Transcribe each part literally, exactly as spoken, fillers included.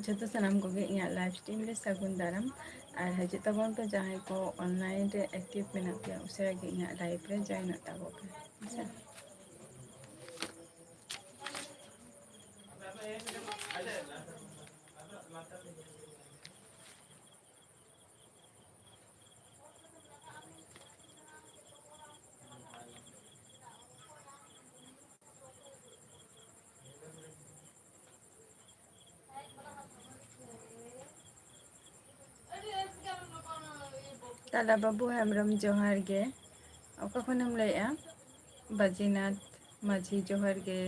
ᱡᱷᱚᱛᱚ ᱥᱟᱱᱟᱢ ᱠᱚᱜᱮ ᱤᱧᱟᱹᱜ live stream ᱨᱮ ᱥᱟᱹᱜᱩᱱ ᱫᱟᱨᱟᱢ᱾ ᱟᱨ ᱦᱤᱡᱩᱜ ᱛᱟᱵᱚᱱ ᱯᱮ, ᱡᱟᱦᱟᱸᱭ ᱠᱚ online ᱨᱮ active ᱢᱮᱱᱟᱜ ᱯᱮᱭᱟ, ᱩᱥᱟᱹᱨᱟ ᱜᱮ ᱤᱧᱟᱹᱜ live ᱨᱮ join ᱚᱜ ᱛᱟᱵᱚᱱ ᱯᱮ, ᱦᱮᱸ ᱥᱮ᱾ ᱛᱟᱞᱟ ᱵᱟᱹᱵᱩ ᱦᱮᱢᱵᱨᱚᱢ, ᱡᱚᱦᱟᱨ ᱜᱮ᱾ ᱚᱠᱟ ᱠᱷᱚᱱᱮᱢ ᱞᱟᱹᱭᱮᱜᱼᱟ? ᱵᱟᱡᱤᱱᱟᱛᱷ ᱢᱟᱹᱡᱷᱤ, ᱡᱚᱦᱟᱨ ᱜᱮ᱾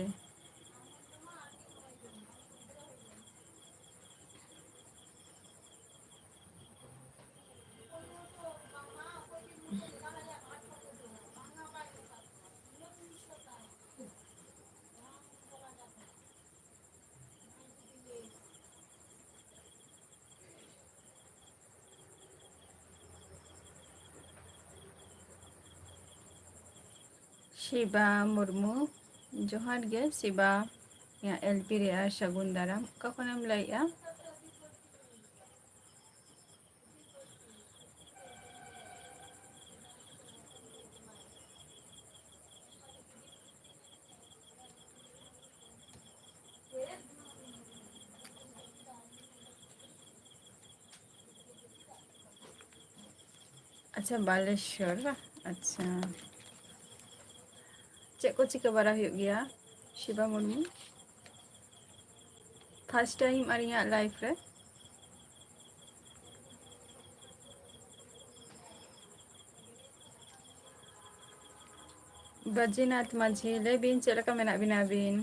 ᱥᱤᱵᱟ ᱢᱩᱨᱢᱩ, ᱡᱚᱦᱟᱨ ᱜᱮ ᱥᱤᱵᱟ᱾ ᱤᱧᱟᱹᱜ ᱮᱞ ᱯᱤ ᱨᱮ ᱟᱨ ᱥᱟᱹᱜᱩᱱ ᱫᱟᱨᱟᱢ᱾ ᱚᱠᱟ ᱠᱷᱚᱱᱮᱢ ᱞᱟᱹᱭᱮᱜᱼᱟ? ᱟᱪᱪᱷᱟ, ᱵᱟᱞᱮᱥᱚᱨ ᱵᱟ? ᱟᱪᱪᱷᱟ, ᱪᱮᱫ ᱠᱚ ᱪᱤᱠᱟᱹ ᱵᱟᱲᱟ ᱦᱩᱭᱩᱜ ᱜᱮᱭᱟ, ᱥᱤᱵᱟ ᱢᱩᱨᱢᱩ? First time ᱟᱨ ᱤᱧᱟᱹᱜ live ᱨᱮ᱾ ᱵᱟᱡᱤᱱᱟᱛᱷ ᱢᱟᱹᱡᱷᱤ, ᱞᱟᱹᱭ ᱵᱤᱱ, ᱪᱮᱫ ᱞᱮᱠᱟ ᱢᱮᱱᱟᱜ ᱵᱤᱱᱟ ᱟᱹᱵᱤᱱ?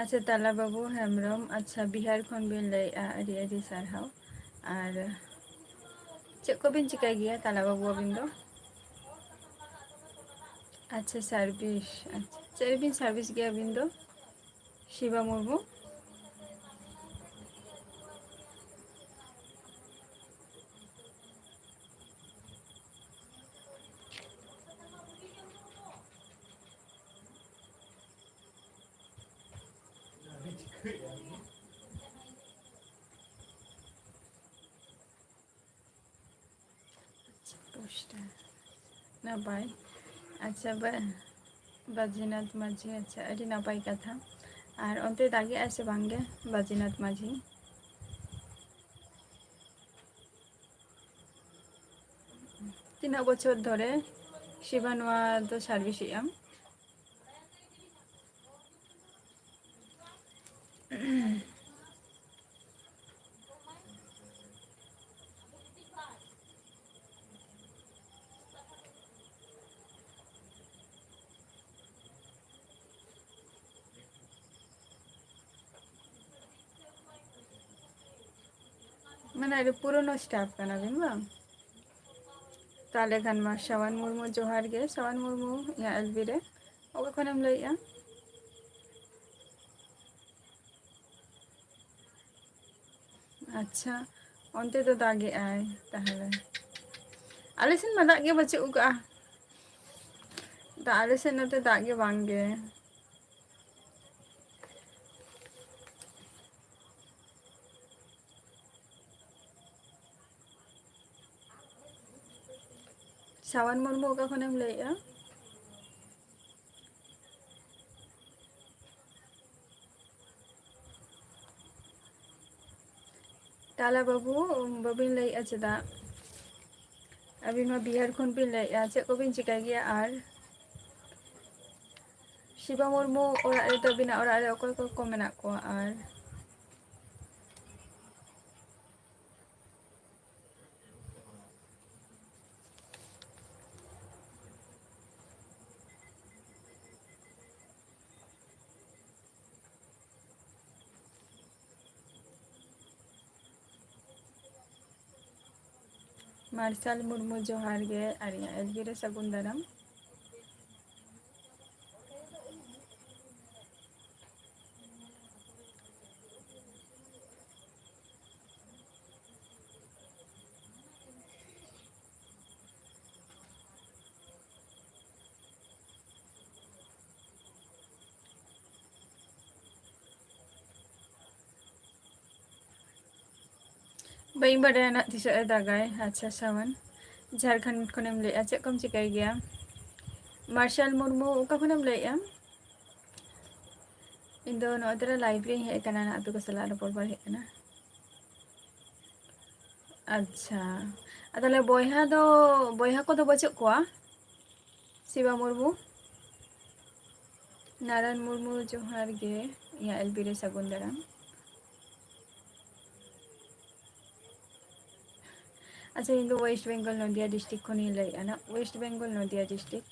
ᱟᱪᱪᱷᱟ, ᱛᱟᱞᱟ ᱵᱟᱹᱵᱩ ᱦᱮᱢᱵᱨᱚᱢ, ᱟᱪᱪᱷᱟ, ᱵᱤᱦᱟᱨ ᱠᱷᱚᱱ ᱵᱤᱱ ᱞᱟᱹᱭᱮᱫᱼᱟ, ᱟᱹᱰᱤ ᱟᱹᱰᱤ ᱥᱟᱨᱦᱟᱣ᱾ ᱟᱨ ᱪᱮᱫ ᱠᱚᱵᱤᱱ ᱪᱤᱠᱟᱹᱭ ᱜᱮᱭᱟ ᱛᱟᱞᱟ ᱵᱟᱹᱵᱩ ᱟᱹᱵᱤᱱ ᱫᱚ? ᱟᱪᱪᱷᱟ, service, ᱟᱪᱪᱷᱟ, ᱪᱮᱫ ᱨᱮᱵᱤᱱ service ᱜᱮᱭᱟ ᱟᱹᱵᱤᱱ ᱫᱚ? ᱥᱤᱵᱟ ᱢᱩᱨᱢᱩ᱾ ᱱᱟᱯᱟᱭ᱾ ᱟᱪᱪᱷᱟ, ᱵᱟ-, ᱵᱟᱡᱤᱱᱟᱛᱷ ᱢᱟᱹᱡᱷᱤ, ᱟᱪᱪᱷᱟ, ᱟᱹᱰᱤ ᱱᱟᱯᱟᱭ ᱠᱟᱛᱷᱟ᱾ ᱟᱨ ᱚᱱᱛᱮ ᱫᱟᱜᱮᱜᱼᱟᱭ ᱥᱮ ᱵᱟᱝᱜᱮ ᱵᱟᱡᱤᱱᱟᱛᱷ ᱢᱟᱹᱡᱷᱤ? ᱛᱤᱱᱟᱹᱜ ᱵᱚᱪᱷᱚᱨ ᱫᱷᱚᱨᱮ ᱥᱤᱵᱟ ᱱᱚᱣᱟ ᱫᱚ service ᱮᱜᱼᱟᱢ? ᱢᱟᱱᱮ ᱟᱹᱰᱤ ᱯᱩᱨᱳᱱᱳ staff ᱠᱟᱱᱟ ᱵᱤᱱ ᱵᱟᱝ? ᱛᱟᱦᱚᱞᱮ ᱠᱷᱟᱱ ᱢᱟ ᱥᱟᱣᱟᱱ ᱢᱩᱨᱢᱩ, ᱡᱚᱦᱟᱨ ᱜᱮ ᱥᱟᱣᱟᱱ ᱢᱩᱨᱢᱩ, ᱤᱧᱟᱹᱜ ᱮᱞ ᱵᱤ ᱨᱮ᱾ ᱚᱠᱟ ᱠᱷᱚᱱᱮᱢ ᱞᱟᱹᱭᱮᱜᱼᱟ? ᱟᱪᱪᱷᱟ, ᱚᱱᱛᱮ ᱫᱚ ᱫᱟᱜᱮᱜᱼᱟᱭ ᱛᱟᱦᱚᱞᱮ? ᱟᱞᱮ ᱥᱮᱱ ᱢᱟ ᱫᱟᱜ ᱜᱮ ᱵᱟᱹᱪᱩᱜ ᱟᱠᱟᱜᱼᱟ᱾ ᱫᱟᱜ, ᱟᱞᱮ ᱥᱮᱱ ᱱᱚᱛᱮ ᱫᱟᱜ ᱜᱮ ᱵᱟᱝ ᱜᱮ᱾ ᱥᱟᱣᱟᱱ ᱢᱩᱨᱢᱩ, ᱚᱠᱟ ᱠᱷᱚᱱᱮᱢ ᱞᱟᱹᱭᱮᱜᱼᱟ? ᱛᱟᱦᱞᱮ ᱵᱟᱹᱵᱩ, ᱵᱟᱹᱵᱤᱱ ᱞᱟᱹᱭᱮᱜᱼᱟ ᱪᱮᱫᱟᱜ? ᱟᱹᱵᱤᱱ ᱢᱟ ᱵᱤᱦᱟᱨ ᱠᱷᱚᱱ ᱵᱤᱱ ᱞᱟᱹᱭᱮᱜᱼᱟ, ᱪᱮᱫ ᱠᱚᱵᱤᱱ ᱪᱤᱠᱟᱹᱭ ᱜᱮᱭᱟ? ᱟᱨ ᱥᱤᱵᱟ ᱢᱩᱨᱢᱩ ᱚᱲᱟᱜ ᱨᱮᱫᱚ, ᱟᱹᱵᱤᱱᱟᱜ ᱚᱲᱟᱜ ᱨᱮ ᱚᱠᱚᱭ ᱠᱚ ᱠᱚ ᱢᱮᱱᱟᱜ ᱠᱚᱣᱟ? ᱟᱨ ᱢᱟᱨᱥᱟᱞ ᱢᱩᱨᱢᱩ, ᱡᱚᱦᱟᱨ ᱜᱮ, ᱟᱨ ᱤᱧᱟᱹᱜ ᱮᱞ ᱵᱤ ᱨᱮ ᱥᱟᱹᱜᱩᱱ ᱫᱟᱨᱟᱢ᱾ ᱵᱟᱹᱧ ᱵᱟᱰᱟᱭᱟ ᱱᱟᱜ ᱛᱤᱥᱚᱜ ᱮ ᱫᱟᱜᱟᱭ᱾ ᱟᱪᱪᱷᱟ, ᱥᱟᱣᱟᱱ, ᱡᱷᱟᱲᱠᱷᱚᱸᱰ ᱠᱷᱚᱱᱮᱢ ᱞᱟᱹᱭᱮᱜᱼᱟ, ᱪᱮᱫ ᱠᱚᱢ ᱪᱤᱠᱟᱹᱭ ᱜᱮᱭᱟ? ᱢᱟᱨᱥᱟᱞ ᱢᱩᱨᱢᱩ, ᱚᱠᱟ ᱠᱷᱚᱱᱮᱢ ᱞᱟᱹᱭᱮᱜᱼᱟ? ᱤᱧ ᱫᱚ ᱱᱚᱜᱼᱚᱭ ᱛᱚᱨᱟ live ᱨᱤᱧ ᱦᱮᱡ ᱟᱠᱟᱱᱟ, ᱟᱯᱮ ᱠᱚ ᱥᱟᱞᱟᱜ ᱨᱚᱯᱚᱲ ᱵᱟᱲᱟ ᱦᱮᱡ ᱟᱠᱟᱱᱟ᱾ ᱟᱪᱪᱷᱟ, ᱟᱨ ᱛᱟᱦᱚᱞᱮ ᱵᱚᱭᱦᱟ ᱫᱚ, ᱵᱚᱭᱦᱟ ᱠᱚᱫᱚ ᱵᱟᱹᱪᱩᱜ ᱠᱚᱣᱟ? ᱥᱤᱵᱟ ᱢᱩᱨᱢᱩ, ᱱᱟᱨᱟᱭᱚᱱ ᱢᱩᱨᱢᱩ, ᱡᱚᱦᱟᱨ ᱜᱮ, ᱤᱧᱟᱹᱜ ᱮᱞ ᱯᱤ ᱨᱮ ᱥᱟᱹᱜᱩᱱ ᱫᱟᱨᱟᱢ᱾ ᱟᱪᱪᱷᱟ, ᱤᱧ ᱫᱚ West Bengal ᱱᱚᱫᱤᱭᱟ district ᱠᱷᱚᱱᱤᱧ ᱞᱟᱹᱭᱮᱫᱼᱟ ᱱᱟᱜ, West Bengal ᱱᱚᱫᱤᱭᱟ district᱾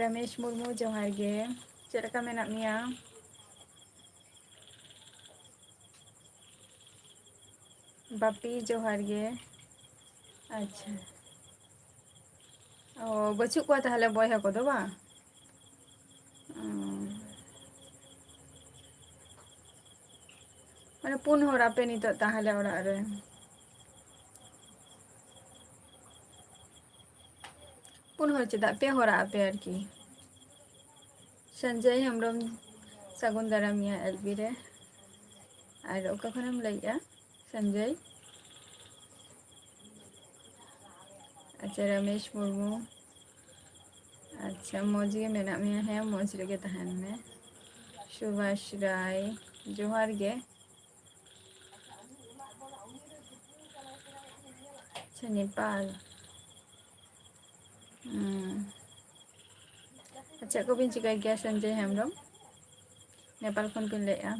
ᱨᱟᱢᱮᱥ ᱢᱩᱨᱢᱩ, ᱡᱚᱦᱟᱨ ᱜᱮ, ᱪᱮᱫ ᱞᱮᱠᱟ ᱢᱮᱱᱟᱜ ᱢᱮᱭᱟ? ᱵᱟᱯᱤ, ᱡᱚᱦᱟᱨ ᱜᱮ᱾ ᱟᱪᱪᱷᱟ, ᱚ, ᱵᱟᱹᱪᱩᱜ ᱠᱚᱣᱟ ᱛᱟᱦᱚᱞᱮ ᱵᱚᱭᱦᱟ ᱠᱚᱫᱚ, ᱵᱟᱝ? ᱚ᱾ ᱢᱟᱱᱮ, ᱯᱩᱱ ᱦᱚᱲ ᱟᱯᱮ ᱱᱤᱛᱚᱜ ᱛᱟᱦᱚᱞᱮ ᱚᱲᱟᱜ ᱨᱮ? ᱯᱩᱱ ᱦᱚᱲ ᱪᱮᱫᱟᱜ, ᱯᱮ ᱦᱚᱲᱟᱜ ᱟᱯᱮ ᱟᱨᱠᱤ᱾ ᱥᱚᱧᱡᱚᱭ ᱦᱮᱢᱵᱨᱚᱢ, ᱥᱟᱹᱜᱩᱱ ᱫᱟᱨᱟᱢ ᱤᱧᱟᱹᱜ ᱮᱞ ᱯᱤ ᱨᱮ᱾ ᱟᱨ ᱚᱠᱟ ᱠᱷᱚᱱᱮᱢ ᱞᱟᱹᱭᱮᱜᱼᱟ, ᱥᱚᱧᱡᱚᱭ? ᱟᱪᱪᱷᱟ, ᱨᱟᱢᱮᱥ ᱢᱩᱨᱢᱩ᱾ ᱟᱪᱪᱷᱟ, ᱢᱚᱡᱽ ᱜᱮ ᱢᱮᱱᱟᱜ ᱢᱮᱭᱟ? ᱦᱮᱸ, ᱢᱚᱡᱽ ᱨᱮᱜᱮ ᱛᱟᱦᱮᱱ ᱢᱮ᱾ ᱥᱩᱵᱷᱟᱥ ᱨᱟᱭ, ᱡᱚᱦᱟᱨ ᱜᱮ᱾ ᱟᱪᱪᱷᱟ, ᱱᱮᱯᱟᱞ᱾ ᱦᱩᱸ᱾ ᱪᱮᱫ ᱠᱚᱵᱤᱱ ᱪᱤᱠᱟᱹᱭ ᱜᱮᱭᱟ, ᱥᱚᱧᱡᱚᱭ ᱦᱮᱢᱵᱨᱚᱢ? ᱱᱮᱯᱟᱞ ᱠᱷᱚᱱ ᱵᱤᱱ ᱞᱟᱹᱭᱮᱫᱼᱟ᱾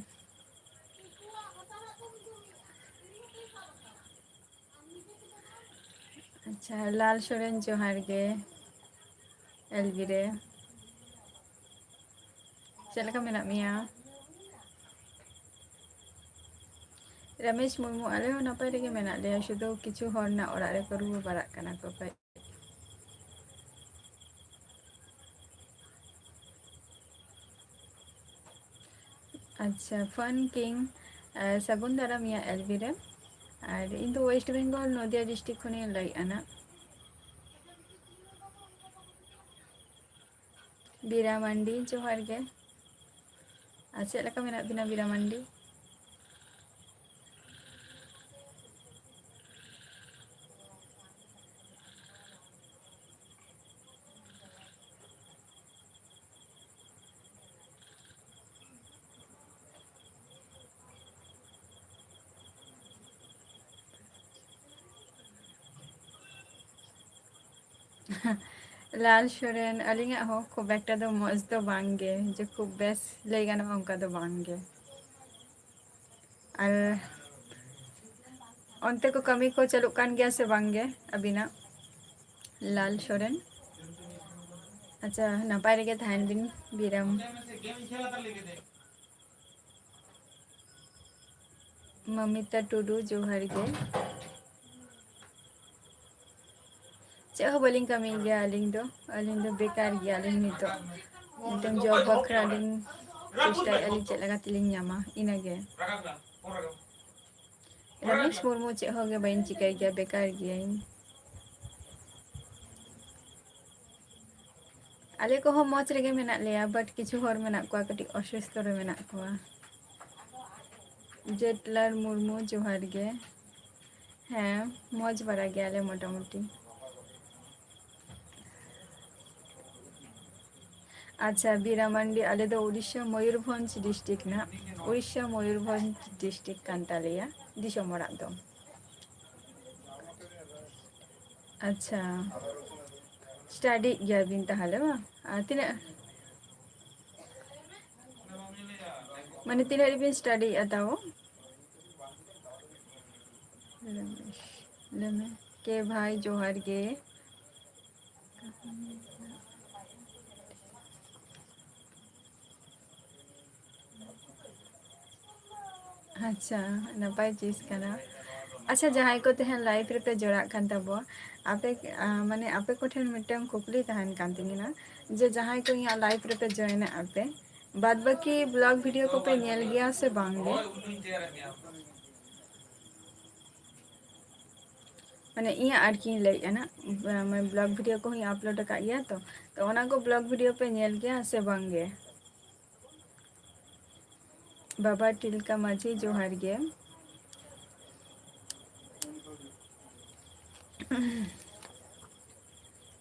ᱟᱪᱪᱷᱟ, ᱞᱟᱞ ᱥᱚᱨᱮᱱ, ᱡᱚᱦᱟᱨ ᱜᱮ᱾ ᱮᱞ ᱵᱤ ᱨᱮ ᱪᱮᱫ ᱞᱮᱠᱟ ᱢᱮᱱᱟᱜ ᱢᱮᱭᱟ? ᱨᱟᱢᱮᱥ ᱢᱩᱨᱢᱩ, ᱟᱞᱮ ᱦᱚᱸ ᱱᱟᱯᱟᱭ ᱨᱮᱜᱮ ᱢᱮᱱᱟᱜ ᱞᱮᱭᱟ, ᱥᱩᱫᱷᱩ ᱠᱤᱪᱷᱩ ᱦᱚᱲ ᱨᱮᱱᱟᱜ ᱚᱲᱟᱜ ᱨᱮᱠᱚ ᱨᱩᱣᱟᱹ ᱵᱟᱲᱟᱜ ᱠᱟᱱᱟ ᱠᱚ ᱠᱟᱹᱡ᱾ ᱟᱪᱪᱷᱟ, Fun King, ᱟᱨ ᱥᱟᱹᱜᱩᱱ ᱫᱟᱨᱟᱢ ᱤᱧᱟᱹᱜ ᱮᱞ ᱵᱤ ᱨᱮ᱾ ᱟᱨ ᱤᱧ ᱫᱚ West Bengal ᱱᱚᱫᱤᱭᱟ district ᱠᱷᱚᱱᱤᱧ ᱞᱟᱹᱭᱮᱫᱼᱟ ᱱᱟᱜ᱾ ᱵᱤᱨᱟ ᱢᱟᱱᱰᱤ, ᱡᱚᱦᱟᱨ ᱜᱮ᱾ ᱟᱨ ᱪᱮᱫ ᱞᱮᱠᱟ ᱢᱮᱱᱟᱜ ᱵᱤᱱᱟ, ᱵᱤᱨᱟ ᱢᱟᱱᱰᱤ? ᱞᱟᱞ ᱥᱚᱨᱮᱱ, ᱟᱹᱞᱤᱧᱟᱜ ᱦᱚᱸ ᱠᱷᱩᱵ ᱮᱠᱴᱟ ᱫᱚ ᱢᱚᱡᱽ ᱫᱚ ᱵᱟᱝ ᱜᱮ, ᱡᱮ ᱠᱷᱩᱵ ᱵᱮᱥ ᱞᱟᱹᱭ ᱜᱟᱱᱚᱜᱼᱟ ᱚᱱᱠᱟ ᱫᱚ ᱵᱟᱝ ᱜᱮ᱾ ᱟᱨ ᱚᱱᱛᱮ ᱠᱚ ᱠᱟᱹᱢᱤ ᱠᱚ ᱪᱟᱹᱞᱩᱜ ᱠᱟᱱ ᱜᱮᱭᱟ ᱥᱮ ᱵᱟᱝ ᱜᱮ ᱟᱹᱵᱤᱱᱟᱜ? ᱞᱟᱞ ᱥᱚᱨᱮᱱ, ᱟᱪᱪᱷᱟ, ᱱᱟᱯᱟᱭ ᱨᱮᱜᱮ ᱛᱟᱦᱮᱱ ᱵᱤᱱ ᱵᱤᱨᱟᱢ᱾ ᱢᱚᱢᱤᱛᱟ ᱴᱩᱰᱩ, ᱡᱚᱦᱟᱨ ᱜᱮ᱾ ᱪᱮᱫ ᱦᱚᱸ ᱵᱟᱹᱞᱤᱧ ᱠᱟᱹᱢᱤ ᱜᱮᱭᱟ ᱟᱹᱞᱤᱧ ᱫᱚ, ᱟᱹᱞᱤᱧ ᱫᱚ ᱵᱮᱠᱟᱨ ᱜᱮᱭᱟᱞᱤᱧ ᱱᱤᱛᱚᱜ᱾ ᱢᱤᱫᱴᱮᱱ ᱡᱚᱵ ᱵᱟᱠᱷᱨᱟ ᱞᱤᱧ ᱪᱮᱥᱴᱟᱭᱮᱫᱼᱟ ᱞᱤᱧ ᱪᱮᱫ ᱞᱮᱠᱟ ᱛᱮᱞᱤᱧ ᱧᱟᱢᱟ, ᱤᱱᱟᱹᱜᱮ᱾ ᱨᱟᱢᱮᱥ ᱢᱩᱨᱢᱩ, ᱪᱮᱫ ᱦᱚᱸ ᱜᱮ ᱵᱟᱹᱧ ᱪᱤᱠᱟᱹᱭ ᱜᱮᱭᱟ, ᱵᱮᱠᱟᱨ ᱜᱤᱭᱟᱹᱧ᱾ ᱟᱞᱮ ᱠᱚᱦᱚᱸ ᱢᱚᱡᱽ ᱨᱮᱜᱮ ᱢᱮᱱᱟᱜ ᱞᱮᱭᱟ, but ᱠᱤᱪᱷᱩ ᱦᱚᱲ ᱢᱮᱱᱟᱜ ᱠᱚᱣᱟ ᱠᱟᱹᱴᱤᱡ ᱚᱥᱩᱥᱛᱷᱚ ᱨᱮ ᱢᱮᱱᱟᱜ ᱠᱚᱣᱟ᱾ ᱡᱮᱴᱞᱟᱞ ᱢᱩᱨᱢᱩ, ᱡᱚᱦᱟᱨ ᱜᱮ᱾ ᱦᱮᱸ, ᱢᱚᱡᱽ ᱵᱟᱲᱟ ᱜᱮᱭᱟᱞᱮ ᱢᱚᱴᱟᱢᱩᱴᱤ᱾ ᱟᱪᱪᱷᱟ, ᱵᱤᱨᱟ ᱢᱟᱱᱰᱤ, ᱟᱞᱮ ᱫᱚ ᱩᱲᱤᱥᱥᱟ ᱢᱚᱭᱩᱨᱵᱷᱚᱸᱡᱽ district ᱱᱟᱜ, ᱩᱲᱤᱥᱥᱟ ᱢᱚᱭᱩᱨᱵᱷᱚᱸᱡᱽ district ᱠᱟᱱ ᱛᱟᱞᱮᱭᱟ ᱫᱤᱥᱚᱢ ᱚᱲᱟᱜ ᱫᱚ᱾ ᱟᱪᱪᱷᱟ, study ᱜᱮᱭᱟᱵᱤᱱ ᱛᱟᱦᱚᱞᱮ ᱵᱟᱝ? ᱟᱨ ᱛᱤᱱᱟᱹᱜ, ᱢᱟᱱᱮ ᱛᱤᱱᱟᱹᱜ ᱨᱮᱵᱤᱱ study ᱮᱫᱟ ᱛᱟᱣ? ᱞᱟᱹᱭ ᱢᱮ᱾ ᱠᱮ ᱵᱷᱟᱭ, ᱡᱚᱦᱟᱨ ᱜᱮ᱾ ᱟᱪᱪᱷᱟ, ᱱᱟᱯᱟᱭ ᱪᱤᱡᱽ ᱠᱟᱱᱟ᱾ ᱟᱪᱪᱷᱟ, ᱡᱟᱦᱟᱸᱭ ᱠᱚ ᱛᱮᱦᱮᱧ live ᱨᱮᱯᱮ ᱡᱚᱲᱟᱜ ᱠᱟᱱ ᱛᱟᱵᱚᱣᱟ, ᱟᱯᱮ, ᱟ, ᱢᱟᱱᱮ ᱟᱯᱮ ᱠᱚᱴᱷᱮᱱ ᱢᱤᱫᱴᱟᱝ ᱠᱩᱠᱞᱤ ᱛᱟᱦᱮᱱ ᱠᱟᱱ ᱛᱤᱧᱟᱹ, ᱡᱮ ᱡᱟᱦᱟᱸᱭ ᱠᱚ ᱤᱧᱟᱹᱜ live ᱨᱮᱯᱮ join ᱟᱯᱮ, ᱵᱟᱫ ᱵᱟᱹᱠᱤ vlog video ᱠᱚᱯᱮ ᱧᱮᱞ ᱜᱮᱭᱟ ᱥᱮ ᱵᱟᱝ ᱜᱮ? ᱢᱟᱱᱮ ᱤᱧᱟᱹᱜ ᱟᱨᱠᱤᱧ ᱞᱟᱹᱭᱮᱫᱼᱟ ᱱᱟᱜ, ᱢᱟᱱᱮ vlog video ᱠᱚᱦᱚᱸᱧ upload ᱟᱠᱟᱫ ᱜᱮᱭᱟ ᱛᱚ, ᱛᱚ ᱚᱱᱟ ᱠᱚ vlog video ᱯᱮ ᱧᱮᱞ ᱜᱮᱭᱟ ᱥᱮ ᱵᱟᱝ ᱜᱮ? ᱵᱟᱵᱟ ᱛᱤᱞᱠᱟ ᱢᱟᱹᱡᱷᱤ, ᱡᱚᱦᱟᱨ ᱜᱮ᱾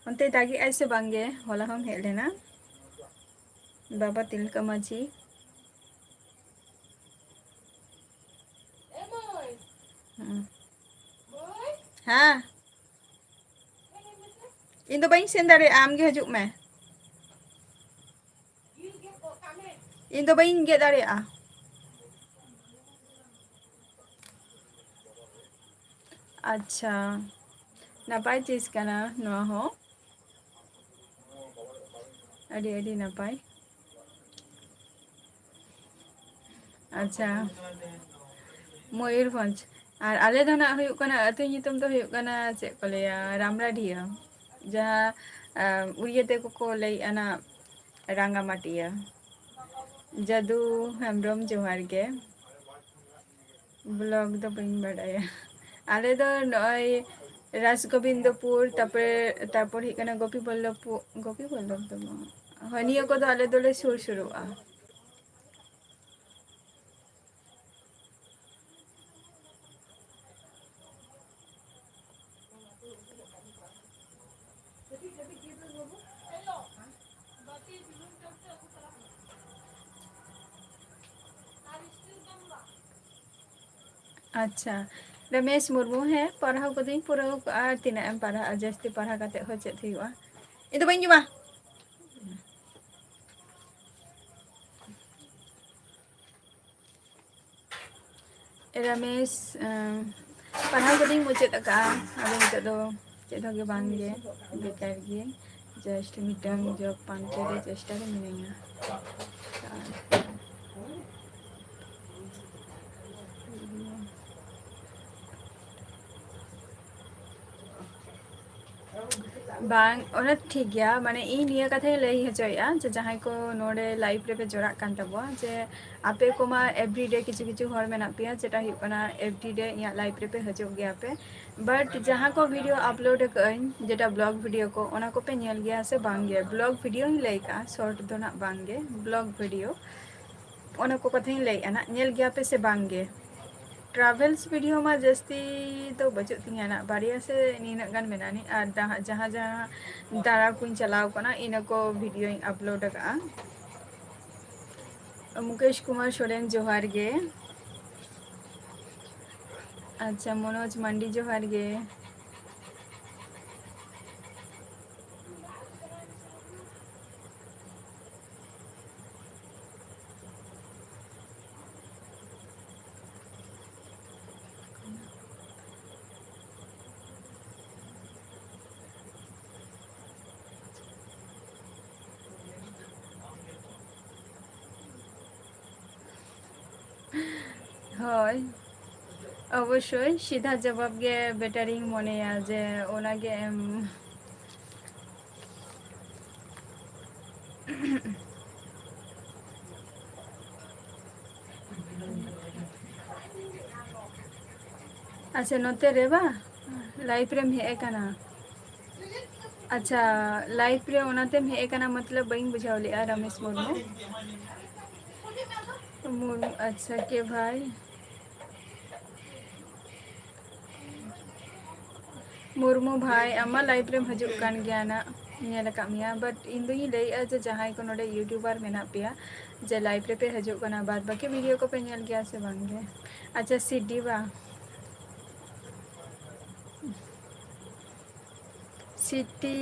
ᱚᱱᱛᱮ ᱫᱟᱜᱮᱜᱼᱟᱭ ᱥᱮ ᱵᱟᱝ ᱜᱮ? ᱦᱚᱞᱟ ᱦᱚᱸᱢ ᱦᱮᱡ ᱞᱮᱱᱟ, ᱵᱟᱵᱟ ᱛᱤᱞᱠᱟ ᱢᱟᱹᱡᱷᱤ᱾ ᱦᱩᱸ᱾ ᱦᱮᱸ᱾ ᱤᱧ ᱫᱚ ᱵᱟᱹᱧ ᱥᱮᱱ ᱫᱟᱲᱮᱭᱟᱜᱼᱟ, ᱟᱢ ᱜᱮ ᱦᱤᱡᱩᱜ ᱢᱮ᱾ ᱤᱧ ᱫᱚ ᱵᱟᱹᱧ ᱜᱮᱫ ᱫᱟᱲᱮᱭᱟᱜᱼᱟ᱾ ᱟᱪᱪᱷᱟ, ᱱᱟᱯᱟᱭ ᱪᱤᱡᱽ ᱠᱟᱱᱟ ᱱᱚᱣᱟ ᱦᱚᱸ, ᱟᱹᱰᱤ ᱟᱹᱰᱤ ᱱᱟᱯᱟᱭ᱾ ᱟᱪᱪᱷᱟ, ᱢᱚᱭᱩᱨᱵᱷᱚᱸᱡᱽ᱾ ᱟᱨ ᱟᱞᱮ ᱫᱚ ᱱᱟᱜ ᱦᱩᱭᱩᱜ ᱠᱟᱱᱟ, ᱟᱹᱛᱩ ᱧᱩᱛᱩᱢ ᱫᱚ ᱦᱩᱭᱩᱜ ᱠᱟᱱᱟ, ᱪᱮᱫ ᱠᱚ ᱞᱟᱹᱭᱟ, ᱨᱟᱢᱲᱟᱰᱤᱦᱟᱹ, ᱡᱟᱦᱟᱸ, ᱟᱸ, ᱩᱲᱤᱭᱟᱹ ᱛᱮᱠᱚ ᱠᱚ ᱞᱟᱹᱭᱮᱫᱼᱟ ᱱᱟᱜ ᱨᱟᱸᱜᱟᱢᱟᱴᱤᱭᱟᱹ᱾ ᱡᱟᱫᱩ ᱦᱮᱢᱵᱨᱚᱢ, ᱡᱚᱦᱟᱨ ᱜᱮ᱾ ᱵᱞᱚᱜ ᱫᱚ ᱵᱟᱹᱧ ᱵᱟᱰᱟᱭᱟ᱾ ᱟᱞᱮ ᱫᱚ ᱱᱚᱜᱼᱚᱭ ᱨᱟᱡᱽᱜᱳᱵᱤᱱᱫᱚᱯᱩᱨ, ᱛᱟᱯᱚᱨᱮ, ᱛᱟᱯᱚᱨ ᱦᱩᱭᱩᱜ ᱠᱟᱱᱟ ᱜᱳᱯᱤᱵᱚᱞᱞᱚᱵᱷᱯᱩᱨ, ᱜᱳᱯᱤᱵᱚᱞᱞᱚᱵᱷ ᱫᱚ ᱵᱟᱝ, ᱦᱳᱭ, ᱱᱤᱭᱟᱹ ᱠᱚᱫᱚ ᱟᱞᱮ ᱫᱚᱞᱮ ᱥᱩᱨ ᱥᱩᱨᱩᱜᱼᱟ᱾ ᱟᱪᱪᱷᱟ, ᱨᱚᱢᱮᱥ ᱢᱩᱨᱢᱩ, ᱦᱮᱸ, ᱯᱟᱲᱦᱟᱣ ᱠᱚᱫᱚᱧ ᱯᱩᱨᱟᱹᱣ ᱠᱟᱜᱼᱟ᱾ ᱟᱨ ᱛᱤᱱᱟᱹᱜ ᱮᱢ ᱯᱟᱲᱦᱟᱜᱼᱟ? ᱡᱟᱹᱥᱛᱤ ᱯᱟᱲᱦᱟᱣ ᱠᱟᱛᱮ ᱦᱚᱸ ᱪᱮᱫ ᱦᱩᱭᱩᱜᱼᱟ? ᱤᱧ ᱫᱚ ᱵᱟᱹᱧ ᱡᱚᱢᱟ᱾ ᱨᱚᱢᱮᱥ, ᱮᱸ, ᱯᱟᱲᱦᱟᱣ ᱠᱚᱫᱚᱧ ᱢᱩᱪᱟᱹᱫ ᱟᱠᱟᱫᱼᱟ, ᱟᱫᱚ ᱱᱤᱛᱚᱜ ᱫᱚ ᱪᱮᱫ ᱦᱚᱸ ᱜᱮ ᱵᱟᱝ ᱜᱮ, ᱵᱮᱠᱟᱨ ᱜᱮ, just ᱢᱤᱫᱴᱟᱝ job ᱯᱟᱱᱛᱮ ᱨᱮ ᱪᱮᱥᱴᱟ ᱨᱮ ᱢᱤᱱᱟᱹᱧᱟ᱾ ᱵᱟᱝ, ᱚᱱᱟ ᱴᱷᱤᱠ ᱜᱮᱭᱟ, ᱢᱟᱱᱮ ᱤᱧ ᱱᱤᱭᱟᱹ ᱠᱟᱛᱷᱟᱧ ᱞᱟᱹᱭ ᱦᱚᱪᱚᱭᱮᱫᱼᱟ ᱡᱮ ᱡᱟᱦᱟᱸᱭ ᱠᱚ ᱱᱚᱰᱮ live ᱨᱮᱯᱮ ᱡᱚᱲᱟᱜ ᱠᱟᱱ ᱛᱟᱵᱚᱣᱟ, ᱡᱮ ᱟᱯᱮ ᱠᱚᱢᱟ everyday ᱠᱤᱪᱷᱩ ᱠᱤᱪᱷᱩ ᱦᱚᱲ ᱢᱮᱱᱟᱜ ᱯᱮᱭᱟ, ᱡᱮᱴᱟ ᱦᱩᱭᱩᱜ ᱠᱟᱱᱟ everyday ᱤᱧᱟᱹᱜ live ᱨᱮᱯᱮ ᱦᱤᱡᱩᱜ ᱜᱮᱭᱟ ᱯᱮ, but ᱡᱟᱦᱟᱸ ᱠᱚ video upload ᱟᱠᱟᱫ ᱟᱹᱧ, ᱡᱮᱴᱟ vlog video ᱠᱚ, ᱚᱱᱟ ᱠᱚᱯᱮ ᱧᱮᱞ ᱜᱮᱭᱟ ᱥᱮ ᱵᱟᱝ ᱜᱮ? Vlog videoᱧ ᱞᱟᱹᱭ ᱠᱟᱜᱼᱟ, short ᱫᱚ ᱱᱟᱜ ᱵᱟᱝ ᱜᱮ, vlog video, ᱚᱱᱟ ᱠᱚ ᱠᱟᱛᱷᱟᱧ ᱞᱟᱹᱭᱮᱫᱼᱟ ᱱᱟᱜ, ᱧᱮᱞ ᱜᱮᱭᱟ ᱯᱮ ᱥᱮ ᱵᱟᱝ ᱜᱮ? Travels video ᱢᱟ ᱡᱟᱹᱥᱛᱤ ᱫᱚ ᱵᱟᱹᱪᱩᱜ ᱛᱤᱧᱟᱹ ᱱᱟᱜ, ᱵᱟᱨᱭᱟ ᱥᱮ ᱱᱤᱱᱟᱹᱜ ᱜᱟᱱ ᱢᱮᱱᱟᱜᱼᱟ ᱱᱤᱡ, ᱟᱨ ᱡᱟᱦᱟᱸ, ᱡᱟᱦᱟᱸ, ᱡᱟᱦᱟᱸ ᱫᱟᱬᱟ ᱠᱚᱧ ᱪᱟᱞᱟᱣ ᱠᱟᱱᱟ, ᱤᱱᱟᱹ ᱠᱚ videoᱧ upload ᱟᱠᱟᱫᱼᱟ᱾ ᱢᱩᱠᱮᱥ ᱠᱩᱢᱟᱨ ᱥᱚᱨᱮᱱ, ᱡᱚᱦᱟᱨ ᱜᱮ᱾ ᱟᱪᱪᱷᱟ, ᱢᱚᱱᱳᱡᱽ ᱢᱟᱱᱰᱤ, ᱡᱚᱦᱟᱨ ᱜᱮ᱾ ᱦᱳᱭ, ᱚᱵᱚᱥᱥᱳᱭ ᱥᱤᱫᱷᱟ ᱡᱚᱵᱟᱵ ᱜᱮ better ᱤᱧ ᱢᱚᱱᱮᱭᱟ, ᱡᱮ ᱚᱱᱟᱜᱮ ᱮᱢ᱾ ᱟᱪᱪᱷᱟ, ᱱᱚᱛᱮ ᱨᱮ ᱵᱟ, live ᱨᱮᱢ ᱦᱮᱡ ᱟᱠᱟᱱᱟ? ᱟᱪᱪᱷᱟ, live ᱨᱮ ᱚᱱᱟᱛᱮᱢ ᱦᱮᱡ ᱟᱠᱟᱱᱟ, ᱢᱚᱛᱞᱚᱵ ᱵᱟᱹᱧ ᱵᱩᱡᱷᱟᱹᱣ ᱞᱮᱜᱼᱟ, ᱨᱟᱢᱮᱥ ᱢᱩᱨᱢᱩ᱾ ᱢᱩᱨᱢᱩ, ᱟᱪᱪᱷᱟ, ᱠᱮ ᱵᱷᱟᱭ᱾ ᱢᱩᱨᱢᱩ ᱵᱷᱟᱭ, ᱟᱢ ᱢᱟ live ᱨᱮᱢ ᱦᱤᱡᱩᱜ ᱠᱟᱱ ᱜᱮᱭᱟ ᱱᱟᱜ, ᱧᱮᱞ ᱟᱠᱟᱫ ᱢᱮᱭᱟ, but ᱤᱧ ᱫᱚᱧ ᱞᱟᱹᱭᱮᱫᱼᱟ ᱡᱮ ᱡᱟᱦᱟᱸᱭ ᱠᱚ ᱱᱚᱰᱮ YouTuber ᱢᱮᱱᱟᱜ ᱯᱮᱭᱟ, ᱡᱮ live ᱨᱮᱯᱮ ᱦᱤᱡᱩᱜ ᱠᱟᱱᱟ, ᱵᱟᱫ ᱵᱟᱹᱠᱤ video ᱠᱚᱯᱮ ᱧᱮᱞ ᱜᱮᱭᱟ ᱥᱮ ᱵᱟᱝ ᱜᱮ? ᱟᱪᱪᱷᱟ, ᱥᱤᱰᱤ ᱵᱟ, ᱥᱤᱴᱤ᱾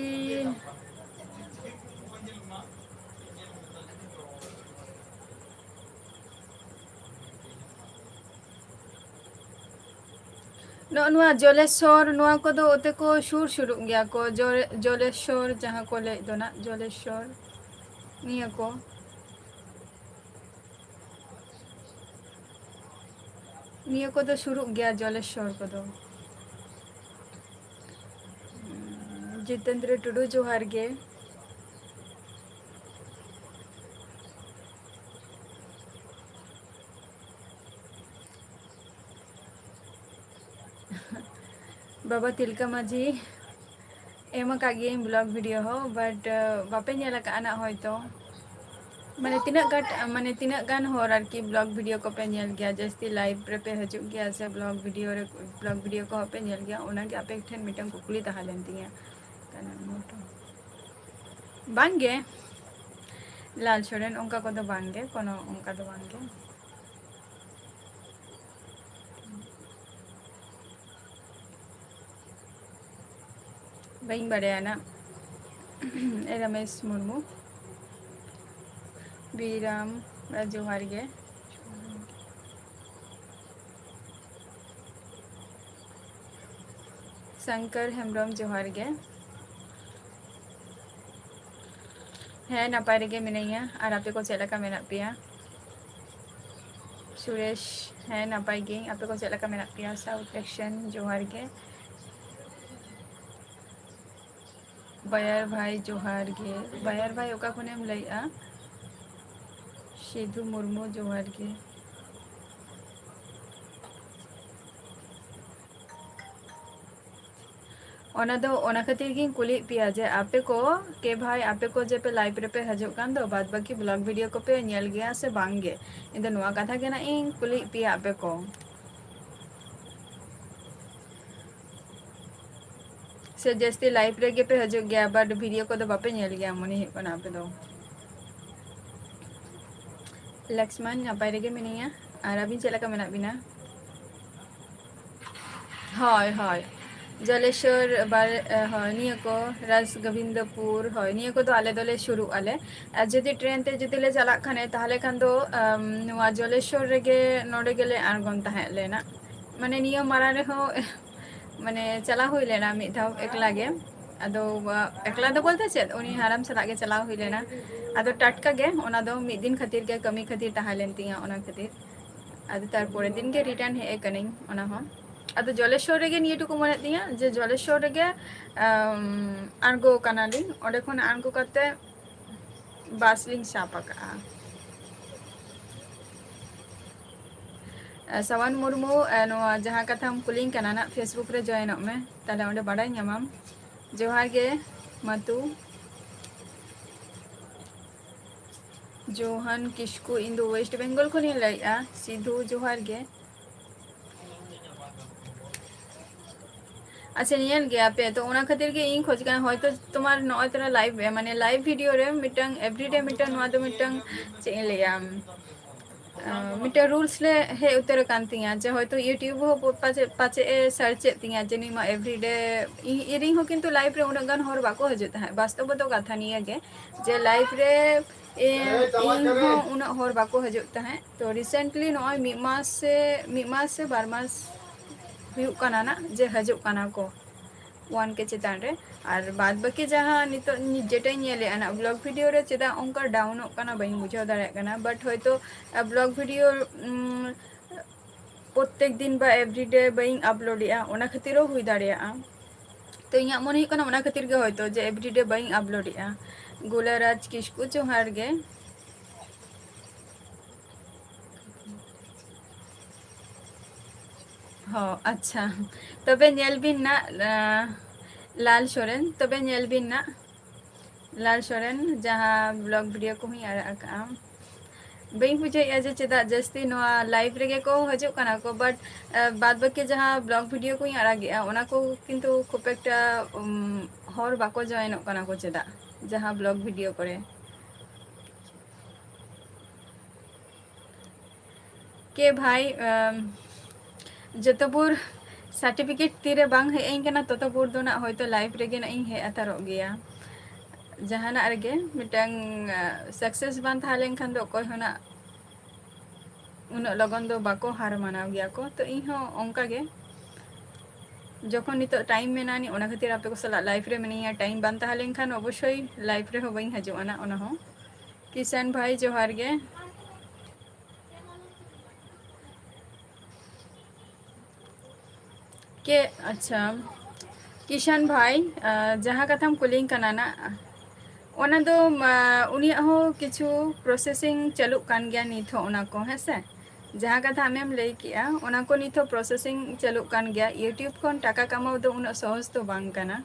ᱱᱚᱜᱼᱚ ᱱᱚᱣᱟ ᱡᱚᱞᱮᱥᱥᱚᱨ, ᱱᱚᱣᱟ ᱠᱚᱫᱚ ᱚᱛᱮ ᱠᱚ ᱥᱩᱨ ᱥᱩᱨᱩᱜ ᱜᱮᱭᱟ ᱠᱚ᱾ ᱡᱚ-, ᱡᱚᱞᱮᱥᱥᱚᱨ ᱡᱟᱦᱟᱸ ᱠᱚ ᱞᱟᱹᱭᱮᱫ ᱫᱚ ᱱᱟᱜ, ᱡᱚᱞᱮᱥᱥᱚᱨ, ᱱᱤᱭᱟᱹ ᱠᱚ, ᱱᱤᱭᱟᱹ ᱠᱚᱫᱚ ᱥᱩᱨᱩᱜ ᱜᱮᱭᱟ, ᱡᱚᱞᱮᱥᱥᱚᱨ ᱠᱚᱫᱚ᱾ ᱡᱤᱛᱮᱱᱫᱨᱚ ᱴᱩᱰᱩ, ᱡᱚᱦᱟᱨ ᱜᱮ᱾ ᱵᱟᱵᱟ ᱛᱤᱞᱠᱟᱹ ᱢᱟᱹᱡᱷᱤ, ᱮᱢ ᱟᱠᱟᱫ ᱜᱤᱭᱟᱹᱧ vlog video ᱦᱚᱸ, but, ᱟᱸ, ᱵᱟᱯᱮ ᱧᱮᱞ ᱟᱠᱟᱫᱼᱟ ᱱᱟᱜ ᱦᱚᱭᱛᱚ᱾ ᱢᱟᱱᱮ ᱛᱤᱱᱟᱹᱜ ᱜᱟᱱ, ᱢᱟᱱᱮ ᱛᱤᱱᱟᱹᱜ ᱜᱟᱱ ᱦᱚᱲ ᱟᱨᱠᱤ vlog video ᱠᱚᱯᱮ ᱧᱮᱞ ᱜᱮᱭᱟ? ᱡᱟᱹᱥᱛᱤ live ᱨᱮᱯᱮ ᱦᱤᱡᱩᱜ ᱜᱮᱭᱟ ᱥᱮ vlog video ᱨᱮ, vlog video ᱠᱚᱦᱚᱸ ᱯᱮ ᱧᱮᱞ ᱜᱮᱭᱟ? ᱚᱱᱟᱜᱮ ᱟᱯᱮ ᱴᱷᱮᱱ ᱢᱤᱫᱴᱟᱝ ᱠᱩᱠᱞᱤ ᱛᱟᱦᱮᱸ ᱞᱮᱱ ᱛᱤᱧᱟᱹ᱾ ᱵᱟᱝᱜᱮ, ᱞᱟᱞ ᱥᱚᱨᱮᱱ ᱚᱱᱠᱟ ᱠᱚᱫᱚ ᱵᱟᱝᱜᱮ, ᱠᱳᱱᱳ ᱚᱱᱠᱟ ᱫᱚ ᱵᱟᱝᱜᱮ᱾ ᱵᱟᱹᱧ ᱵᱟᱲᱟᱭᱟ ᱱᱟᱜ᱾ ᱨᱟᱢᱮᱥ ᱢᱩᱨᱢᱩ, ᱵᱤᱨᱟᱢ, ᱡᱚᱦᱟᱨ ᱜᱮ᱾ ᱥᱚᱝᱠᱚᱨ ᱦᱮᱢᱵᱨᱚᱢ, ᱡᱚᱦᱟᱨ ᱜᱮ᱾ ᱦᱮᱸ, ᱱᱟᱯᱟᱭ ᱨᱮᱜᱮ ᱢᱤᱱᱟᱹᱧᱟ᱾ ᱟᱨ ᱟᱯᱮ ᱠᱚ ᱪᱮᱫ ᱞᱮᱠᱟ ᱢᱮᱱᱟᱜ ᱯᱮᱭᱟ? ᱥᱩᱨᱮᱥ, ᱦᱮᱸ, ᱱᱟᱯᱟᱭ ᱜᱤᱭᱟᱹᱧ᱾ ᱟᱯᱮ ᱠᱚ ᱪᱮᱫ ᱞᱮᱠᱟ ᱢᱮᱱᱟᱜ ᱯᱮᱭᱟ? ᱥᱟᱣᱩᱛᱷ ᱮᱠᱥᱮᱱ, ᱡᱚᱦᱟᱨ ᱜᱮ᱾ ᱵᱟᱭᱟᱨ ᱵᱷᱟᱭ, ᱡᱚᱦᱟᱨ ᱜᱮ᱾ ᱵᱟᱭᱟᱨ ᱵᱷᱟᱭ, ᱚᱠᱟ ᱠᱷᱚᱱᱮᱢ ᱞᱟᱹᱭᱮᱜᱼᱟ? ᱥᱤᱫᱷᱩ ᱢᱩᱨᱢᱩ, ᱡᱚᱦᱟᱨ ᱜᱮ᱾ ᱚᱱᱟ ᱫᱚ ᱚᱱᱟ ᱠᱷᱟᱹᱛᱤᱨ ᱜᱤᱧ ᱠᱩᱞᱤᱭᱮᱫ ᱯᱮᱭᱟ ᱡᱮ ᱟᱯᱮ ᱠᱚ, ᱠᱮ ᱵᱷᱟᱭ, ᱟᱯᱮ ᱠᱚ ᱡᱮ ᱯᱮ live ᱨᱮᱯᱮ ᱦᱤᱡᱩᱜ ᱠᱟᱱ ᱫᱚ, ᱵᱟᱫ ᱵᱟᱹᱠᱤ vlog video ᱠᱚᱯᱮ ᱧᱮᱞ ᱜᱮᱭᱟ ᱥᱮ ᱵᱟᱝ ᱜᱮ? ᱤᱧ ᱫᱚ ᱱᱚᱣᱟ ᱠᱟᱛᱷᱟ ᱜᱮ ᱱᱟᱜ ᱤᱧ ᱠᱩᱞᱤᱭᱮᱫ ᱯᱮᱭᱟ ᱟᱯᱮ ᱠᱚ᱾ ᱥᱮ ᱡᱟᱹᱥᱛᱤ live ᱨᱮᱜᱮ ᱯᱮ ᱦᱤᱡᱩᱜ ᱜᱮᱭᱟ, but video ᱠᱚᱫᱚ ᱵᱟᱯᱮ ᱧᱮᱞ ᱜᱮᱭᱟ, ᱢᱚᱱᱮ ᱦᱩᱭᱩᱜ ᱠᱟᱱᱟ ᱟᱯᱮ ᱫᱚ᱾ ᱞᱚᱠᱥᱢᱟᱱ, ᱱᱟᱯᱟᱭ ᱨᱮᱜᱮ ᱢᱤᱱᱟᱹᱧᱟ, ᱟᱨ ᱟᱹᱵᱤᱱ ᱪᱮᱫ ᱞᱮᱠᱟ ᱢᱮᱱᱟᱜ ᱵᱤᱱᱟ? ᱦᱳᱭ, ᱦᱳᱭ, ᱡᱚᱞᱮᱥᱚᱨ ᱵᱟᱨ-, ᱦᱳᱭ, ᱱᱤᱭᱟᱹ ᱠᱚ, ᱨᱟᱡᱽ ᱜᱳᱵᱤᱱᱫᱚᱯᱩᱨ, ᱦᱳᱭ, ᱱᱤᱭᱟᱹ ᱠᱚᱫᱚ ᱟᱞᱮ ᱫᱚᱞᱮ ᱥᱩᱨᱩᱜ ᱟᱞᱮ᱾ ᱟᱨ ᱡᱩᱫᱤ train ᱛᱮ ᱡᱩᱫᱤ ᱞᱮ ᱪᱟᱞᱟᱜ ᱠᱷᱟᱱᱮ, ᱛᱟᱦᱚᱞᱮ ᱠᱷᱟᱱ ᱫᱚ, ᱟᱢ, ᱱᱚᱣᱟ ᱡᱚᱞᱮᱥᱚᱨ ᱨᱮᱜᱮ, ᱱᱚᱰᱮ ᱜᱮᱞᱮ ᱟᱬᱜᱚᱱ ᱛᱟᱦᱮᱸᱫ ᱞᱮᱱᱟ᱾ ᱢᱟᱱᱮ, ᱱᱤᱭᱟᱹ ᱢᱟᱲᱟᱝ ᱨᱮᱦᱚᱸ ᱢᱟᱱᱮ, ᱪᱟᱞᱟᱣ ᱦᱩᱭ ᱞᱮᱱᱟ ᱢᱤᱫ ᱫᱷᱟᱣ ᱮᱠᱞᱟ ᱜᱮ᱾ ᱟᱫᱚ, ᱟ, ᱮᱠᱞᱟ ᱫᱚ ᱵᱚᱞᱛᱮ ᱪᱮᱫ, ᱩᱱᱤ ᱦᱟᱲᱟᱢ ᱥᱟᱞᱟᱜ ᱜᱮ ᱪᱟᱞᱟᱣ ᱦᱩᱭ ᱞᱮᱱᱟ᱾ ᱟᱫᱚ ᱴᱟᱴᱠᱟ ᱜᱮ, ᱚᱱᱟ ᱫᱚ ᱢᱤᱫ ᱫᱤᱱ ᱠᱷᱟᱹᱛᱤᱨ ᱜᱮ, ᱠᱟᱹᱢᱤ ᱠᱷᱟᱹᱛᱤᱨ ᱛᱟᱦᱮᱸ ᱞᱮᱱ ᱛᱤᱧᱟ, ᱚᱱᱟ ᱠᱷᱟᱹᱛᱤᱨ᱾ ᱟᱫᱚ ᱛᱟᱨᱯᱚᱨᱮᱨ ᱫᱤᱱ ᱜᱮ return ᱦᱮᱡ ᱟᱠᱟᱱᱟᱹᱧ ᱚᱱᱟ ᱦᱚᱸ᱾ ᱟᱫᱚ ᱡᱚᱞᱮᱥᱚᱨ ᱨᱮᱜᱮ ᱱᱤᱭᱟᱹ ᱴᱩᱠᱩ ᱢᱚᱱᱮᱜ ᱛᱤᱧᱟ ᱡᱮ ᱡᱚᱞᱮᱥᱚᱨ ᱨᱮᱜᱮ, ᱟᱢ, ᱟᱬᱜᱚ ᱠᱟᱱᱟᱞᱤᱧ᱾ ᱚᱸᱰᱮ ᱠᱷᱚᱱ ᱟᱬᱜᱚ ᱠᱟᱛᱮ ᱵᱟᱥ ᱞᱤᱧ ᱥᱟᱵ ᱟᱠᱟᱜᱼᱟ᱾ ᱥᱟᱣᱟᱱ ᱢᱩᱨᱢᱩ, ᱮ, ᱱᱚᱣᱟ ᱡᱟᱦᱟᱸ ᱠᱟᱛᱷᱟᱢ ᱠᱩᱞᱤᱧ ᱠᱟᱱᱟ ᱱᱟᱜ, Facebook ᱨᱮ joinᱚᱜ ᱢᱮ, ᱛᱟᱦᱞᱮ ᱚᱸᱰᱮ ᱵᱟᱰᱟᱭ ᱧᱟᱢᱟᱢ᱾ ᱡᱚᱦᱟᱨ ᱜᱮ ᱢᱟᱛᱩ᱾ ᱡᱳᱦᱟᱱ ᱠᱤᱥᱠᱩ, ᱤᱧ ᱫᱚ West Bengal ᱠᱷᱚᱱᱤᱧ ᱞᱟᱹᱭᱮᱫᱼᱟ᱾ ᱥᱤᱫᱷᱩ, ᱡᱚᱦᱟᱨ ᱜᱮ᱾ ᱟᱪᱪᱷᱟ, ᱧᱮᱞ ᱜᱮᱭᱟ ᱯᱮ, ᱛᱚ ᱚᱱᱟ ᱠᱷᱟᱹᱛᱤᱨ ᱜᱮ ᱤᱧ ᱠᱷᱚᱡᱽ ᱠᱟᱱᱟ, ᱦᱚᱭᱛᱚ ᱛᱚᱢᱟᱨ ᱱᱚᱜᱼᱚᱭ ᱛᱚᱨᱟ live ᱨᱮ, ᱢᱟᱱᱮ, live video ᱨᱮ ᱢᱤᱫᱴᱟᱝ everyday ᱢᱤᱫᱴᱟᱝ, ᱱᱚᱣᱟ ᱫᱚ ᱢᱤᱫᱴᱟᱝ, ᱪᱮᱫ ᱤᱧ ᱞᱟᱹᱭᱟ, ᱟᱸ, ᱢᱤᱫᱴᱟᱝ rules ᱞᱮ ᱦᱮᱡ ᱩᱛᱟᱹᱨ ᱟᱠᱟᱱ ᱛᱤᱧᱟ ᱡᱮ ᱦᱚᱭᱛᱚ YouTube ᱦᱚᱸ ᱯᱟᱪᱮᱫ, ᱯᱟᱪᱮᱫ ᱮ search ᱮᱫ ᱛᱤᱧᱟ ᱡᱮ ᱱᱩᱭ ᱢᱟ everyday ᱨᱮ, ᱤᱧ, ᱤᱧ ᱨᱮᱱ ᱦᱚᱸ ᱠᱤᱱᱛᱩ live ᱨᱮ ᱩᱱᱟᱹᱜ ᱜᱟᱱ ᱦᱚᱲ ᱵᱟᱠᱚ ᱦᱤᱡᱩᱜ ᱛᱟᱦᱮᱸᱫ᱾ ᱵᱟᱥᱛᱚᱵᱚᱛᱚ ᱠᱟᱛᱷᱟ ᱱᱤᱭᱟᱹ ᱜᱮ ᱡᱮ live ᱨᱮ, ᱮ, ᱤᱧ ᱦᱚᱸ ᱩᱱᱟᱹᱜ ᱦᱚᱲ ᱵᱟᱠᱚ ᱦᱤᱡᱩᱜ ᱛᱟᱦᱮᱸᱫ᱾ ᱛᱚ recently ᱱᱚᱜᱼᱚᱭ ᱢᱤᱫ ᱢᱟᱥ ᱥᱮ, ᱢᱤᱫ ᱢᱟᱥ ᱥᱮ ᱵᱟᱨ ᱢᱟᱥ ᱦᱩᱭᱩᱜ ᱠᱟᱱᱟ ᱱᱟᱜ ᱡᱮ ᱦᱤᱡᱩᱜ ᱠᱟᱱᱟ ᱠᱚ᱾ ᱚᱣᱟᱱ ᱠᱮ ᱪᱮᱛᱟᱱ ᱨᱮ᱾ ᱟᱨ ᱵᱟᱫ ᱵᱟᱹᱠᱤ ᱡᱟᱦᱟᱸ ᱱᱤᱛᱚᱜ ᱡᱮᱴᱟᱧ ᱧᱮᱞᱮᱫᱼᱟ ᱱᱟᱜ, ᱵᱞᱚᱜ ᱵᱷᱤᱰᱤᱭᱳ ᱨᱮ ᱪᱮᱫᱟᱜ ᱚᱱᱠᱟ ᱰᱟᱣᱩᱱᱚᱜ ᱠᱟᱱᱟ ᱵᱟᱹᱧ ᱵᱩᱡᱷᱟᱹᱣ ᱫᱟᱲᱮᱭᱟᱜ ᱠᱟᱱᱟ᱾ ᱵᱟᱴ ᱦᱚᱭᱛᱳ ᱵᱞᱚᱜ ᱵᱷᱤᱰᱤᱭᱳ ᱯᱨᱚᱛᱮᱠ ᱫᱤᱱ ᱵᱟ ᱮᱵᱨᱤᱰᱮ ᱵᱟᱹᱧ ᱟᱯᱞᱳᱰᱮᱜᱼᱟ, ᱚᱱᱟ ᱠᱷᱟᱹᱛᱤᱨ ᱦᱚᱸ ᱦᱩᱭ ᱫᱟᱲᱮᱭᱟᱜᱼᱟ᱾ ᱛᱚ ᱤᱧᱟᱹᱜ ᱢᱚᱱᱮ ᱦᱩᱭᱩᱜ ᱠᱟᱱᱟ ᱚᱱᱟ ᱠᱷᱟᱹᱛᱤᱨ ᱜᱮ ᱦᱚᱭᱛᱳ ᱡᱮ ᱮᱵᱨᱤᱰᱮ ᱵᱟᱹᱧ ᱟᱯᱞᱳᱰᱮᱜᱼᱟ᱾ ᱜᱳᱞᱟᱨᱟᱡᱽ ᱠᱤᱥᱠᱩ ᱡᱚᱦᱟᱨ ᱜᱮ᱾ ᱦᱚᱸ, ᱟᱪᱪᱷᱟ, ᱛᱚᱵᱮ ᱧᱮᱞ ᱵᱤᱱ ᱱᱟᱜ, ᱟᱸ, ᱞᱟᱞ ᱥᱚᱨᱮᱱ, ᱛᱚᱵᱮ ᱧᱮᱞ ᱵᱤᱱ ᱱᱟᱜ, ᱞᱟᱞ ᱥᱚᱨᱮᱱ, ᱡᱟᱦᱟᱸ ᱵᱞᱚᱜ ᱵᱷᱤᱰᱤᱭᱳ ᱠᱚᱦᱚᱸᱧ ᱟᱲᱟᱜ ᱟᱠᱟᱫᱼᱟ᱾ ᱵᱟᱹᱧ ᱵᱩᱡᱷᱟᱹᱣᱮᱫᱼᱟ ᱡᱮ ᱪᱮᱫᱟᱜ ᱡᱟᱹᱥᱛᱤ ᱱᱚᱣᱟ ᱞᱟᱭᱤᱵᱷ ᱨᱮᱜᱮ ᱠᱚ ᱦᱤᱡᱩᱜ ᱠᱟᱱᱟ ᱠᱚ, ᱵᱟᱴ, ᱟᱸ, ᱵᱟᱫ ᱵᱟᱹᱠᱤ ᱡᱟᱦᱟᱸ ᱵᱞᱚᱜ ᱵᱷᱤᱰᱤᱭᱳ ᱠᱚᱧ ᱟᱲᱟᱜᱮᱜᱼᱟ, ᱚᱱᱟ ᱠᱚ ᱠᱤᱱᱛᱩ ᱠᱷᱩᱵ ᱮᱠᱴᱟ, ᱩᱢ, ᱦᱚᱲ ᱵᱟᱠᱚ ᱡᱚᱭᱮᱱᱚᱜ ᱠᱟᱱᱟ ᱠᱚ ᱪᱮᱫᱟᱜ, ᱡᱟᱦᱟᱸ ᱵᱞᱚᱜ ᱵᱷᱤᱰᱤᱭᱳ ᱠᱚᱨᱮ᱾ ᱠᱮ ᱵᱷᱟᱭ, ᱟᱢ, ᱡᱚᱛᱚ ᱵᱷᱳᱨ ᱥᱟᱨᱴᱤᱯᱷᱤᱠᱮᱴ ᱛᱤᱨᱮ ᱵᱟᱝ ᱦᱮᱡ ᱟᱹᱧ ᱠᱟᱱᱟ, ᱛᱚᱛᱚ ᱵᱷᱳᱨ ᱫᱚ ᱱᱟᱜ ᱦᱚᱭᱛᱳ ᱞᱟᱭᱤᱵᱷ ᱨᱮᱜᱮ ᱱᱟᱜ ᱤᱧ ᱦᱮᱡ ᱦᱟᱛᱟᱨᱚᱜ ᱜᱮᱭᱟ᱾ ᱡᱟᱦᱟᱱᱟᱜ ᱨᱮᱜᱮ ᱢᱤᱫᱴᱟᱝ, ᱟ, ᱥᱟᱠᱥᱮᱥ ᱵᱟᱝ ᱛᱟᱦᱮᱸ ᱞᱮᱱᱠᱷᱟᱱ ᱫᱚ ᱚᱠᱚᱭ ᱦᱚᱸ ᱱᱟᱜ ᱩᱱᱟᱹᱜ ᱞᱚᱜᱚᱱ ᱫᱚ ᱵᱟᱠᱚ ᱦᱟᱨ ᱢᱟᱱᱟᱣ ᱜᱮᱭᱟ ᱠᱚ᱾ ᱛᱚ ᱤᱧ ᱦᱚᱸ ᱚᱱᱠᱟ ᱜᱮ, ᱡᱚᱠᱷᱚᱱ ᱱᱤᱛᱚᱜ ᱴᱟᱭᱤᱢ ᱢᱮᱱᱟᱜᱼᱟ, ᱚᱱᱟ ᱠᱷᱟᱹᱛᱤᱨ ᱟᱯᱮ ᱠᱚ ᱥᱟᱞᱟᱜ ᱞᱟᱭᱤᱵᱷ ᱨᱮ ᱢᱤᱱᱟᱹᱧᱟ᱾ ᱴᱟᱭᱤᱢ ᱵᱟᱝ ᱛᱟᱦᱮᱸ ᱞᱮᱱᱠᱷᱟᱱ ᱚᱵᱚᱥᱥᱳᱭ ᱞᱟᱭᱤᱵᱷ ᱨᱮᱦᱚᱸ ᱵᱟᱹᱧ ᱦᱤᱡᱩᱜᱼᱟ ᱱᱟᱜ, ᱚᱱᱟ ᱦᱚᱸ᱾ ᱠᱤᱥᱟᱱ ᱵᱷᱟᱭ, ᱡᱚᱦᱟᱨ ᱜᱮ᱾ ᱠᱮ, ᱟᱪᱪᱷᱟ, ᱠᱤᱥᱟᱱ ᱵᱷᱟᱭ, ᱟᱸ, ᱡᱟᱦᱟᱸ ᱠᱟᱛᱷᱟᱢ ᱠᱩᱞᱤᱧ ᱠᱟᱱᱟ ᱱᱟᱜ, ᱚᱱᱟ ᱫᱚ, ᱟᱸ, ᱩᱱᱤᱭᱟᱜ ᱦᱚᱸ ᱠᱤᱪᱷᱩ ᱯᱨᱚᱥᱮᱥᱤᱝ ᱪᱟᱹᱞᱩᱜ ᱠᱟᱱ ᱜᱮᱭᱟ ᱱᱤᱛ ᱦᱚᱸ, ᱚᱱᱟ ᱠᱚ, ᱦᱮᱸ ᱥᱮ? ᱡᱟᱦᱟᱸ ᱠᱟᱛᱷᱟ ᱟᱢᱮᱢ ᱞᱟᱹᱭ ᱠᱮᱜᱼᱟ, ᱚᱱᱟ ᱠᱚ ᱱᱤᱛ ᱦᱚᱸ ᱯᱨᱚᱥᱮᱥᱤᱝ ᱪᱟᱹᱞᱩᱜ ᱠᱟᱱ ᱜᱮᱭᱟ᱾ YouTube ᱠᱷᱚᱱ ᱴᱟᱠᱟ ᱠᱟᱢᱟᱣ ᱫᱚ ᱩᱱᱟᱹᱜ ᱥᱚᱦᱚᱡᱽ ᱫᱚ ᱵᱟᱝ ᱠᱟᱱᱟ᱾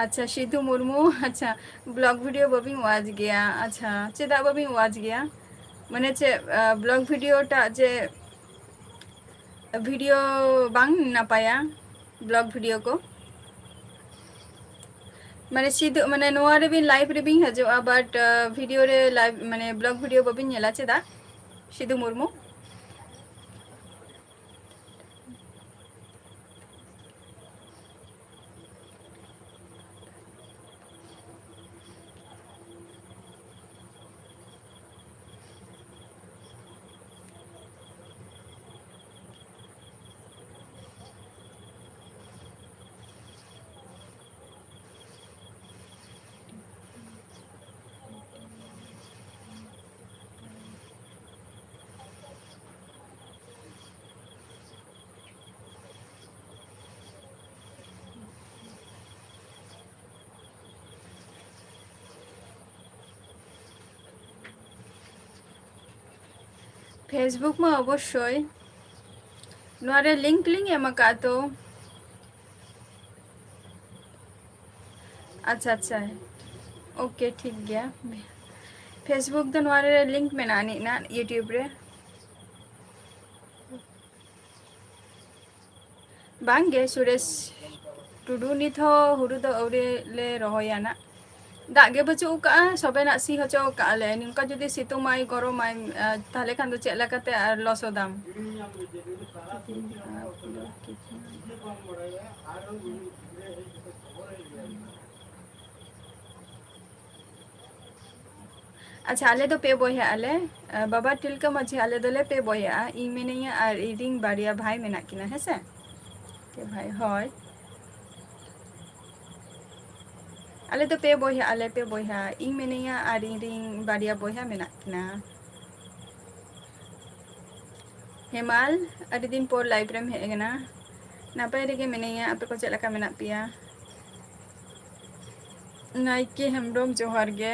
ᱟᱪᱪᱷᱟ, ᱥᱤᱫᱷᱩ ᱢᱩᱨᱢᱩ, ᱟᱪᱪᱷᱟ, ᱵᱞᱚᱜ ᱵᱷᱤᱰᱤᱭᱳ ᱵᱟᱹᱵᱤᱱ ᱣᱟᱪ ᱜᱮᱭᱟ? ᱟᱪᱪᱷᱟ, ᱪᱮᱫᱟᱜ ᱵᱟᱹᱵᱤᱱ ᱣᱟᱪ ᱜᱮᱭᱟ? ᱢᱟᱱᱮ ᱪᱮᱫ, ᱟ, ᱵᱞᱚᱜ ᱵᱷᱤᱰᱤᱭᱳ ᱴᱟᱜ ᱡᱮ ᱵᱷᱤᱰᱤᱭᱳ ᱵᱟᱝ ᱱᱟᱯᱟᱭᱟ, ᱵᱞᱚᱜ ᱵᱷᱤᱰᱤᱭᱳ ᱠᱚ? ᱢᱟᱱᱮ ᱥᱤᱫᱷᱩ, ᱢᱟᱱᱮ ᱱᱚᱣᱟ ᱨᱮᱵᱤᱱ ᱞᱟᱭᱤᱵᱷ ᱨᱮᱵᱤᱱ ᱦᱤᱡᱩᱜᱼᱟ, ᱵᱟᱴ, ᱟ, ᱵᱷᱤᱰᱤᱭᱳ ᱨᱮ ᱞᱟᱭᱤᱵᱷ, ᱢᱟᱱᱮ ᱵᱞᱚᱜ ᱵᱷᱤᱰᱤᱭᱳ ᱵᱟᱹᱵᱤᱱ ᱧᱮᱞᱟ ᱪᱮᱫᱟᱜ, ᱥᱤᱫᱷᱩ ᱢᱩᱨᱢᱩ? Facebook ᱢᱟ ᱚᱵᱚᱥᱥᱳᱭ᱾ ᱱᱚᱣᱟ ᱨᱮ link ᱞᱤᱧ ᱮᱢ ᱟᱠᱟᱫ ᱛᱚ᱾ ᱟᱪᱪᱷᱟ, ᱟᱪᱪᱷᱟ᱾ OK, ᱴᱷᱤᱠ ᱜᱮᱭᱟ᱾ Facebook ᱫᱚ ᱱᱚᱣᱟ ᱨᱮ link ᱢᱮᱱᱟᱜᱼᱟ ᱟᱹᱱᱤᱡ ᱱᱟ, YouTube ᱨᱮ᱾ ᱵᱟᱝ ᱜᱮ, ᱥᱩᱨᱮᱥ ᱴᱩᱰᱩ, ᱱᱤᱛ ᱦᱚᱸ ᱦᱩᱲᱩ ᱫᱚ ᱟᱹᱣᱨᱤ ᱞᱮ ᱨᱚᱦᱚᱭᱟ ᱱᱟᱜ᱾ ᱫᱟᱜ ᱜᱮ ᱵᱟᱹᱪᱩᱜ ᱟᱠᱟᱜᱼᱟ, ᱥᱚᱵᱮᱱᱟᱜ ᱥᱤ ᱦᱚᱪᱚ ᱟᱠᱟᱜᱼᱟ ᱞᱮ᱾ ᱱᱚᱝᱠᱟ ᱡᱩᱫᱤ ᱥᱤᱛᱩᱝ ᱟᱭ, ᱜᱚᱨᱚᱢᱟᱭ, ᱟᱸ, ᱛᱟᱦᱞᱮ ᱠᱷᱟᱱ ᱫᱚ ᱪᱮᱫ ᱞᱮᱠᱟᱛᱮ ᱟᱨ ᱞᱚᱥᱚᱫᱟᱢ? ᱟᱪᱪᱷᱟ, ᱟᱞᱮ ᱫᱚ ᱯᱮ ᱵᱚᱭᱦᱟᱜ ᱟᱞᱮ᱾ ᱟᱸ, ᱵᱟᱵᱟ ᱛᱤᱞᱠᱟᱹ ᱢᱟᱹᱡᱷᱤ, ᱟᱞᱮ ᱫᱚᱞᱮ ᱯᱮ ᱵᱚᱭᱦᱟᱜᱼᱟ᱾ ᱤᱧ ᱢᱤᱱᱟᱹᱧᱟ ᱟᱨ ᱤᱧ ᱨᱤᱱ ᱵᱟᱨᱭᱟ ᱵᱷᱟᱭ ᱢᱮᱱᱟᱜ ᱠᱤᱱᱟ, ᱦᱮᱸ ᱥᱮ? ᱯᱮ ᱵᱷᱟᱭ, ᱦᱳᱭ᱾ ᱟᱞᱮ ᱫᱚ ᱯᱮ ᱵᱚᱭᱦᱟᱜ ᱟᱞᱮ, ᱯᱮ ᱵᱚᱭᱦᱟ᱾ ᱤᱧ ᱢᱤᱱᱟᱹᱧᱟ ᱟᱨ ᱤᱧ ᱨᱤᱱ ᱵᱟᱨᱭᱟ ᱵᱚᱭᱦᱟ ᱢᱮᱱᱟᱜ ᱠᱤᱱᱟ᱾ ᱦᱮᱢᱟᱞ, ᱟᱹᱰᱤ ᱫᱤᱱ ᱯᱚᱨ live ᱨᱮᱢ ᱦᱮᱡ ᱟᱠᱟᱱᱟ᱾ ᱱᱟᱯᱟᱭ ᱨᱮᱜᱮ ᱢᱤᱱᱟᱹᱧᱟ, ᱟᱯᱮ ᱠᱚ ᱪᱮᱫ ᱞᱮᱠᱟ ᱢᱮᱱᱟᱜ ᱯᱮᱭᱟ? ᱱᱟᱭᱠᱮ ᱦᱮᱢᱵᱨᱚᱢ, ᱡᱚᱦᱟᱨ ᱜᱮ᱾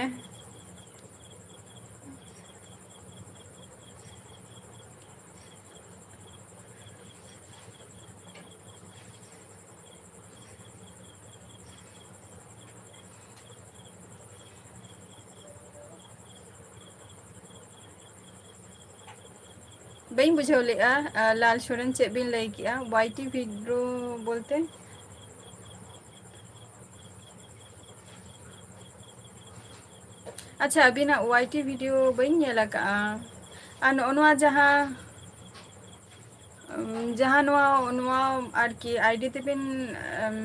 ᱵᱟᱹᱧ ᱵᱩᱡᱷᱟᱹᱣ ᱞᱮᱜᱼᱟ, ᱟ, ᱞᱟᱞ ᱥᱚᱨᱮᱱ, ᱪᱮᱫ ᱵᱤᱱ ᱞᱟᱹᱭ ᱠᱮᱜᱼᱟ? ᱳᱣᱟᱭ ᱴᱤ ᱵᱷᱤᱰᱤᱭᱳ ᱵᱚᱞᱛᱮ? ᱟᱪᱪᱷᱟ, ᱟᱹᱵᱤᱱᱟᱜ ᱳᱣᱟᱭ ᱴᱤ ᱵᱷᱤᱰᱤᱭᱳ ᱵᱟᱹᱧ ᱧᱮᱞ ᱟᱠᱟᱜᱼᱟ᱾ ᱟᱨ ᱱᱚᱜᱼᱚ ᱱᱚᱣᱟ ᱡᱟᱦᱟᱸ, ᱩᱢ, ᱡᱟᱦᱟᱸ ᱱᱚᱣᱟ, ᱱᱚᱣᱟ ᱟᱨᱠᱤ ᱟᱭᱰᱤ ᱛᱮᱵᱤᱱ, ᱩᱢ,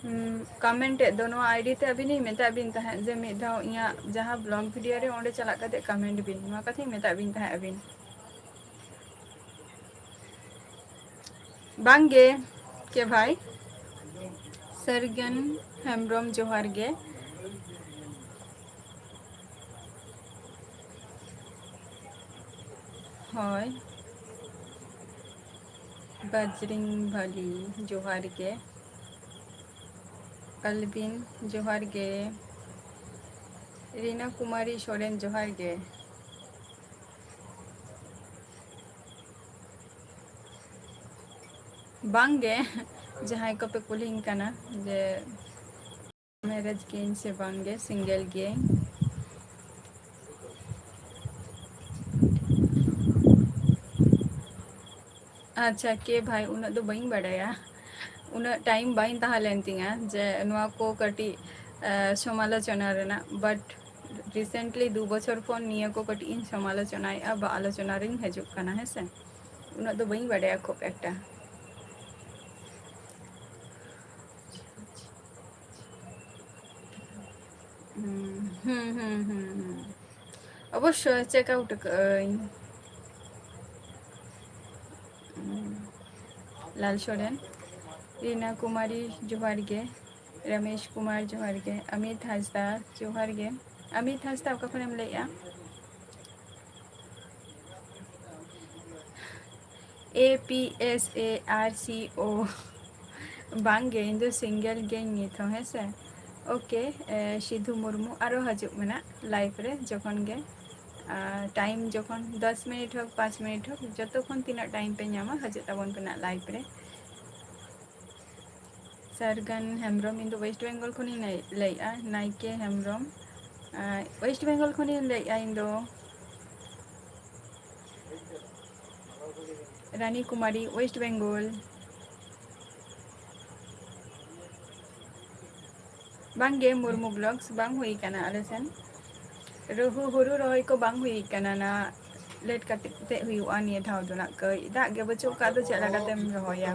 ᱩᱢ, ᱠᱚᱢᱮᱱᱴ ᱮᱫ ᱫᱚ, ᱱᱚᱣᱟ ᱟᱭᱰᱤ ᱛᱮ ᱟᱹᱵᱤᱱᱤᱧ ᱢᱮᱛᱟᱫ ᱵᱤᱱ ᱛᱟᱦᱮᱸᱫ ᱡᱮ ᱢᱤᱫ ᱫᱷᱟᱣ ᱤᱧᱟᱹᱜ ᱡᱟᱦᱟᱸ ᱵᱞᱚᱜ ᱵᱷᱤᱰᱤᱭᱳ ᱨᱮ ᱚᱸᱰᱮ ᱪᱟᱞᱟᱜ ᱠᱟᱛᱮ ᱠᱚᱢᱮᱱᱴ ᱵᱤᱱ, ᱱᱚᱣᱟ ᱠᱟᱛᱷᱟᱧ ᱢᱮᱛᱟᱫ ᱵᱤᱱ ᱛᱟᱦᱮᱸᱫ ᱟᱹᱵᱤᱱ᱾ ᱵᱟᱝ ᱜᱮ ᱠᱮ ᱵᱷᱟᱭ᱾ ᱥᱟᱹᱨᱜᱟᱹᱱ ᱦᱮᱢᱵᱨᱚᱢ, ᱡᱚᱦᱟᱨ ᱜᱮ᱾ ᱦᱳᱭ᱾ ᱵᱟᱡᱽᱨᱤᱝ ᱵᱷᱟᱞᱤ, ᱡᱚᱦᱟᱨ ᱜᱮ᱾ ᱟᱞᱵᱤᱱ, ᱡᱚᱦᱟᱨ ᱜᱮ᱾ ᱨᱤᱱᱟ ᱠᱩᱢᱟᱨᱤ ᱥᱚᱨᱮᱱ, ᱡᱚᱦᱟᱨ ᱜᱮ᱾ ᱵᱟᱝ ᱜᱮ, ᱡᱟᱦᱟᱸᱭ ᱠᱚᱯᱮ ᱠᱩᱞᱤᱧ ᱠᱟᱱᱟ ᱡᱮ ᱢᱮᱨᱮᱡᱽ ᱜᱤᱭᱟᱹᱧ ᱥᱮ ᱵᱟᱝ ᱜᱮ, ᱥᱤᱝᱜᱮᱞ ᱜᱤᱭᱟᱹᱧ᱾ ᱟᱪᱪᱷᱟ, ᱠᱮ ᱵᱷᱟᱭ, ᱩᱱᱟᱹᱜ ᱫᱚ ᱵᱟᱹᱧ ᱵᱟᱰᱟᱭᱟ, ᱩᱱᱟᱹᱜ ᱴᱟᱭᱤᱢ ᱵᱟᱹᱧ ᱛᱟᱦᱮᱸ ᱞᱮᱱ ᱛᱤᱧᱟ ᱡᱮ ᱱᱚᱣᱟ ᱠᱚ ᱠᱟᱹᱴᱤᱡ, ᱮ, ᱥᱚᱢᱟᱞᱳᱪᱚᱱᱟ ᱨᱮᱱᱟᱜ, but recently ᱫᱩ ᱵᱚᱪᱷᱚᱨ ᱠᱷᱚᱱ ᱱᱤᱭᱟᱹ ᱠᱚ ᱠᱟᱹᱴᱤᱡ ᱤᱧ ᱥᱚᱢᱟᱞᱳᱪᱚᱱᱟᱭᱮᱫᱼᱟ ᱵᱟ ᱟᱞᱳᱪᱚᱱᱟ ᱨᱤᱧ ᱦᱤᱡᱩᱜ ᱠᱟᱱᱟ, ᱦᱮᱸ ᱥᱮ᱾ ᱩᱱᱟᱹᱜ ᱫᱚ ᱵᱟᱹᱧ ᱵᱟᱰᱟᱭᱟ ᱠᱷᱩᱵ ᱮᱠᱴᱟ᱾ ᱦᱩᱸ, ᱦᱩᱸ, ᱦᱩᱸ, ᱦᱩᱸ, ᱦᱩᱸ᱾ ᱚᱵᱚᱥᱥᱳᱭ check out ᱠᱟᱜ ᱟᱹᱧ᱾ ᱦᱩᱸ᱾ ᱞᱟᱞ ᱥᱚᱨᱮᱱ, ᱨᱤᱱᱟ ᱠᱩᱢᱟᱨᱤ, ᱡᱚᱦᱟᱨ ᱜᱮ᱾ ᱨᱟᱢᱮᱥ ᱠᱩᱢᱟᱨ, ᱡᱚᱦᱟᱨ ᱜᱮ᱾ ᱟᱢᱤᱛ ᱦᱟᱸᱥᱫᱟ, ᱡᱚᱦᱟᱨ ᱜᱮ᱾ ᱟᱢᱤᱛ ᱦᱟᱸᱥᱫᱟ, ᱚᱠᱟ ᱠᱷᱚᱱᱮᱢ ᱞᱟᱹᱭᱮᱜᱼᱟ? A P S A R C O᱾ ᱵᱟᱝ ᱜᱮ, ᱤᱧ ᱫᱚ ᱥᱤᱝᱜᱮᱞ ᱜᱮᱧ ᱱᱤᱛ ᱦᱚᱸ, ᱦᱮᱸ ᱥᱮ᱾ ᱳᱠᱮ, ᱮ, ᱥᱤᱫᱷᱩ ᱢᱩᱨᱢᱩ, ᱟᱨᱚ ᱦᱤᱡᱩᱜ ᱢᱮ ᱱᱟᱜ ᱞᱟᱭᱤᱵᱷ ᱨᱮ ᱡᱚᱠᱷᱚᱱ ᱜᱮ, ᱟᱨ ᱴᱟᱭᱤᱢ ᱡᱚᱠᱷᱚᱱ ᱫᱚᱥ ᱢᱤᱱᱤᱴ ᱦᱳᱠ, ᱯᱟᱸᱪ ᱢᱤᱱᱤᱴ ᱦᱳᱠ, ᱡᱚᱛᱚ ᱠᱷᱚᱱ ᱛᱤᱱᱟᱹᱜ ᱴᱟᱭᱤᱢ ᱯᱮ ᱧᱟᱢᱟ, ᱦᱤᱡᱩᱜ ᱛᱟᱵᱚᱱ ᱯᱮ ᱱᱟᱜ ᱞᱟᱭᱤᱵᱷ ᱨᱮ᱾ ᱥᱟᱨᱜᱟᱱ ᱦᱮᱢᱵᱨᱚᱢ, ᱤᱧ ᱫᱚ ᱳᱭᱮᱥᱴ ᱵᱮᱝᱜᱚᱞ ᱠᱷᱚᱱᱤᱧ ᱞᱟᱹᱭ-, ᱞᱟᱹᱭᱮᱜᱼᱟ, ᱱᱟᱭᱠᱮ ᱦᱮᱢᱵᱨᱚᱢ, ᱟᱨ ᱳᱭᱮᱥᱴ ᱵᱮᱝᱜᱚᱞ ᱠᱷᱚᱱᱤᱧ ᱞᱟᱹᱭᱮᱜᱼᱟ ᱤᱧ ᱫᱚ᱾ ᱨᱟᱱᱤ ᱠᱩᱢᱟᱨᱤ, ᱳᱭᱮᱥᱴ ᱵᱮᱝᱜᱚᱞ᱾ ᱵᱟᱝ ᱜᱮ, ᱢᱩᱨᱢᱩ ᱵᱞᱚᱜᱥ ᱵᱟᱝ ᱦᱩᱭ ᱠᱟᱱᱟ ᱟᱞᱮ ᱥᱮᱱ᱾ ᱨᱩᱦᱩ ᱦᱩᱲᱩ ᱨᱚᱦᱚᱭ ᱠᱚ ᱵᱟᱝ ᱦᱩᱭ ᱠᱟᱱᱟ ᱱᱟ, ᱞᱮᱴ ᱠᱟᱛᱮ ᱦᱩᱭᱩᱜᱼᱟ ᱱᱤᱭᱟᱹ ᱫᱷᱟᱣ ᱫᱚ ᱱᱟᱜ᱾ ᱠᱟᱹᱡ ᱫᱟᱜ ᱜᱮ ᱵᱟᱹᱪᱩᱜ ᱠᱟᱜ ᱫᱚ ᱪᱮᱫ ᱞᱮᱠᱟᱛᱮᱢ ᱨᱚᱦᱚᱭᱟ?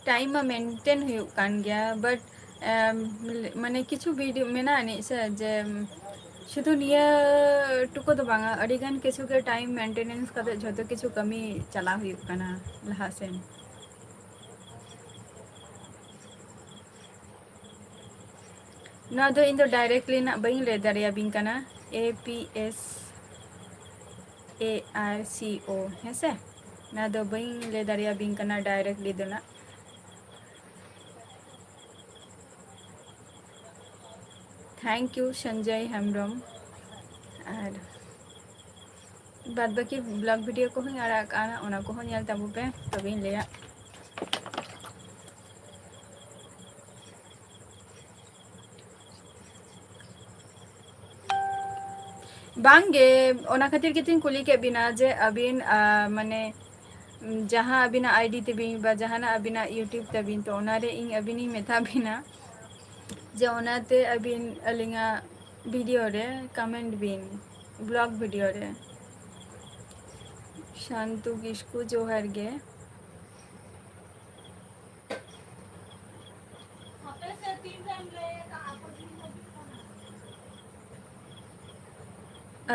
ᱴᱟᱭᱤᱢ ᱢᱟ ᱢᱮᱱᱴᱮᱱ ᱦᱩᱭᱩᱜ ᱠᱟᱱ ᱜᱮᱭᱟ, but, ᱮᱢ, ᱢᱟᱱᱮ ᱠᱤᱪᱷᱩ ᱵᱷᱤᱰᱤᱭᱳ ᱢᱮᱱᱟᱜ ᱟᱹᱱᱤᱡ ᱥᱮ ᱡᱮ, ᱥᱩᱫᱷᱩ ᱱᱤᱭᱟᱹ ᱴᱩᱠᱩ ᱫᱚ ᱵᱟᱝᱟ, ᱟᱹᱰᱤᱜᱟᱱ ᱠᱤᱪᱷᱩ ᱜᱮ time maintenance ᱠᱟᱛᱮ ᱡᱷᱚᱛᱚ ᱠᱤᱪᱷᱩ ᱠᱟᱹᱢᱤ ᱪᱟᱞᱟᱣ ᱦᱩᱭᱩᱜ ᱠᱟᱱᱟ ᱞᱟᱦᱟ ᱥᱮᱱ᱾ ᱱᱚᱣᱟ ᱫᱚ ᱤᱧ ᱫᱚ directly ᱱᱟᱜ ᱵᱟᱹᱧ ᱞᱟᱹᱭ ᱫᱟᱲᱮᱭᱟᱵᱤᱱ ᱠᱟᱱᱟ, A P S A R C O, ᱦᱮᱸ ᱥᱮ? ᱱᱚᱣᱟ ᱫᱚ ᱵᱟᱹᱧ ᱞᱟᱹᱭ ᱫᱟᱲᱮᱭᱟᱵᱤᱱ ᱠᱟᱱᱟ directly ᱫᱚ ᱱᱟᱜ᱾ Thank you Sanjay Hembrom. ᱟᱨ ᱵᱟᱫ ᱵᱟᱹᱠᱤ vlog video ᱠᱚᱦᱚᱸᱧ ᱟᱲᱟᱜ ᱠᱟᱜᱼᱟ, ᱚᱱᱟ ᱠᱚᱦᱚᱸ ᱧᱮᱞ ᱛᱟᱵᱚ ᱯᱮ, ᱛᱚᱵᱮᱧ ᱞᱟᱹᱭᱟ᱾ ᱵᱟᱝᱜᱮ, ᱚᱱᱟ ᱠᱷᱟᱹᱛᱤᱨ ᱜᱮᱛᱚᱧ ᱠᱩᱞᱤ ᱠᱮᱫ ᱵᱤᱱᱟ ᱡᱮ ᱟᱹᱵᱤᱱ, ᱟᱸ, ᱢᱟᱱᱮ, ᱡᱟᱦᱟᱸ ᱟᱹᱵᱤᱱᱟᱜ I D ᱛᱮᱵᱤᱱ ᱵᱟ ᱡᱟᱦᱟᱱᱟᱜ ᱟᱹᱵᱤᱱᱟᱜ YouTube ᱛᱟᱹᱵᱤᱱ, ᱛᱚ ᱚᱱᱟᱨᱮ ᱤᱧ ᱟᱹᱵᱤᱱᱤᱧ ᱢᱮᱛᱟ ᱵᱤᱱᱟ ᱡᱮ ᱚᱱᱟᱛᱮ ᱟᱹᱵᱤᱱ ᱟᱹᱞᱤᱧᱟᱜ video ᱨᱮ comment ᱵᱤᱱ, vlog video ᱨᱮ᱾ ᱥᱟᱱᱛᱩ ᱠᱤᱥᱠᱩ, ᱡᱚᱦᱟᱨ ᱜᱮ᱾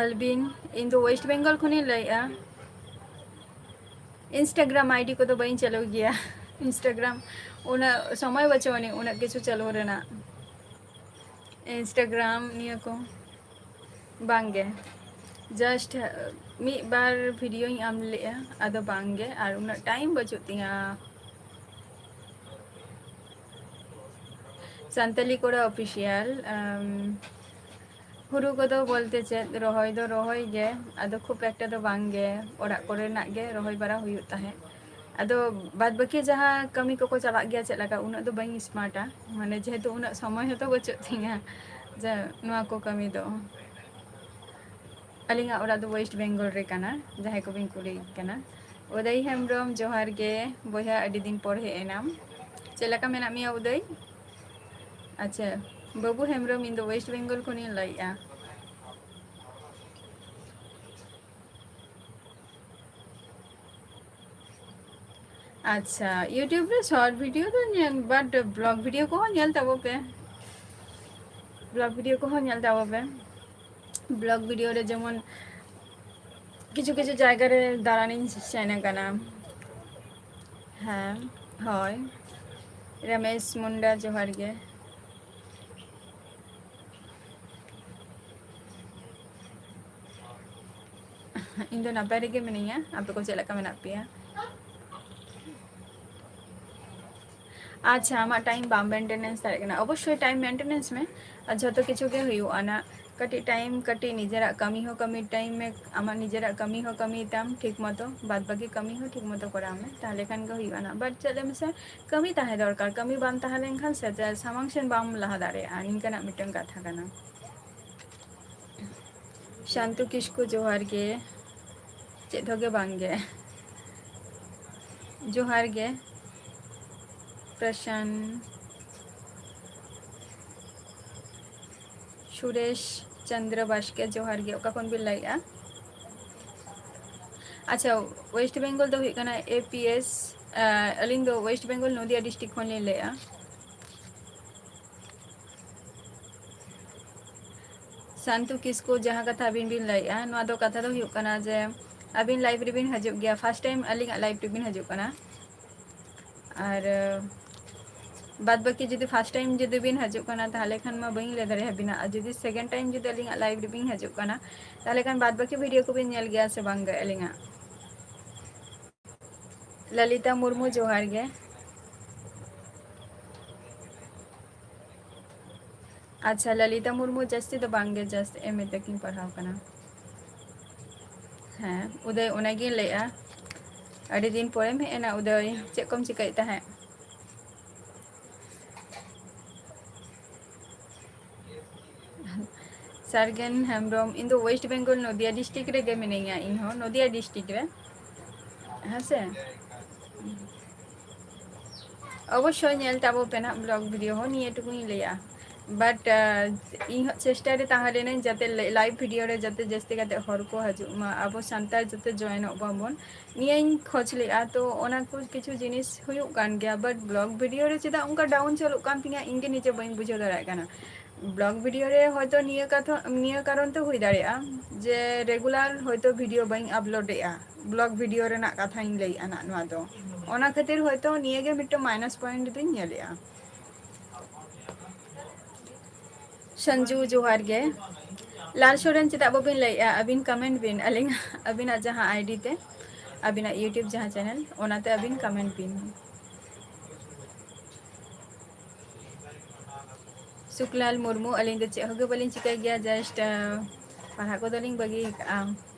ᱟᱞᱵᱤᱱ, ᱤᱧ ᱫᱚ West Bengal ᱠᱷᱚᱱᱤᱧ ᱞᱟᱹᱭᱮᱜᱼᱟ᱾ Instagram I D ᱠᱚᱫᱚ ᱵᱟᱹᱧ ᱪᱟᱹᱞᱩ ᱜᱮᱭᱟ᱾ Instagram ᱩᱱᱟᱹᱜ ᱥᱚᱢᱚᱭ ᱵᱟᱹᱪᱩᱜ ᱟᱹᱱᱤᱡ ᱩᱱᱟᱹᱜ ᱠᱤᱪᱷᱩ ᱪᱟᱹᱞᱩ ᱨᱮᱱᱟᱜ᱾ Instagram ᱱᱤᱭᱟᱹ ᱠᱚ ᱵᱟᱝᱜᱮ, just ᱢᱤᱫ ᱵᱟᱨ videoᱧ ᱮᱢ ᱞᱮᱜᱼᱟ, ᱟᱫᱚ ᱵᱟᱝᱜᱮ, ᱟᱨ ᱩᱱᱟᱹᱜ time ᱵᱟᱹᱪᱩᱜ ᱛᱤᱧᱟᱹ᱾ ᱥᱟᱱᱛᱟᱞᱤ ᱠᱚᱲᱟ Official, ᱟᱢ, ᱦᱩᱲᱩ ᱠᱚᱫᱚ ᱵᱚᱞᱛᱮ ᱪᱮᱫ, ᱨᱚᱦᱚᱭ ᱫᱚ ᱨᱚᱦᱚᱭ ᱜᱮ, ᱟᱫᱚ ᱠᱷᱩᱵ ᱮᱠᱴᱟ ᱫᱚ ᱵᱟᱝ ᱜᱮ, ᱚᱲᱟᱜ ᱠᱚᱨᱮᱱᱟᱜ ᱜᱮ ᱨᱚᱦᱚᱭ ᱵᱟᱲᱟ ᱦᱩᱭᱩᱜ ᱛᱟᱦᱮᱸᱫ᱾ ᱟᱫᱚ ᱵᱟᱫ ᱵᱟᱹᱠᱤ ᱡᱟᱦᱟᱸ ᱠᱟᱹᱢᱤ ᱠᱚᱠᱚ ᱪᱟᱞᱟᱜ ᱜᱮᱭᱟ ᱪᱮᱫ ᱞᱮᱠᱟ, ᱩᱱᱟᱹᱜ ᱫᱚ ᱵᱟᱹᱧ ᱥᱢᱟᱨᱴᱟ, ᱢᱟᱱᱮ ᱡᱮᱦᱮᱛᱩ ᱩᱱᱟᱹᱜ ᱥᱚᱢᱚᱭ ᱦᱚᱸᱛᱚ ᱵᱟᱹᱪᱩᱜ ᱛᱤᱧᱟ ᱡᱮ ᱱᱚᱣᱟ ᱠᱚ ᱠᱟᱹᱢᱤ ᱫᱚ᱾ ᱟᱹᱞᱤᱧᱟᱜ ᱚᱲᱟᱜ ᱫᱚ West Bengal ᱨᱮ ᱠᱟᱱᱟ, ᱡᱟᱦᱟᱸᱭ ᱠᱚᱵᱤᱱ ᱠᱩᱞᱤᱭᱮ ᱠᱟᱱᱟ᱾ ᱩᱫᱟᱹᱭ ᱦᱮᱢᱵᱨᱚᱢ, ᱡᱚᱦᱟᱨ ᱜᱮ ᱵᱚᱭᱦᱟ, ᱟᱹᱰᱤ ᱫᱤᱱ ᱯᱚᱨ ᱦᱮᱡ ᱮᱱᱟᱢ᱾ ᱪᱮᱫ ᱞᱮᱠᱟ ᱢᱮᱱᱟᱜ ᱢᱮᱭᱟ ᱩᱫᱟᱹᱭ? ᱟᱪᱪᱷᱟ, ᱵᱟᱹᱵᱩ ᱦᱮᱢᱵᱨᱚᱢ, ᱤᱧ ᱫᱚ West Bengal ᱠᱷᱚᱱᱤᱧ ᱞᱟᱹᱭᱮᱜᱼᱟ᱾ ᱟᱪᱪᱷᱟ, YouTube ᱨᱮ short video ᱫᱚ ᱧᱮᱞ, but vlog video ᱠᱚᱦᱚᱸ ᱧᱮᱞ ᱛᱟᱵᱚ ᱯᱮ, vlog video ᱠᱚᱦᱚᱸ ᱧᱮᱞ ᱛᱟᱵᱚ ᱯᱮ᱾ ᱵᱞᱚᱜ ᱵᱷᱤᱰᱤᱭᱳ ᱨᱮ ᱡᱮᱢᱚᱱ ᱠᱤᱪᱷᱩ ᱠᱤᱪᱷᱩ ᱡᱟᱭᱜᱟ ᱨᱮ ᱫᱟᱬᱟᱱᱤᱧ ᱥᱮᱱ ᱟᱠᱟᱱᱟ᱾ ᱦᱮᱸ, ᱦᱳᱭ, ᱨᱚᱢᱮᱥ ᱢᱩᱱᱰᱟ, ᱡᱚᱦᱟᱨ ᱜᱮ᱾ ᱤᱧ ᱫᱚ ᱱᱟᱯᱟᱭ ᱨᱮᱜᱮ ᱢᱤᱱᱟᱹᱧᱟ, ᱟᱯᱮ ᱠᱚ ᱪᱮᱫ ᱞᱮᱠᱟ ᱢᱮᱱᱟᱜ ᱯᱮᱭᱟ? ᱟᱪᱪᱷᱟ, ᱟᱢᱟᱜ ᱴᱟᱭᱤᱢ ᱵᱟᱢ ᱢᱮᱱᱴᱮᱱᱮᱱᱥ ᱫᱟᱲᱮᱭᱟᱜ ᱠᱟᱱᱟ᱾ ᱚᱵᱚᱥᱥᱳᱭ ᱴᱟᱭᱤᱢ ᱢᱮᱱᱴᱮᱱᱮᱱᱥ ᱢᱮ, ᱟᱨ ᱡᱷᱚᱛᱚ ᱠᱤᱪᱷᱩ ᱜᱮ ᱦᱩᱭᱩᱜᱼᱟ ᱱᱟᱜ᱾ ᱠᱟᱹᱴᱤᱡ ᱴᱟᱭᱤᱢ, ᱠᱟᱹᱴᱤᱡ ᱱᱤᱡᱮᱨᱟᱜ ᱠᱟᱹᱢᱤ ᱦᱚᱸ ᱠᱟᱹᱢᱤ ᱴᱟᱭᱤᱢ ᱢᱮ, ᱟᱢᱟᱜ ᱱᱤᱡᱮᱨᱟᱜ ᱠᱟᱹᱢᱤ ᱦᱚᱸ ᱠᱟᱹᱢᱤ ᱛᱟᱢ ᱴᱷᱤᱠ ᱢᱚᱛᱚ, ᱵᱟᱫ ᱵᱟᱹᱠᱤ ᱠᱟᱹᱢᱤ ᱦᱚᱸ ᱴᱷᱤᱠ ᱢᱚᱛᱚ ᱠᱚᱨᱟᱣ ᱢᱮ, ᱛᱟᱦᱞᱮ ᱠᱷᱟᱱ ᱜᱮ ᱦᱩᱭᱩᱜᱼᱟ ᱱᱟᱜ᱾ ᱵᱟᱴ ᱪᱮᱫ ᱞᱟᱹᱭ ᱢᱮᱥᱮ, ᱠᱟᱹᱢᱤ ᱛᱟᱦᱮᱸ ᱫᱚᱨᱠᱟᱨ, ᱠᱟᱹᱢᱤ ᱵᱟᱝ ᱛᱟᱦᱮᱸ ᱞᱮᱱᱠᱷᱟᱱ ᱥᱮ ᱥᱟᱢᱟᱝ ᱥᱮᱱ ᱵᱟᱢ ᱞᱟᱦᱟ ᱫᱟᱲᱮᱭᱟᱜᱼᱟ, ᱱᱤᱝᱠᱟᱱᱟᱜ ᱢᱤᱫᱴᱟᱝ ᱠᱟᱛᱷᱟ ᱠᱟᱱᱟ᱾ ᱥᱟᱱᱛᱩ ᱠᱤᱥᱠᱩ, ᱡᱚᱦᱟᱨ ᱜᱮ᱾ ᱪᱮᱫ ᱦᱚᱸ ᱜᱮ ᱵᱟᱝ ᱜᱮ᱾ ᱡᱚᱦᱟᱨ ᱜᱮ᱾ ᱯᱨᱚᱥᱟᱱ, ᱥᱩᱨᱮᱥ ᱪᱚᱱᱫᱨᱚ ᱵᱟᱥᱠᱮ, ᱡᱚᱦᱟᱨ ᱜᱮ᱾ ᱚᱠᱟ ᱠᱷᱚᱱ ᱵᱤᱱ ᱞᱟᱹᱭᱮᱜᱼᱟ? ᱟᱪᱪᱷᱟ, ᱳᱭᱮᱥᱴ ᱵᱮᱝᱜᱚᱞ ᱫᱚ ᱦᱩᱭᱩᱜ ᱠᱟᱱᱟ ᱮ ᱯᱤ ᱮᱥ, ᱟᱹᱞᱤᱧ ᱫᱚ ᱳᱭᱮᱥᱴ ᱵᱮᱝᱜᱚᱞ ᱱᱚᱫᱤᱭᱟ ᱰᱤᱥᱴᱨᱤᱠᱴ ᱠᱷᱚᱱ ᱞᱤᱧ ᱞᱟᱹᱭᱮᱜᱼᱟ᱾ ᱥᱟᱱᱛᱩ ᱠᱤᱥᱠᱩ, ᱡᱟᱦᱟᱸ ᱠᱟᱛᱷᱟ ᱟᱹᱵᱤᱱ ᱵᱤᱱ ᱞᱟᱹᱭᱮᱜᱼᱟ, ᱱᱚᱣᱟ ᱫᱚ ᱠᱟᱛᱷᱟ ᱫᱚ ᱦᱩᱭᱩᱜ ᱠᱟᱱᱟ ᱡᱮ ᱟᱹᱵᱤᱱ ᱞᱟᱭᱤᱵᱷ ᱨᱮᱵᱤᱱ ᱦᱤᱡᱩᱜ ᱜᱮᱭᱟ᱾ ᱯᱷᱟᱥᱴ ᱴᱟᱭᱤᱢ ᱟᱹᱞᱤᱧᱟᱜ ᱞᱟᱭᱤᱵᱷ ᱨᱮᱵᱤᱱ ᱦᱤᱡᱩᱜ ᱠᱟᱱᱟ᱾ ᱟᱨ ᱵᱟᱫ ᱵᱟᱹᱠᱤ ᱡᱩᱫᱤ ᱯᱷᱟᱥᱴ ᱴᱟᱭᱤᱢ ᱡᱩᱫᱤ ᱵᱤᱱ ᱦᱤᱡᱩᱜ ᱠᱟᱱᱟ, ᱛᱟᱦᱚᱞᱮ ᱠᱷᱟᱱ ᱢᱟ ᱵᱟᱹᱧ ᱞᱟᱹᱭ ᱫᱟᱲᱮᱭᱟᱵᱤᱱᱟ᱾ ᱟᱨ ᱡᱩᱫᱤ ᱥᱮᱠᱮᱱᱰ ᱴᱟᱭᱤᱢ ᱡᱩᱫᱤ ᱟᱹᱞᱤᱧᱟᱜ ᱞᱟᱭᱤᱵᱷ ᱨᱮᱵᱤᱱ ᱦᱤᱡᱩᱜ ᱠᱟᱱᱟ, ᱛᱟᱦᱚᱞᱮ ᱠᱷᱟᱱ ᱵᱟᱫ ᱵᱟᱹᱠᱤ ᱵᱷᱤᱰᱤᱭᱳ ᱠᱚᱵᱤᱱ ᱧᱮᱞ ᱜᱮᱭᱟ ᱥᱮ ᱵᱟᱝ ᱜᱮ ᱟᱹᱞᱤᱧᱟᱜ? ᱞᱟᱞᱤᱛᱟ ᱢᱩᱨᱢᱩ, ᱡᱚᱦᱟᱨ ᱜᱮ᱾ ᱟᱪᱪᱷᱟ, ᱞᱟᱞᱤᱛᱟ ᱢᱩᱨᱢᱩ ᱡᱟᱹᱥᱛᱤ ᱫᱚ ᱵᱟᱝ ᱜᱮ, just ᱮᱢ ᱮ ᱛᱮᱫ ᱠᱤᱱ ᱯᱟᱲᱦᱟᱣ ᱠᱟᱱᱟ᱾ ᱦᱮᱸ, ᱩᱫᱚᱭ, ᱚᱱᱟᱜᱤᱧ ᱞᱟᱹᱭᱮᱜᱼᱟ, ᱟᱹᱰᱤ ᱫᱤᱱ ᱯᱚᱨᱮᱢ ᱦᱮᱡ ᱮᱱᱟ ᱩᱫᱚᱭ, ᱪᱮᱫ ᱠᱚᱢ ᱪᱤᱠᱟᱹᱭᱮᱫ ᱛᱟᱦᱮᱸᱫ? ᱥᱟᱨᱜᱮᱱ ᱦᱮᱢᱵᱨᱚᱢ, ᱤᱧ ᱫᱚ ᱳᱭᱮᱥᱴ ᱵᱮᱝᱜᱚᱞ ᱱᱚᱫᱤᱭᱟ ᱰᱤᱥᱴᱨᱤᱠᱴ ᱨᱮᱜᱮ ᱢᱤᱱᱟᱹᱧᱟ, ᱤᱧ ᱦᱚᱸ ᱱᱚᱫᱤᱭᱟ ᱰᱤᱥᱴᱨᱤᱠᱴ ᱨᱮ᱾ ᱦᱮᱸ ᱥᱮ? ᱚᱵᱚᱥᱥᱳᱭ ᱧᱮᱞ ᱛᱟᱵᱚ ᱯᱮ ᱱᱟᱦᱟᱜ ᱵᱞᱚᱜ ᱵᱷᱤᱰᱤᱭᱳ ᱦᱚᱸ, ᱱᱤᱭᱟᱹ ᱴᱩᱠᱩᱧ ᱞᱟᱹᱭᱟ᱾ ᱵᱟᱴ, ᱟᱸ, ᱤᱧ ᱦᱚᱸ ᱪᱮᱥᱴᱟᱭ ᱨᱮ ᱛᱟᱦᱮᱸ ᱞᱮᱱᱟᱹᱧ ᱡᱟᱛᱮ ᱞᱟᱭᱤᱵᱷ ᱵᱷᱤᱰᱤᱭᱳ ᱨᱮ ᱡᱟᱛᱮ ᱡᱟᱹᱥᱛᱤ ᱠᱟᱛᱮ ᱦᱚᱲ ᱠᱚ ᱦᱤᱡᱩᱜ ᱢᱟ, ᱟᱵᱚ ᱥᱟᱱᱛᱟᱲ ᱡᱟᱛᱮ ᱡᱚᱭᱮᱱᱚᱜ ᱢᱟᱵᱚᱱ, ᱱᱤᱭᱟᱹᱧ ᱠᱷᱚᱡᱽ ᱞᱮᱫᱼᱟ᱾ ᱛᱚ ᱚᱱᱟ ᱠᱚ ᱠᱤᱪᱷᱩ ᱡᱤᱱᱤᱥ ᱦᱩᱭᱩᱜ ᱠᱟᱱ ᱜᱮᱭᱟ, ᱵᱟᱴ ᱵᱞᱚᱜ ᱵᱷᱤᱰᱤᱭᱳ ᱨᱮ ᱪᱮᱫᱟᱜ ᱚᱱᱠᱟ ᱰᱟᱣᱩᱱ ᱪᱟᱹᱞᱩᱜ ᱠᱟᱱ ᱛᱤᱧᱟᱹ, ᱤᱧ ᱜᱮ ᱱᱤᱡᱮ ᱵᱟᱹᱧ ᱵᱩᱡᱷᱟᱹᱣ ᱫᱟᱲᱮᱭᱟᱜ ᱠᱟᱱᱟ᱾ ᱵᱞᱚᱜ ᱵᱷᱤᱰᱤᱭᱳ ᱨᱮ ᱦᱚᱭᱛᱳ ᱱᱤᱭᱟᱹ ᱠᱟᱛᱷᱟ, ᱱᱤᱭᱟᱹ ᱠᱟᱨᱚᱱ ᱛᱮ ᱦᱩᱭ ᱫᱟᱲᱮᱭᱟᱜᱼᱟ ᱡᱮ ᱨᱮᱜᱩᱞᱟᱨ ᱦᱚᱭᱛᱳ ᱵᱷᱤᱰᱤᱭᱳ ᱵᱟᱹᱧ ᱟᱯᱞᱳᱰ ᱮᱫᱼᱟ, ᱵᱞᱚᱜ ᱵᱷᱤᱰᱤᱭᱳ ᱨᱮᱱᱟᱜ ᱠᱟᱛᱷᱟᱧ ᱞᱟᱹᱭᱮᱫᱼᱟ ᱱᱟᱜ ᱱᱚᱣᱟ ᱫᱚ᱾ ᱚᱱᱟ ᱠᱷᱟᱹᱛᱤᱨ ᱦᱚᱭᱛᱳ ᱱᱤᱭᱟᱹ ᱜᱮ ᱢᱤᱫᱴᱮᱱ ᱢᱟᱭᱱᱟᱥ ᱯᱚᱭᱮᱱᱴ ᱫᱚᱧ ᱧᱮᱞᱮᱫᱼᱟ᱾ ᱥᱟᱱᱡᱩ, ᱡᱚᱦᱟᱨ ᱜᱮ᱾ ᱞᱟᱞ ᱥᱚᱨᱮᱱ, ᱪᱮᱫᱟᱜ ᱵᱟᱵᱤᱱ ᱞᱟᱹᱭᱮᱜᱼᱟ? ᱟᱹᱵᱤᱱ ᱠᱚᱢᱮᱱᱴ ᱵᱤᱱ, ᱟᱹᱞᱤᱧ, ᱟᱹᱵᱤᱱᱟᱜ ᱡᱟᱦᱟᱸ ᱟᱭᱰᱤ ᱛᱮ, ᱟᱹᱵᱤᱱᱟᱜ ᱤᱭᱩᱴᱩᱵᱽ ᱡᱟᱦᱟᱸ ᱪᱮᱱᱮᱞ, ᱚᱱᱟᱛᱮ ᱟᱹᱵᱤᱱ ᱠᱚᱢᱮᱱᱴ ᱵᱤᱱ᱾ ᱥᱩᱠᱞᱟᱞ ᱢᱩᱨᱢᱩ, ᱟᱹᱞᱤᱧ ᱫᱚ ᱪᱮᱫ ᱦᱚᱸ ᱜᱮ ᱵᱟᱹᱞᱤᱧ ᱪᱤᱠᱟᱹᱭ ᱜᱮᱭᱟ, ᱡᱟᱥᱴ, ᱟᱸ, ᱯᱟᱲᱦᱟᱜ ᱠᱚᱫᱚ ᱞᱤᱧ ᱵᱟᱹᱜᱤ ᱟᱠᱟᱫᱼᱟ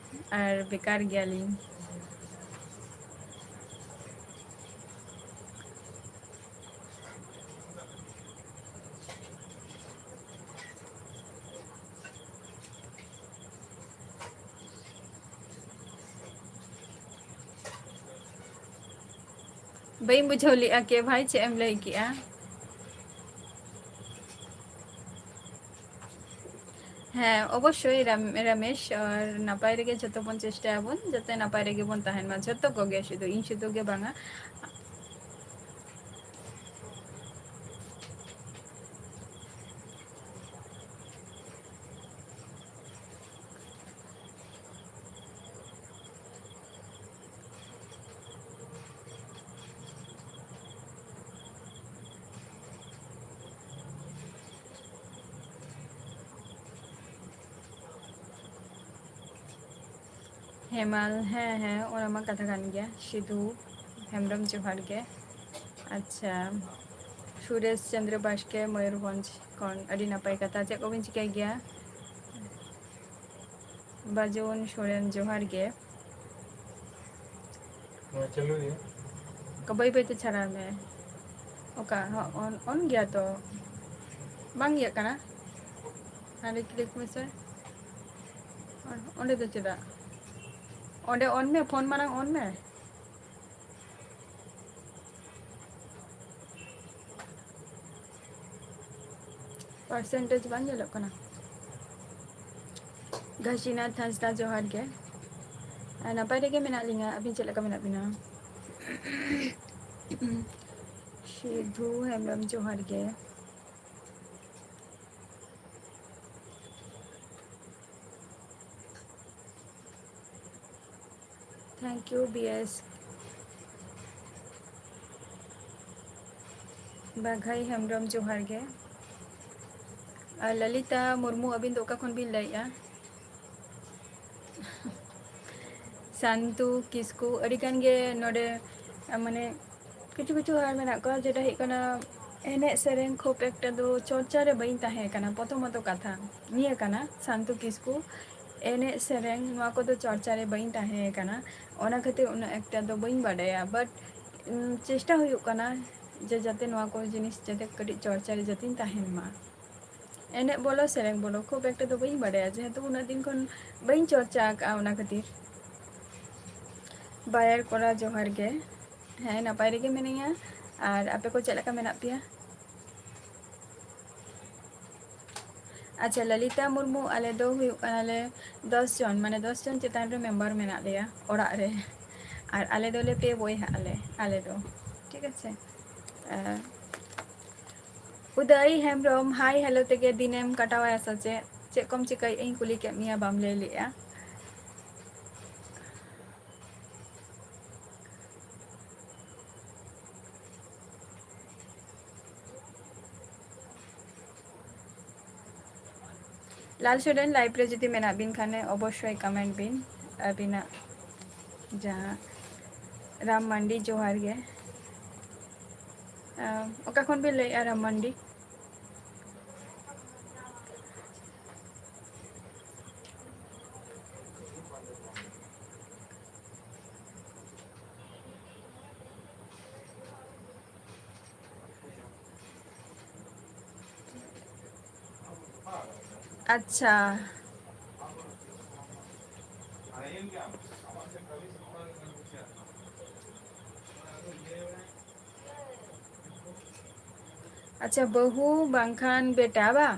ᱟᱨ ᱵᱮᱠᱟᱨ ᱜᱮᱭᱟᱞᱤᱧ᱾ ᱵᱟᱹᱧ ᱵᱩᱡᱷᱟᱹᱣ ᱞᱮᱜᱼᱟ ᱠᱮ ᱵᱷᱟᱭ, ᱪᱮᱫ ᱮᱢ ᱞᱟᱹᱭ ᱠᱮᱜᱼᱟ? ᱦᱮᱸ, ᱚᱵᱚᱥᱥᱳᱭ ᱨᱟᱢ-, ᱨᱟᱢᱮᱥ, ᱟᱨ ᱱᱟᱯᱟᱭ ᱨᱮᱜᱮ ᱡᱷᱚᱛᱚ ᱵᱚᱱ ᱪᱮᱥᱴᱟᱭᱟᱵᱚᱱ ᱡᱟᱛᱮ ᱱᱟᱯᱟᱭ ᱨᱮᱜᱮ ᱵᱚᱱ ᱛᱟᱦᱮᱱ ᱢᱟ ᱡᱷᱚᱛᱚ ᱠᱚᱜᱮ, ᱥᱩᱫᱷᱩ ᱤᱧ ᱥᱩᱫᱷᱩ ᱜᱮ ᱵᱟᱝᱟ᱾ ᱦᱮᱢᱟᱞ, ᱦᱮᱸ, ᱦᱮᱸ, ᱚᱱᱟ ᱢᱟ ᱠᱟᱛᱷᱟ ᱠᱟᱱ ᱜᱮᱭᱟ᱾ ᱥᱤᱫᱷᱩ ᱦᱮᱢᱵᱨᱚᱢ, ᱡᱚᱦᱟᱨ ᱜᱮ᱾ ᱟᱪᱪᱷᱟ, ᱥᱩᱨᱮᱥ ᱪᱚᱱᱫᱨᱚ ᱵᱟᱥᱠᱮ, ᱢᱚᱭᱩᱨᱵᱷᱚᱸᱡᱽ ᱠᱷᱚᱱ, ᱟᱹᱰᱤ ᱱᱟᱯᱟᱭ ᱠᱟᱛᱷᱟ᱾ ᱪᱮᱫ ᱠᱚᱵᱤᱱ ᱪᱤᱠᱟᱹᱭ ᱜᱮᱭᱟ? ᱵᱟᱡᱩᱱ ᱥᱚᱨᱮᱱ, ᱡᱚᱦᱟᱨ ᱜᱮ᱾ ᱱᱚᱣᱟ ᱪᱟᱹᱞᱩ ᱜᱮ᱾ ᱚᱠᱟ ᱵᱟᱹᱭ ᱵᱟᱹᱭ ᱛᱮ ᱪᱷᱟᱲᱟᱣ ᱢᱮ᱾ ᱚᱠᱟ? ᱦᱚᱸ, on, on ᱜᱮᱭᱟ ᱛᱚ᱾ ᱵᱟᱝ ᱤᱭᱟᱹᱜ ᱠᱟᱱᱟ? ᱦᱟᱸᱰᱮ click ᱢᱮᱥᱮ᱾ ᱚᱸᱰᱮ ᱫᱚ ᱪᱮᱫᱟᱜ? ᱚᱸᱰᱮ on ᱢᱮ, ᱯᱷᱳᱱ ᱢᱟᱲᱟᱝ on ᱢᱮ᱾ Percentage ᱵᱟᱝ ᱧᱮᱞᱚᱜ ᱠᱟᱱᱟ᱾ ᱜᱷᱟᱥᱤᱱᱟᱛᱷ ᱦᱟᱸᱥᱫᱟ, ᱡᱚᱦᱟᱨ ᱜᱮ᱾ ᱟᱨ ᱱᱟᱯᱟᱭ ᱨᱮᱜᱮ ᱢᱮᱱᱟᱜ ᱞᱤᱧᱟ, ᱟᱹᱵᱤᱱ ᱪᱮᱫ ᱞᱮᱠᱟ ᱢᱮᱱᱟᱜ ᱵᱤᱱᱟ? ᱥᱤᱫᱷᱩ ᱦᱮᱢᱵᱨᱚᱢ, ᱡᱚᱦᱟᱨ ᱜᱮ᱾ Thank you, B S. ᱵᱟᱜᱷᱟᱭ Hembrom, ᱡᱚᱦᱟᱨ ᱜᱮ᱾ ᱟᱨ ᱞᱚᱞᱤᱛᱟ ᱢᱩᱨᱢᱩ, ᱟᱹᱵᱤᱱ ᱫᱚ ᱚᱠᱟ ᱠᱷᱚᱱ ᱵᱤᱱ ᱞᱟᱹᱭᱮᱫᱼᱟ? ᱥᱟᱱᱛᱩ ᱠᱤᱥᱠᱩ, ᱟᱹᱰᱤ ᱜᱟᱱ ᱜᱮ ᱱᱚᱰᱮ, ᱢᱟᱱᱮ, ᱠᱤᱪᱷᱩ ᱠᱤᱪᱷᱩ ᱦᱚᱲ ᱢᱮᱱᱟᱜ ᱠᱚᱣᱟ, ᱡᱮᱴᱟ ᱦᱩᱭᱩᱜ ᱠᱟᱱᱟ, ᱮᱱᱮᱡ ᱥᱮᱨᱮᱧ ᱠᱷᱩᱵ ᱮᱠᱴᱟ ᱫᱚ ᱪᱚᱨᱪᱟ ᱨᱮ ᱵᱟᱹᱧ ᱛᱟᱦᱮᱸ ᱠᱟᱱᱟ᱾ ᱯᱨᱚᱛᱷᱚᱢᱚᱛᱚ ᱠᱟᱛᱷᱟ ᱱᱤᱭᱟᱹ ᱠᱟᱱᱟ, ᱥᱟᱱᱛᱩ ᱠᱤᱥᱠᱩ, ᱮᱱᱮᱡ ᱥᱮᱨᱮᱧ ᱱᱚᱣᱟ ᱠᱚᱫᱚ ᱪᱚᱨᱪᱟ ᱨᱮ ᱵᱟᱹᱧ ᱛᱟᱦᱮᱸ ᱠᱟᱱᱟ, ᱚᱱᱟ ᱠᱷᱟᱹᱛᱤᱨ ᱩᱱᱟᱹᱜ ᱮᱠᱴᱟ ᱫᱚ ᱵᱟᱹᱧ ᱵᱟᱰᱟᱭᱟ᱾ But, ᱩᱢ, ᱪᱮᱥᱴᱟ ᱦᱩᱭᱩᱜ ᱠᱟᱱᱟ ᱡᱮ ᱡᱟᱛᱮ ᱱᱚᱣᱟ ᱠᱚ ᱡᱤᱱᱤᱥ ᱡᱟᱛᱮ ᱠᱟᱹᱴᱤᱡ ᱪᱚᱨᱪᱟ ᱨᱮ ᱡᱟᱛᱮᱧ ᱛᱟᱦᱮᱱ ᱢᱟ᱾ ᱮᱱᱮᱡ ᱵᱚᱞᱚ, ᱥᱮᱨᱮᱧ ᱵᱚᱞᱚ, ᱠᱷᱩᱵ ᱮᱠᱴᱟ ᱫᱚ ᱵᱟᱹᱧ ᱵᱟᱰᱟᱭᱟ, ᱡᱮᱦᱮᱛᱩ ᱩᱱᱟᱹᱜ ᱫᱤᱱ ᱠᱷᱚᱱ ᱵᱟᱹᱧ ᱪᱚᱨᱪᱟ ᱟᱠᱟᱫᱼᱟ, ᱚᱱᱟ ᱠᱷᱟᱹᱛᱤᱨ᱾ ᱵᱟᱭᱟᱨ ᱠᱚᱲᱟ, ᱡᱚᱦᱟᱨ ᱜᱮ᱾ ᱦᱮᱸ, ᱱᱟᱯᱟᱭ ᱨᱮᱜᱮ ᱢᱤᱱᱟᱹᱧᱟ᱾ ᱟᱨ ᱟᱯᱮ ᱠᱚ ᱪᱮᱫ ᱞᱮᱠᱟ ᱢᱮᱱᱟᱜ ᱯᱮᱭᱟ? ᱟᱪᱪᱷᱟ, ᱞᱚᱞᱤᱛᱟ ᱢᱩᱨᱢᱩ, ᱟᱞᱮ ᱫᱚ ᱦᱩᱭᱩᱜ ᱠᱟᱱᱟᱞᱮ ᱫᱚᱥ ᱡᱚᱱ, ᱢᱟᱱᱮ, ᱫᱚᱥ ᱡᱚᱱ ᱪᱮᱛᱟᱱ ᱨᱮ ᱢᱮᱢᱵᱟᱨ ᱢᱮᱱᱟᱜ ᱞᱮᱭᱟ ᱚᱲᱟᱜ ᱨᱮ᱾ ᱟᱨ ᱟᱞᱮ ᱫᱚᱞᱮ ᱯᱮ ᱵᱚᱭᱦᱟᱜ ᱟᱞᱮ, ᱟᱞᱮ ᱫᱚ᱾ ᱴᱷᱤᱠ ᱟᱪᱷᱮ? ᱟᱨ ᱩᱫᱟᱹᱭ ᱦᱮᱢᱵᱨᱚᱢ, ᱦᱟᱭ ᱦᱮᱞᱳ ᱛᱮᱜᱮ ᱫᱤᱱᱮᱢ ᱠᱟᱴᱟᱣᱟᱭᱟ ᱥᱮ ᱪᱮᱫ? ᱪᱮᱫ ᱠᱚᱢ ᱪᱤᱠᱟᱹᱭᱮᱫ ᱤᱧ ᱠᱩᱞᱤ ᱠᱮᱫ ᱢᱮᱭᱟ, ᱵᱟᱢ ᱞᱟᱹᱭ ᱞᱮᱫᱼᱟ᱾ ᱞᱟᱞ ᱥᱩᱰᱮᱱ ᱞᱟᱭᱤᱵᱷ ᱨᱮ ᱡᱩᱫᱤ ᱢᱮᱱᱟᱜ ᱵᱤᱱ ᱠᱷᱟᱱ, ᱚᱵᱚᱥᱥᱳᱭ ᱠᱚᱢᱮᱱᱴ ᱵᱤᱱ᱾ ᱟᱹᱵᱤᱱᱟᱜ ᱡᱟᱦᱟᱸ ᱨᱟᱢ ᱢᱟᱱᱰᱤ, ᱡᱚᱦᱟᱨ ᱜᱮ᱾ ᱟᱸ, ᱚᱠᱟ ᱠᱷᱚᱱ ᱵᱤᱱ ᱞᱟᱹᱭᱮᱫᱼᱟ, ᱨᱟᱢ ᱢᱟᱱᱰᱤ? ᱟᱪᱪᱷᱟ᱾ ᱟᱪᱪᱷᱟ, ᱵᱟᱹᱦᱩ ᱵᱟᱝᱠᱷᱟᱱ ᱵᱮᱴᱟ ᱵᱟ?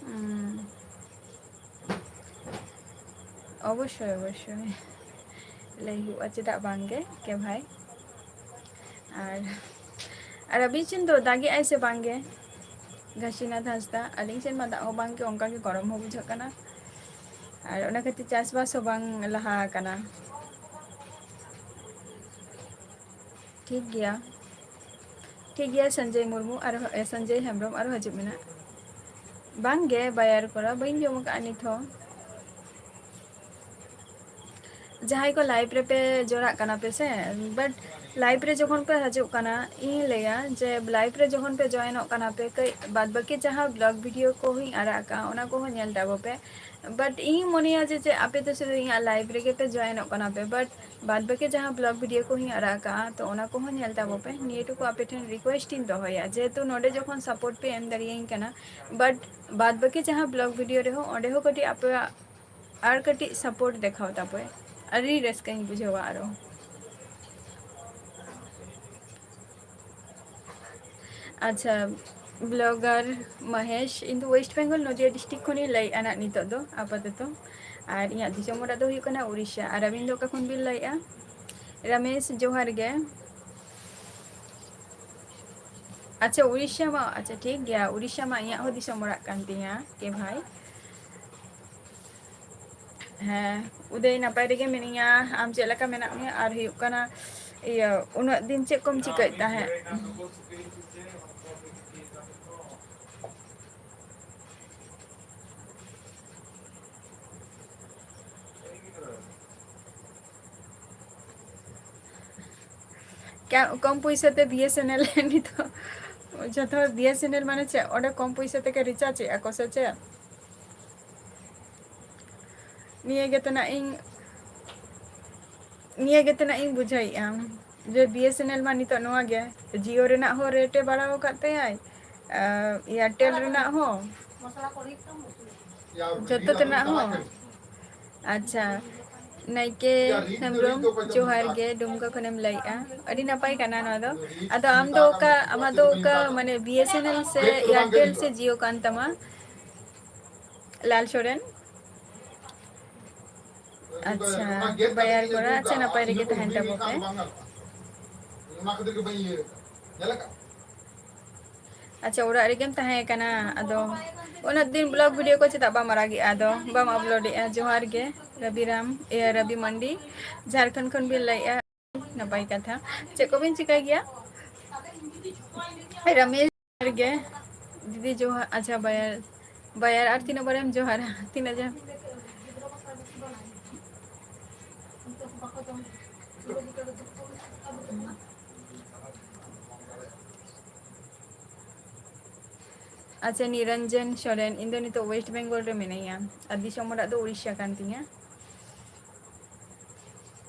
ᱦᱩᱸ᱾ ᱚᱵᱚᱥᱥᱳᱭ, ᱚᱵᱚᱥᱥᱳᱭ᱾ ᱞᱟᱹᱭ ᱦᱩᱭᱩᱜᱼᱟ, ᱪᱮᱫᱟᱜ ᱵᱟᱝ ᱜᱮ, ᱠᱮ ᱵᱷᱟᱭ᱾ ᱟᱨ, ᱟᱨ ᱟᱹᱵᱤᱱ ᱥᱮᱱ ᱫᱚ ᱫᱟᱜᱮᱜᱼᱟᱭ ᱥᱮ ᱵᱟᱝ ᱜᱮ? ᱜᱷᱟᱥᱤᱱᱟᱛᱷ ᱦᱟᱸᱥᱫᱟ, ᱟᱹᱞᱤᱧ ᱥᱮᱱ ᱢᱟ ᱫᱟᱜ ᱦᱚᱸ ᱵᱟᱝ ᱜᱮ, ᱚᱱᱠᱟ ᱜᱮ ᱜᱚᱨᱚᱢ ᱦᱚᱸ ᱵᱩᱡᱷᱟᱹᱜ ᱠᱟᱱᱟ᱾ ᱟᱨ ᱚᱱᱟ ᱠᱷᱟᱹᱛᱤᱨ ᱪᱟᱥᱵᱟᱥ ᱦᱚᱸ ᱵᱟᱝ ᱞᱟᱦᱟ ᱟᱠᱟᱱᱟ᱾ ᱴᱷᱤᱠ ᱜᱮᱭᱟ, ᱴᱷᱤᱠ ᱜᱮᱭᱟ᱾ ᱥᱚᱧᱡᱚᱭ ᱢᱩᱨᱢᱩ ᱟᱨ, ᱮ, ᱥᱚᱧᱡᱚᱭ ᱦᱮᱢᱵᱨᱚᱢ ᱟᱨᱚ ᱦᱤᱡᱩᱜ ᱢᱮᱱᱟᱜ᱾ ᱵᱟᱝ ᱜᱮ, ᱵᱟᱭᱟᱨ ᱠᱚᱨᱟ ᱵᱟᱹᱧ ᱡᱚᱢ ᱟᱠᱟᱫᱼᱟ ᱱᱤᱛ ᱦᱚᱸ᱾ ᱡᱟᱦᱟᱸᱭ ᱠᱚ live ᱨᱮᱯᱮ ᱡᱚᱲᱟᱜ ᱠᱟᱱᱟ ᱯᱮ ᱥᱮ, but live ᱨᱮ ᱡᱚᱠᱷᱚᱱ ᱯᱮ ᱦᱤᱡᱩᱜ ᱠᱟᱱᱟ, ᱤᱧ ᱞᱟᱹᱭᱟ ᱡᱮ live ᱨᱮ ᱡᱚᱠᱷᱚᱱ ᱯᱮ joinᱚᱜ ᱠᱟᱱᱟ ᱯᱮ, ᱠᱟᱹᱡ ᱵᱟᱫ ᱵᱟᱹᱠᱤ ᱡᱟᱦᱟᱸ vlog video ᱠᱚ ᱦᱚᱸᱧ ᱟᱲᱟᱜ ᱟᱠᱟᱫᱼᱟ, ᱚᱱᱟ ᱠᱚᱦᱚᱸ ᱧᱮᱞ ᱛᱟᱵᱚ ᱯᱮ᱾ But ᱤᱧ ᱢᱚᱱᱮᱭᱟ ᱡᱮ, ᱪᱮᱫ ᱟᱯᱮ ᱫᱚ ᱥᱩᱫᱷᱩ ᱤᱧᱟᱹᱜ live ᱨᱮᱜᱮ ᱯᱮ joinᱚᱜ ᱠᱟᱱᱟ ᱯᱮ, but ᱵᱟᱫ ᱵᱟᱹᱠᱤ ᱡᱟᱦᱟᱸ vlog video ᱠᱚ ᱦᱚᱸᱧ ᱟᱲᱟᱜ ᱟᱠᱟᱫᱼᱟ, ᱛᱚ ᱚᱱᱟ ᱠᱚᱦᱚᱸ ᱧᱮᱞ ᱛᱟᱵᱚ ᱯᱮ᱾ ᱱᱤᱭᱟᱹ ᱴᱩᱠᱩ ᱟᱯᱮ ᱴᱷᱮᱱ request ᱤᱧ ᱫᱚᱦᱚᱭᱟ, ᱡᱮᱦᱮᱛᱩ ᱱᱚᱰᱮ ᱡᱚᱠᱷᱚᱱ support ᱯᱮ ᱮᱢ ᱫᱟᱲᱮᱭᱟᱹᱧ ᱠᱟᱱᱟ, but ᱵᱟᱫ ᱵᱟᱹᱠᱤ ᱡᱟᱦᱟᱸ vlog video ᱨᱮᱦᱚᱸ, ᱚᱸᱰᱮ ᱦᱚᱸ ᱠᱟᱹᱴᱤᱡ ᱟᱯᱮᱭᱟᱜ ᱟᱨ ᱠᱟᱹᱴᱤᱡ support ᱫᱮᱠᱷᱟᱣ ᱛᱟᱯᱮ, ᱟᱹᱰᱤ ᱨᱟᱹᱥᱠᱟᱹᱧ ᱵᱩᱡᱷᱟᱹᱣᱟ ᱟᱨᱚ᱾ ᱟᱪᱪᱷᱟ, vlogger ᱢᱚᱦᱮᱥ, ᱤᱧ ᱫᱚ West Bengal, ᱱᱚᱫᱤᱭᱟ district ᱠᱷᱚᱱᱤᱧ ᱞᱟᱹᱭᱮᱫᱼᱟ ᱱᱟᱜ ᱱᱤᱛᱚᱜ ᱫᱚ ᱟᱯᱟᱛᱚᱛᱚ, ᱟᱨ ᱤᱧᱟᱹᱜ ᱫᱤᱥᱚᱢ ᱚᱲᱟᱜ ᱫᱚ ᱦᱩᱭᱩᱜ ᱠᱟᱱᱟ ᱩᱲᱤᱥᱥᱟ᱾ ᱟᱨ ᱟᱹᱵᱤᱱ ᱫᱚ ᱚᱠᱟ ᱠᱷᱚᱱ ᱵᱤᱱ ᱞᱟᱹᱭᱮᱫᱼᱟ? ᱨᱟᱢᱮᱥ, ᱡᱚᱦᱟᱨ ᱜᱮ᱾ ᱟᱪᱪᱷᱟ, ᱩᱲᱤᱥᱥᱟ ᱢᱟ, ᱟᱪᱪᱷᱟ, ᱴᱷᱤᱠ ᱜᱮᱭᱟ, ᱩᱲᱤᱥᱥᱟ ᱢᱟ ᱤᱧᱟᱹᱜ ᱦᱚᱸ ᱫᱤᱥᱚᱢ ᱚᱲᱟᱜ ᱠᱟᱱ ᱛᱤᱧᱟ᱾ ᱠᱮ ᱵᱷᱟᱭ, ᱦᱮᱸ, ᱩᱫᱟᱹᱭ, ᱱᱟᱯᱟᱭ ᱨᱮᱜᱮ ᱢᱤᱱᱟᱹᱧᱟ᱾ ᱟᱢ ᱪᱮᱫ ᱞᱮᱠᱟ ᱢᱮᱱᱟᱜ ᱢᱮᱭᱟ? ᱟᱨ ᱦᱩᱭᱩᱜ ᱠᱟᱱᱟ, ᱤᱭᱟᱹ, ᱩᱱᱟᱹᱜ ᱫᱤᱱ ᱪᱮᱫ ᱠᱚᱢ ᱪᱤᱠᱟᱹᱭᱮᱫ ᱛᱟᱦᱮᱸᱫ? ᱠᱮ-, ᱠᱚᱢ ᱯᱚᱭᱥᱟ ᱛᱮ BSNL ᱱᱤᱛᱚᱜ ᱡᱚᱛᱚ ᱦᱚᱲ BSNL ᱢᱟᱱᱮ ᱪᱮᱫ, ᱚᱸᱰᱮ ᱠᱚᱢ ᱯᱚᱭᱥᱟ ᱛᱮᱜᱮ recharge ᱮᱫᱼᱟ ᱠᱚ ᱥᱮ ᱪᱮᱫ? ᱱᱤᱭᱟᱹ ᱜᱮᱛᱚ ᱱᱟᱜ ᱤᱧ, ᱱᱤᱭᱟᱹ ᱜᱮᱛᱚ ᱱᱟᱜ ᱤᱧ ᱵᱩᱡᱷᱟᱹᱣᱮᱫᱼᱟ ᱡᱮ BSNL ᱢᱟ ᱱᱤᱛᱚᱜ ᱱᱚᱣᱟ ᱜᱮ, Jio ᱨᱮᱱᱟᱜ ᱦᱚᱸ rate ᱮ ᱵᱟᱲᱟᱣ ᱟᱠᱟᱫ ᱛᱟᱭᱟᱭ, ᱟᱨ Airtel ᱨᱮᱱᱟᱜ ᱦᱚᱸ, ᱡᱚᱛᱚ ᱛᱮᱱᱟᱜ ᱦᱚᱸ᱾ ᱟᱪᱪᱷᱟ, ᱱᱟᱭᱠᱮ ᱦᱮᱢᱵᱨᱚᱢ, ᱡᱚᱦᱟᱨ ᱜᱮ, ᱰᱩᱢᱠᱟ ᱠᱷᱚᱱᱮᱢ ᱞᱟᱹᱭᱮᱫᱼᱟ᱾ ᱟᱹᱰᱤ ᱱᱟᱯᱟᱭ ᱠᱟᱱᱟ ᱱᱚᱣᱟ ᱫᱚ᱾ ᱟᱫᱚ ᱟᱢ ᱫᱚ ᱚᱠᱟ, ᱟᱢᱟᱜ ᱫᱚ ᱚᱠᱟ, ᱢᱟᱱᱮ, BSNL ᱥᱮ Airtel ᱥᱮ Jio ᱠᱟᱱ ᱛᱟᱢᱟ? ᱞᱟᱞ ᱥᱚᱨᱮᱱ᱾ ᱟᱪᱪᱷᱟ, ᱵᱟᱭᱟᱨ ᱠᱚᱲᱟ, ᱟᱪᱪᱷᱟ, ᱱᱟᱯᱟᱭ ᱨᱮᱜᱮ ᱛᱟᱦᱮᱱ ᱛᱟᱵᱚ ᱯᱮ᱾ ᱟᱪᱪᱷᱟ, ᱚᱲᱟᱜ ᱨᱮᱜᱮᱢ ᱛᱟᱦᱮᱸ ᱠᱟᱱᱟ, ᱟᱫᱚ ᱩᱱᱟᱹᱜ ᱫᱤᱱ ᱵᱞᱚᱜ ᱵᱷᱤᱰᱤᱭᱳ ᱠᱚ ᱪᱮᱫᱟᱜ ᱵᱟᱢ ᱟᱲᱟᱜᱮᱜᱼᱟ? ᱟᱫᱚ ᱵᱟᱢ ᱟᱯᱞᱳᱰᱮᱜᱼᱟ? ᱡᱚᱦᱟᱨ ᱜᱮ ᱨᱚᱵᱤ ᱨᱟᱢ, ᱤᱭᱟᱹ, ᱨᱚᱵᱤ ᱢᱟᱱᱰᱤ, ᱡᱷᱟᱲᱠᱷᱚᱸᱰ ᱠᱷᱚᱱ ᱵᱤᱱ ᱞᱟᱹᱭᱮᱜᱼᱟ᱾ ᱱᱟᱯᱟᱭ ᱠᱟᱛᱷᱟ᱾ ᱪᱮᱫ ᱠᱚᱵᱤᱱ ᱪᱤᱠᱟᱹᱭ ᱜᱮᱭᱟ? ᱨᱚᱢᱮᱥ ᱜᱮ᱾ ᱫᱤᱫᱤ ᱡᱚᱦᱟᱨ᱾ ᱟᱪᱪᱷᱟ, ᱵᱟᱭᱟᱨ, ᱵᱟᱭᱟᱨ ᱟᱨ ᱛᱤᱱᱟᱹᱜ ᱵᱟᱨᱮᱢ ᱡᱚᱦᱟᱨᱟ? ᱛᱤᱱᱟᱹᱜ ᱡᱚᱦᱟᱨ? ᱟᱪᱪᱷᱟ, ᱱᱤᱨᱚᱧᱡᱚᱱ ᱥᱚᱨᱮᱱ, ᱤᱧ ᱫᱚ ᱱᱤᱛᱚᱜ ᱣᱮᱥᱴ ᱵᱮᱝᱜᱚᱞ ᱨᱮ ᱢᱤᱱᱟᱹᱧᱟ᱾ ᱟᱨ ᱫᱤᱥᱚᱢ ᱚᱲᱟᱜ ᱫᱚ ᱩᱲᱤᱥᱥᱟ ᱠᱟᱱ ᱛᱤᱧᱟ᱾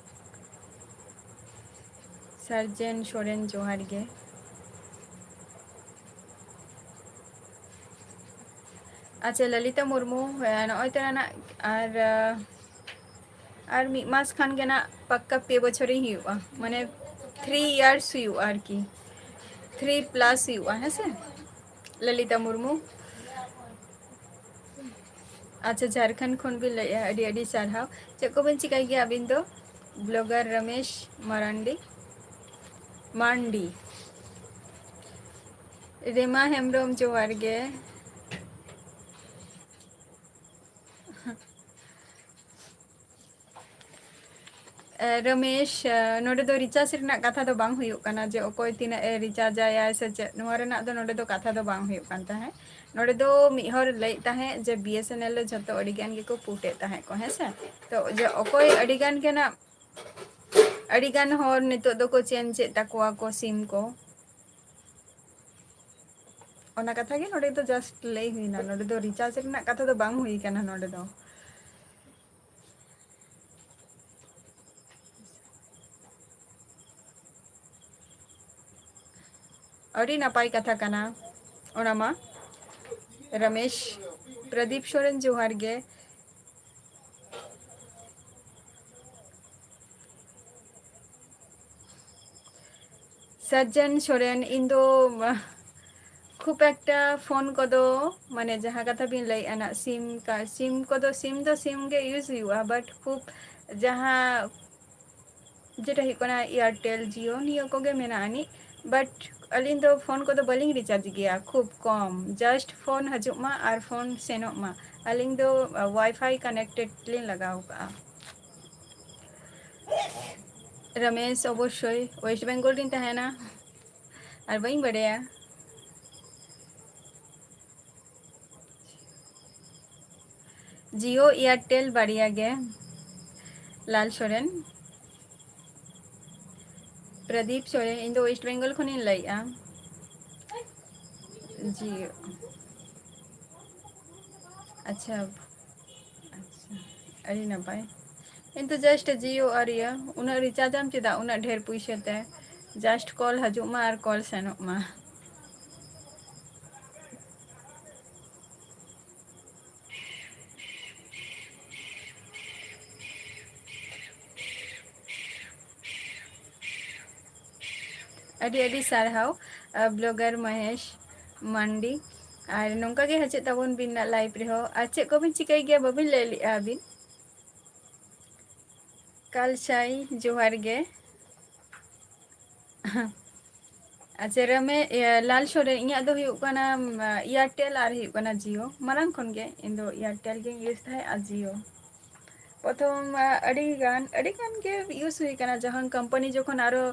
ᱥᱟᱨᱡᱮᱱ ᱥᱚᱨᱮᱱ, ᱡᱚᱦᱟᱨ ᱜᱮ᱾ ᱟᱪᱪᱷᱟ, ᱞᱚᱞᱤᱛᱟ ᱢᱩᱨᱢᱩ, ᱮ, ᱱᱚᱜᱼᱚᱭ ᱛᱚᱨᱟ ᱱᱟᱜ ᱟᱨ, ᱮ, ᱟᱨ ᱢᱤᱫ ᱢᱟᱥ ᱠᱷᱟᱱ ᱜᱮ ᱱᱟᱜ ᱯᱟᱠᱠᱟ ᱯᱮ ᱵᱚᱪᱷᱚᱨᱤᱧ ᱦᱩᱭᱩᱜᱼᱟ, ᱢᱟᱱᱮ three years ᱦᱩᱭᱩᱜᱼᱟ ᱟᱨᱠᱤ, three plus ᱦᱩᱭᱩᱜᱼᱟ, ᱦᱮᱸ ᱥᱮ? ᱞᱚᱞᱤᱛᱟ ᱢᱩᱨᱢᱩ, ᱟᱪᱪᱷᱟ, ᱡᱷᱟᱲᱠᱷᱚᱸᱰ ᱠᱷᱚᱱ ᱵᱤᱱ ᱞᱟᱹᱭᱮᱜᱼᱟ, ᱟᱹᱰᱤ ᱟᱹᱰᱤ ᱥᱟᱨᱦᱟᱣ᱾ ᱪᱮᱫ ᱠᱚᱵᱤᱱ ᱪᱤᱠᱟᱹᱭ ᱜᱮᱭᱟ ᱟᱹᱵᱤᱱ ᱫᱚ? ᱵᱞᱚᱜᱟᱨ ᱨᱚᱢᱮᱥ ᱢᱟᱨᱟᱱᱰᱤ, ᱢᱟᱱᱰᱤ᱾ ᱨᱮᱢᱟ ᱦᱮᱢᱵᱨᱚᱢ, ᱡᱚᱦᱟᱨ ᱜᱮ᱾ ᱮ, ᱨᱚᱢᱮᱥ, ᱮ, ᱱᱚᱰᱮ ᱫᱚ ᱨᱤᱪᱟᱨᱡᱽ ᱨᱮᱱᱟᱜ ᱠᱟᱛᱷᱟ ᱫᱚ ᱵᱟᱝ ᱦᱩᱭᱩᱜ ᱠᱟᱱᱟ, ᱡᱮ ᱚᱠᱚᱭ ᱛᱤᱱᱟᱹᱜ ᱮ ᱨᱤᱪᱟᱨᱡᱽ ᱟᱭᱟ ᱥᱮ ᱪᱮᱫ, ᱱᱚᱣᱟ ᱨᱮᱱᱟᱜ ᱫᱚ ᱱᱚᱰᱮ ᱫᱚ ᱠᱟᱛᱷᱟ ᱫᱚ ᱵᱟᱝ ᱦᱩᱭᱩᱜ ᱠᱟᱱ ᱛᱟᱦᱮᱸᱫ᱾ ᱱᱚᱰᱮ ᱫᱚ ᱢᱤᱫ ᱦᱚᱲ ᱞᱟᱹᱭᱮᱫ ᱛᱟᱦᱮᱸᱫ ᱡᱮ B S N L ᱨᱮ ᱡᱷᱚᱛᱚ ᱟᱹᱰᱤ ᱜᱟᱱ ᱜᱮᱠᱚ ᱯᱩᱴ ᱮᱫ ᱛᱟᱦᱮᱸᱫ ᱠᱚ, ᱦᱮᱸ ᱥᱮ? ᱛᱚ, ᱡᱮ ᱚᱠᱚᱭ ᱟᱹᱰᱤ ᱜᱟᱱ ᱜᱮ ᱱᱟᱜ, ᱟᱹᱰᱤ ᱜᱟᱱ ᱦᱚᱲ ᱱᱤᱛᱚᱜ ᱫᱚᱠᱚ ᱪᱮᱧᱡᱽ ᱮᱫ ᱛᱟᱠᱚᱣᱟ ᱠᱚ ᱥᱤᱢ ᱠᱚ᱾ ᱚᱱᱟ ᱠᱟᱛᱷᱟ ᱜᱮ ᱱᱚᱰᱮ ᱫᱚ just ᱞᱟᱹᱭ ᱦᱩᱭᱱᱟ, ᱱᱚᱰᱮ ᱫᱚ ᱨᱤᱪᱟᱨᱡᱽ ᱨᱮᱱᱟᱜ ᱠᱟᱛᱷᱟ ᱫᱚ ᱵᱟᱝ ᱦᱩᱭ ᱠᱟᱱᱟ ᱱᱚᱰᱮ ᱫᱚ᱾ ᱟᱹᱰᱤ ᱱᱟᱯᱟᱭ ᱠᱟᱛᱷᱟ ᱠᱟᱱᱟ ᱚᱱᱟ ᱢᱟ᱾ ᱨᱚᱢᱮᱥ, ᱯᱨᱚᱫᱤᱯ ᱥᱚᱨᱮᱱ, ᱡᱚᱦᱟᱨ ᱜᱮ᱾ ᱥᱟᱡᱮᱱ ᱥᱚᱨᱮᱱ, ᱤᱧ ᱫᱚ, ᱟᱦ, ᱠᱷᱩᱵ ᱮᱠᱴᱟ ᱯᱷᱳᱱ ᱠᱚᱫᱚ, ᱢᱟᱱᱮ, ᱡᱟᱦᱟᱸ ᱠᱟᱛᱷᱟ ᱵᱤᱱ ᱞᱟᱹᱭᱮᱫᱼᱟ ᱱᱟᱜ, ᱥᱤᱢ ᱠᱟ-, ᱥᱤᱢ ᱠᱚᱫᱚ, ᱥᱤᱢ ᱫᱚ ᱥᱤᱢ ᱜᱮ ᱤᱭᱩᱡᱽ ᱦᱩᱭᱩᱜᱼᱟ, but ᱠᱷᱩᱵ ᱡᱟᱦᱟᱸ, ᱡᱮᱴᱟ ᱦᱩᱭᱩᱜ ᱠᱟᱱᱟ Airtel, Jio, ᱱᱤᱭᱟᱹ ᱠᱚᱜᱮ ᱢᱮᱱᱟᱜ ᱟᱹᱱᱤᱡ᱾ But ᱟᱹᱞᱤᱧ ᱫᱚ ᱯᱷᱳᱱ ᱠᱚᱫᱚ ᱵᱟᱹᱞᱤᱧ ᱨᱤᱪᱟᱨᱡᱽ ᱜᱮᱭᱟ, ᱠᱷᱩᱵ ᱠᱚᱢ, just ᱯᱷᱳᱱ ᱦᱤᱡᱩᱜ ᱢᱟ ᱟᱨ ᱯᱷᱳᱱ ᱥᱮᱱᱚᱜ ᱢᱟ᱾ ᱟᱹᱞᱤᱧ ᱫᱚ ᱣᱟᱭᱯᱷᱟᱭ ᱠᱟᱱᱮᱠᱴᱮᱰ ᱞᱤᱧ ᱞᱟᱜᱟᱣ ᱠᱟᱜᱼᱟ᱾ ᱨᱚᱢᱮᱥ, ᱚᱵᱚᱥᱥᱳᱭ ᱳᱭᱮᱥᱴ ᱵᱮᱝᱜᱚᱞ ᱨᱤᱧ ᱛᱟᱦᱮᱱᱟ, ᱟᱨ ᱵᱟᱹᱧ ᱵᱟᱰᱟᱭᱟ᱾ ᱡᱤᱭᱳ, ᱮᱭᱟᱨᱴᱮᱞ ᱵᱟᱨᱭᱟ ᱜᱮ᱾ ᱞᱟᱞ ᱥᱚᱨᱮᱱ, ᱯᱨᱚᱫᱤᱯ ᱥᱚᱨᱮᱱ, ᱤᱧ ᱫᱚ ᱳᱭᱮᱥᱴ ᱵᱮᱝᱜᱚᱞ ᱠᱷᱚᱱᱤᱧ ᱞᱟᱹᱭᱮᱫᱼᱟ᱾ ᱡᱤᱭᱳ᱾ ᱟᱪᱪᱷᱟ, ᱟᱪᱪᱷᱟ, ᱟᱹᱰᱤ ᱱᱟᱯᱟᱭ᱾ ᱠᱤᱱᱛᱩ just ᱡᱤᱭᱳ ᱟᱨ ᱤᱭᱟᱹ, ᱩᱱᱟᱹᱜ ᱨᱤᱪᱟᱨᱡᱽ ᱟᱢ ᱪᱮᱫᱟᱜ ᱩᱱᱟᱹᱜ ᱰᱷᱮᱨ ᱯᱩᱭᱥᱟᱹ ᱛᱮ? Just ᱠᱚᱞ ᱦᱤᱡᱩᱜ ᱢᱟ ᱟᱨ ᱠᱚᱞ ᱥᱮᱱᱚᱜ ᱢᱟ᱾ ᱟᱹᱰᱤ ᱟᱹᱰᱤ ᱥᱟᱨᱦᱟᱣ, ᱟ, ᱵᱞᱚᱜᱟᱨ ᱢᱚᱦᱮᱥ ᱢᱟᱱᱰᱤ᱾ ᱟᱨ ᱱᱚᱝᱠᱟ ᱜᱮ ᱦᱤᱡᱩᱜ ᱛᱟᱵᱚᱱ ᱵᱤᱱ ᱱᱟᱜ ᱞᱟᱭᱤᱵᱷ ᱨᱮᱦᱚᱸ᱾ ᱟᱨ ᱪᱮᱫ ᱠᱚᱵᱤᱱ ᱪᱤᱠᱟᱹᱭ ᱜᱮᱭᱟ ᱵᱟᱵᱤᱱ ᱞᱟᱹᱭ ᱞᱮᱜᱼᱟ ᱟᱹᱵᱤᱱ? ᱠᱟᱞᱥᱟᱭ, ᱡᱚᱦᱟᱨ ᱜᱮ᱾ ᱟᱪᱪᱷᱟ, ᱨᱟᱢᱮ-, ᱤᱭᱟᱹ, ᱞᱟᱞ ᱥᱚᱨᱮᱱ, ᱤᱧᱟᱹᱜ ᱫᱚ ᱦᱩᱭᱩᱜ ᱠᱟᱱᱟ, ᱩᱢ, ᱮᱭᱟᱨᱴᱮᱞ ᱟᱨ ᱦᱩᱭᱩᱜ ᱠᱟᱱᱟ ᱡᱤᱭᱳ᱾ ᱢᱟᱲᱟᱝ ᱠᱷᱚᱱ ᱜᱮ ᱤᱧ ᱫᱚ ᱮᱭᱟᱨᱴᱮᱞ ᱜᱤᱧ ᱤᱭᱩᱡᱽ ᱛᱟᱦᱮᱸᱫ ᱟᱨ ᱡᱤᱭᱳ᱾ ᱯᱨᱚᱛᱷᱚᱢ, ᱟ, ᱟᱹᱰᱤ ᱜᱟᱱ, ᱟᱹᱰᱤ ᱜᱟᱱ ᱜᱮ ᱤᱭᱩᱡᱽ ᱦᱩᱭ ᱠᱟᱱᱟ, ᱡᱚᱠᱷᱚᱱ ᱠᱳᱢᱯᱟᱱᱤ ᱡᱚᱠᱷᱚᱱ ᱟᱨᱚ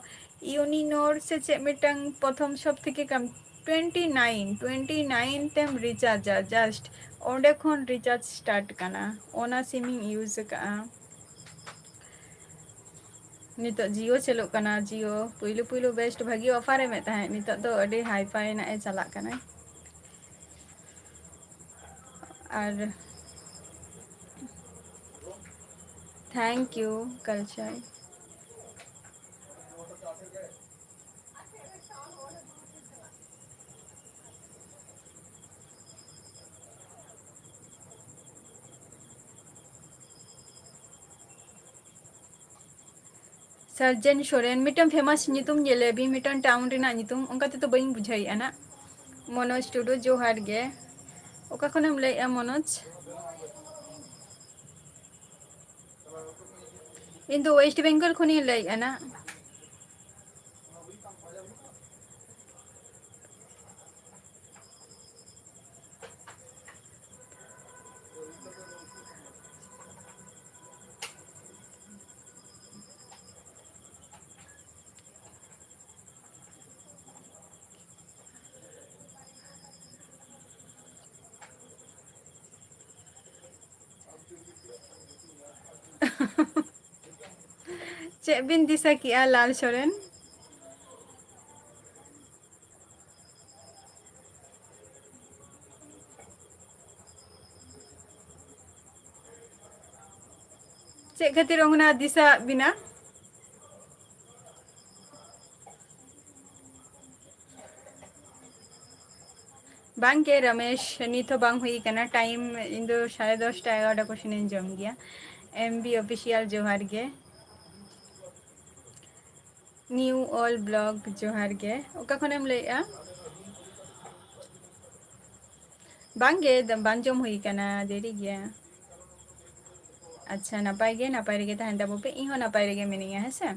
ᱤᱭᱩᱱᱤᱱᱳᱨ ᱥᱮ ᱪᱮᱫ ᱢᱤᱫᱴᱟᱝ ᱯᱨᱚᱛᱷᱚᱢ ᱥᱚᱵ ᱛᱷᱮᱠᱮ ᱠᱚᱢ, ᱴᱩᱭᱮᱱᱴᱤ ᱱᱟᱭᱤᱱ, ᱴᱩᱭᱮᱱᱴᱤ ᱱᱟᱭᱤᱱ ᱛᱮᱢ ᱨᱤᱪᱟᱨᱡᱟ, just ᱚᱸᱰᱮ ᱠᱷᱚᱱ ᱨᱤᱪᱟᱨᱡᱽ ᱥᱴᱟᱨᱴ ᱠᱟᱱᱟ, ᱚᱱᱟ ᱥᱤᱢ ᱤᱧ ᱤᱭᱩᱡᱽ ᱟᱠᱟᱫᱼᱟ᱾ ᱱᱤᱛᱚᱜ ᱡᱤᱭᱳ ᱪᱟᱹᱞᱩᱜ ᱠᱟᱱᱟ, ᱡᱤᱭᱳ ᱯᱩᱭᱞᱩ ᱯᱩᱭᱞᱩ ᱵᱮᱥᱴ ᱵᱷᱟᱹᱜᱤ ᱚᱯᱷᱟᱨ ᱮᱢᱮᱫ ᱛᱟᱦᱮᱸᱫ, ᱱᱤᱛᱚᱜ ᱫᱚ ᱟᱹᱰᱤ ᱦᱟᱭ ᱯᱷᱟᱭ ᱱᱟᱜ ᱮ ᱪᱟᱞᱟᱜ ᱠᱟᱱᱟᱭ᱾ ᱟᱨ thank you ᱠᱟᱞᱪᱟᱭ᱾ ᱥᱟᱨᱡᱮᱱ ᱥᱚᱨᱮᱱ, ᱢᱤᱫᱴᱟᱝ ᱯᱷᱮᱢᱟᱥ ᱧᱩᱛᱩᱢ ᱧᱮᱞᱮ ᱵᱤᱱ, ᱢᱤᱫᱴᱟᱝ ᱴᱟᱣᱩᱱ ᱨᱮᱱᱟᱜ ᱧᱩᱛᱩᱢ, ᱚᱱᱠᱟ ᱛᱮᱫᱚ ᱵᱟᱹᱧ ᱵᱩᱡᱷᱟᱹᱣᱮᱫᱼᱟ ᱱᱟᱜ᱾ ᱢᱚᱱᱳᱡᱽ ᱴᱩᱰᱩ, ᱡᱚᱦᱟᱨ ᱜᱮ᱾ ᱚᱠᱟ ᱠᱷᱚᱱᱮᱢ ᱞᱟᱹᱭᱮᱫᱼᱟ ᱢᱚᱱᱳᱡᱽ? ᱤᱧ ᱫᱚ ᱳᱭᱮᱥᱴ ᱵᱮᱝᱜᱚᱞ ᱠᱷᱚᱱᱤᱧ ᱞᱟᱹᱭᱮᱫᱼᱟ ᱱᱟᱜ᱾ ᱪᱮᱫ ᱵᱤᱱ ᱫᱤᱥᱟᱹ ᱠᱮᱜᱼᱟ ᱞᱟᱞ ᱥᱚᱨᱮᱱ? ᱪᱮᱫ ᱠᱷᱟᱹᱛᱤᱨ ᱚᱱᱟ ᱫᱤᱥᱟᱹ ᱟᱫ ᱵᱤᱱᱟ? ᱵᱟᱝ ᱜᱮ ᱨᱚᱢᱮᱥ, ᱱᱤᱛ ᱦᱚᱸ ᱵᱟᱝ ᱦᱩᱭ ᱠᱟᱱᱟ ᱴᱟᱭᱤᱢ᱾ ᱤᱧ ᱫᱚ ᱥᱟᱲᱮ ᱫᱚᱥᱴᱟ ᱮᱜᱟᱨᱚᱴᱟ ᱠᱚ ᱥᱮᱱᱤᱧ ᱡᱚᱢ ᱜᱮᱭᱟ᱾ ᱮᱢ ᱵᱤ ᱚᱯᱷᱤᱥᱤᱭᱟᱞ ᱡᱚᱦᱟᱨ ᱜᱮ᱾ ᱱᱤᱭᱩ ᱚᱞ ᱵᱞᱚᱜ ᱡᱚᱦᱟᱨ ᱜᱮ᱾ ᱚᱠᱟ ᱠᱷᱚᱱᱮᱢ ᱞᱟᱹᱭᱮᱜᱼᱟ? ᱵᱟᱝ ᱜᱮ, ᱵᱟᱝ ᱡᱚᱢ ᱦᱩᱭ ᱠᱟᱱᱟ, ᱫᱮᱨᱤ ᱜᱮᱭᱟ᱾ ᱟᱪᱪᱷᱟ, ᱱᱟᱯᱟᱭ ᱜᱮ, ᱱᱟᱯᱟᱭ ᱨᱮᱜᱮ ᱛᱟᱦᱮᱱ ᱛᱟᱵᱚ ᱯᱮ᱾ ᱤᱧ ᱦᱚᱸ ᱱᱟᱯᱟᱭ ᱨᱮᱜᱮ ᱢᱤᱱᱟᱹᱧᱟ, ᱦᱮᱸ ᱥᱮ?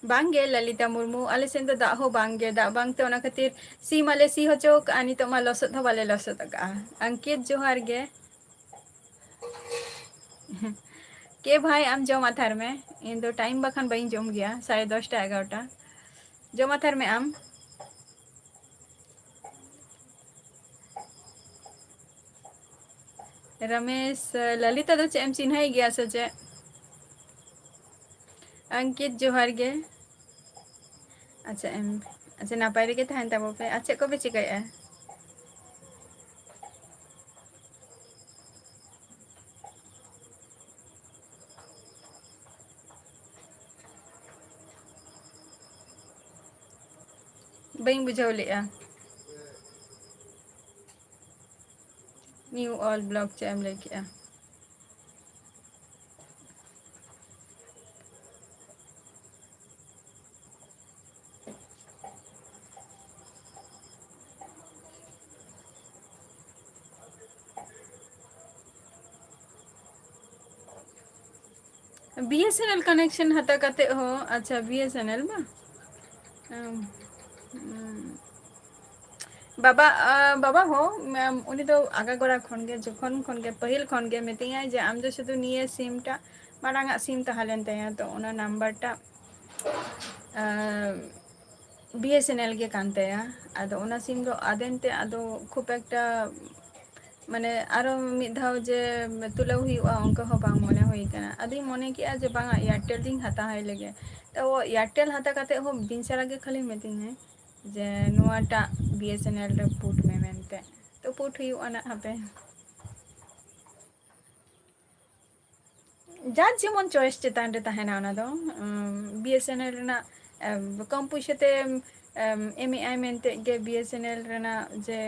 ᱵᱟᱝ ᱜᱮ ᱞᱟᱞᱤᱛᱟ ᱢᱩᱨᱢᱩ, ᱟᱞᱮ ᱥᱮᱱ ᱫᱚ ᱫᱟᱜ ᱦᱚᱸ ᱵᱟᱝ ᱜᱮ, ᱫᱟᱜ ᱵᱟᱝᱛᱮ ᱚᱱᱟ ᱠᱷᱟᱹᱛᱤᱨ ᱥᱤ ᱢᱟᱞᱮ ᱥᱤ ᱦᱚᱪᱚ ᱠᱟᱜᱼᱟ, ᱱᱤᱛᱚᱜ ᱢᱟ ᱞᱚᱥᱚᱫ ᱦᱚᱸ ᱵᱟᱞᱮ ᱞᱚᱥᱚᱫ ᱟᱠᱟᱜᱼᱟ᱾ ᱟᱝᱠᱤᱛ, ᱡᱚᱦᱟᱨ ᱜᱮ᱾ ᱠᱮ ᱵᱷᱟᱭ, ᱟᱢ ᱡᱚᱢ ᱟᱛᱷᱟᱨ ᱢᱮ, ᱤᱧ ᱫᱚ ᱴᱟᱭᱤᱢ ᱵᱟᱠᱷᱟᱱ ᱵᱟᱹᱧ ᱡᱚᱢ ᱜᱮᱭᱟ, ᱥᱟᱲᱮ ᱫᱚᱥᱴᱟ ᱮᱜᱟᱨᱚᱴᱟ᱾ ᱡᱚᱢ ᱟᱛᱷᱟᱨ ᱢᱮ ᱟᱢ᱾ ᱨᱚᱢᱮᱥ, ᱞᱟᱞᱤᱛᱟ ᱫᱚ ᱪᱮᱫ ᱮᱢ ᱪᱤᱱᱦᱟᱹᱭ ᱜᱮᱭᱟ ᱥᱮ ᱪᱮᱫ? ᱟᱝᱠᱤᱛ, ᱡᱚᱦᱟᱨ ᱜᱮ᱾ ᱟᱪᱪᱷᱟ, ᱮᱢ, ᱟᱪᱪᱷᱟ, ᱱᱟᱯᱟᱭ ᱨᱮᱜᱮ ᱛᱟᱦᱮᱱ ᱛᱟᱵᱚ ᱯᱮ᱾ ᱟᱨ ᱪᱮᱫ ᱠᱚᱯᱮ ᱪᱤᱠᱟᱹᱭᱮᱫᱼᱟ? ᱵᱟᱹᱧ ᱵᱩᱡᱷᱟᱹᱣ ᱞᱮᱜᱼᱟ᱾ ᱱᱤᱭᱩ ᱚᱞ ᱵᱞᱚᱜ ᱪᱮᱫ ᱮᱢ ᱞᱟᱹᱭ ᱠᱮᱜᱼᱟ? B S N L connection ᱦᱟᱛᱟᱣ ᱠᱟᱛᱮ ᱦᱚᱸ, ᱟᱪᱪᱷᱟ, ᱵᱤ ᱮᱥ ᱮᱱ ᱮᱞ ᱵᱟᱝ? ᱦᱩᱸ, ᱦᱩᱸ᱾ ᱵᱟᱵᱟ, ᱟ, ᱵᱟᱵᱟ ᱦᱚᱸ, ᱢᱮᱢ, ᱩᱱᱤ ᱫᱚ ᱟᱜᱟᱜᱳᱲᱟ ᱠᱷᱚᱱ ᱜᱮ, ᱡᱚᱠᱷᱚᱱ ᱠᱷᱚᱱ ᱜᱮ, ᱯᱟᱹᱦᱤᱞ ᱠᱷᱚᱱ ᱜᱮ ᱢᱤᱛᱟᱹᱧᱟᱭ ᱡᱮ, "ᱟᱢ ᱫᱚ ᱥᱩᱫᱷᱩ ᱱᱤᱭᱟᱹ ᱥᱤᱢ ᱴᱟᱜ", ᱢᱟᱲᱟᱝ ᱟᱜ ᱥᱤᱢ ᱛᱟᱦᱮᱸ ᱞᱮᱱ ᱛᱟᱭᱟ, ᱛᱚ ᱚᱱᱟ ᱱᱟᱢᱵᱟᱨ ᱴᱟᱜ, ᱟ, ᱵᱤ ᱮᱥ ᱮᱱ ᱮᱞ ᱜᱮ ᱠᱟᱱ ᱛᱟᱭᱟ᱾ ᱟᱫᱚ ᱚᱱᱟ ᱥᱤᱢ ᱫᱚ ᱟᱫᱮᱱ ᱛᱮ ᱟᱫᱚ ᱠᱷᱩᱵ ᱮᱠᱴᱟ ᱢᱟᱱᱮ ᱟᱨᱚ ᱢᱤᱫ ᱫᱷᱟᱣ ᱡᱮ ᱛᱩᱞᱟᱹᱣ ᱦᱩᱭᱩᱜᱼᱟ, ᱚᱱᱠᱟ ᱦᱚᱸ ᱵᱟᱝ ᱢᱚᱱᱮ ᱦᱩᱭ ᱠᱟᱱᱟ᱾ ᱟᱫᱚᱧ ᱢᱚᱱᱮ ᱠᱮᱜᱼᱟ ᱡᱮ ᱵᱟᱝᱟ, Airtel ᱫᱚᱧ ᱦᱟᱛᱟᱣ ᱟᱭ ᱞᱮᱜᱮ᱾ ᱛᱚ Airtel ᱦᱟᱛᱟᱣ ᱠᱟᱛᱮ ᱦᱚᱸ ᱫᱤᱱ ᱥᱟᱨᱟ ᱜᱮ ᱠᱷᱟᱹᱞᱤ ᱢᱤᱛᱟᱹᱧᱟᱭ ᱡᱮ ᱱᱚᱣᱟᱴᱟᱜ BSNL ᱨᱮ port ᱢᱮ ᱢᱮᱱᱛᱮ᱾ ᱛᱚ port ᱦᱩᱭᱩᱜᱼᱟ ᱱᱟᱜ, ᱦᱟᱯᱮ᱾ ᱡᱟᱨ ᱡᱮᱢᱚᱱ choice ᱪᱮᱛᱟᱱ ᱨᱮ ᱛᱟᱦᱮᱱᱟ ᱚᱱᱟ ᱫᱚ᱾ ᱩᱢ, BSNL ᱨᱮᱱᱟᱜ, ᱮᱢ, ᱠᱚᱢ ᱯᱩᱭᱥᱟᱹ ᱛᱮ, ᱮᱢ, ᱮᱢᱮᱜᱼᱟᱭ ᱢᱮᱱᱛᱮ ᱜᱮ BSNL ᱨᱮᱱᱟᱜ ᱡᱮ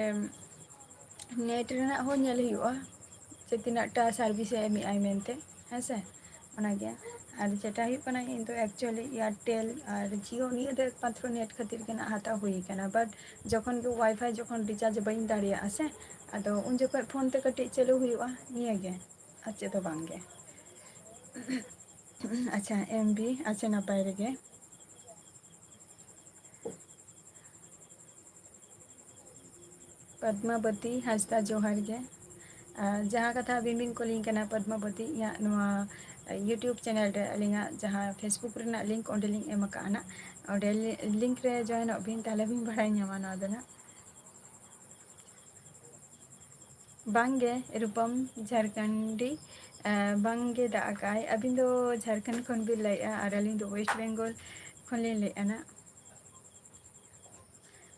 net ᱨᱮᱱᱟᱜ ᱦᱚᱸ ᱧᱮᱞ ᱦᱩᱭᱩᱜᱼᱟ, ᱡᱮ ᱛᱤᱱᱟᱹᱜ ᱴᱟ service ᱮ ᱮᱢᱮᱜᱼᱟᱭ ᱢᱮᱱᱛᱮ, ᱦᱮᱸ ᱥᱮ? ᱚᱱᱟᱜᱮ᱾ ᱟᱨ ᱡᱮᱴᱟ ᱦᱩᱭᱩᱜ ᱠᱟᱱᱟ, ᱤᱧ ᱫᱚ actually Airtel ᱟᱨ Jio ᱱᱤᱭᱟᱹ ᱫᱚ ᱮᱠᱢᱟᱛᱨᱚ net ᱠᱷᱟᱹᱛᱤᱨ ᱜᱮ ᱱᱟᱜ ᱦᱟᱛᱟᱣ ᱦᱩᱭ ᱠᱟᱱᱟ, but ᱡᱚᱠᱷᱚᱱ ᱜᱮ WiFi ᱡᱚᱠᱷᱚᱱ recharge ᱵᱟᱹᱧ ᱫᱟᱲᱮᱭᱟᱜᱼᱟ ᱥᱮ, ᱟᱫᱚ ᱩᱱ ᱡᱚᱠᱷᱚᱱ phone ᱛᱮ ᱠᱟᱹᱴᱤᱡ ᱪᱟᱹᱞᱩ ᱦᱩᱭᱩᱜᱼᱟ, ᱱᱤᱭᱟᱹ ᱜᱮ᱾ ᱟᱨ ᱪᱮᱫ ᱦᱚᱸ ᱵᱟᱝ ᱜᱮ᱾ ᱟᱪᱪᱷᱟ, MB, ᱟᱪᱪᱷᱟ, ᱱᱟᱯᱟᱭ ᱨᱮᱜᱮ᱾ ᱯᱚᱫᱢᱟᱵᱚᱛᱤ ᱦᱟᱸᱥᱫᱟ, ᱡᱚᱦᱟᱨ ᱜᱮ᱾ ᱟᱨ ᱡᱟᱦᱟᱸ ᱠᱟᱛᱷᱟ ᱟᱹᱵᱤᱱ ᱵᱤᱱ ᱠᱩᱞᱤᱧ ᱠᱟᱱᱟ, ᱯᱚᱫᱢᱟᱵᱚᱛᱤ, ᱤᱧᱟᱹᱜ ᱱᱚᱣᱟ YouTube channel ᱨᱮ ᱟᱹᱞᱤᱧᱟᱜ ᱡᱟᱦᱟᱸ Facebook ᱨᱮᱱᱟᱜ link ᱚᱸᱰᱮᱞᱤᱧ ᱮᱢ ᱟᱠᱟᱜᱼᱟ ᱱᱟᱜ, ᱚᱸᱰᱮ li-, link ᱨᱮ joinᱚᱜ ᱵᱤᱱ, ᱛᱟᱦᱞᱮ ᱵᱤᱱ ᱵᱟᱲᱟᱭ ᱧᱟᱢᱟ ᱱᱚᱣᱟ ᱫᱚ ᱱᱟᱜ᱾ ᱵᱟᱝᱜᱮ, ᱨᱩᱯᱚᱢ ᱡᱷᱟᱲᱠᱷᱚᱸᱰᱤ, ᱮ, ᱵᱟᱝᱜᱮ ᱫᱟᱜ ᱟᱠᱟᱜᱼᱟᱭ᱾ ᱟᱹᱵᱤᱱ ᱫᱚ ᱡᱷᱟᱲᱠᱷᱚᱸᱰ ᱠᱷᱚᱱ ᱵᱤᱱ ᱞᱟᱹᱭᱮᱜᱼᱟ ᱟᱨ ᱟᱹᱞᱤᱧ ᱫᱚ West Bengal ᱠᱷᱚᱱᱞᱤᱧ ᱞᱟᱹᱭᱮᱜᱼᱟ ᱱᱟᱜ᱾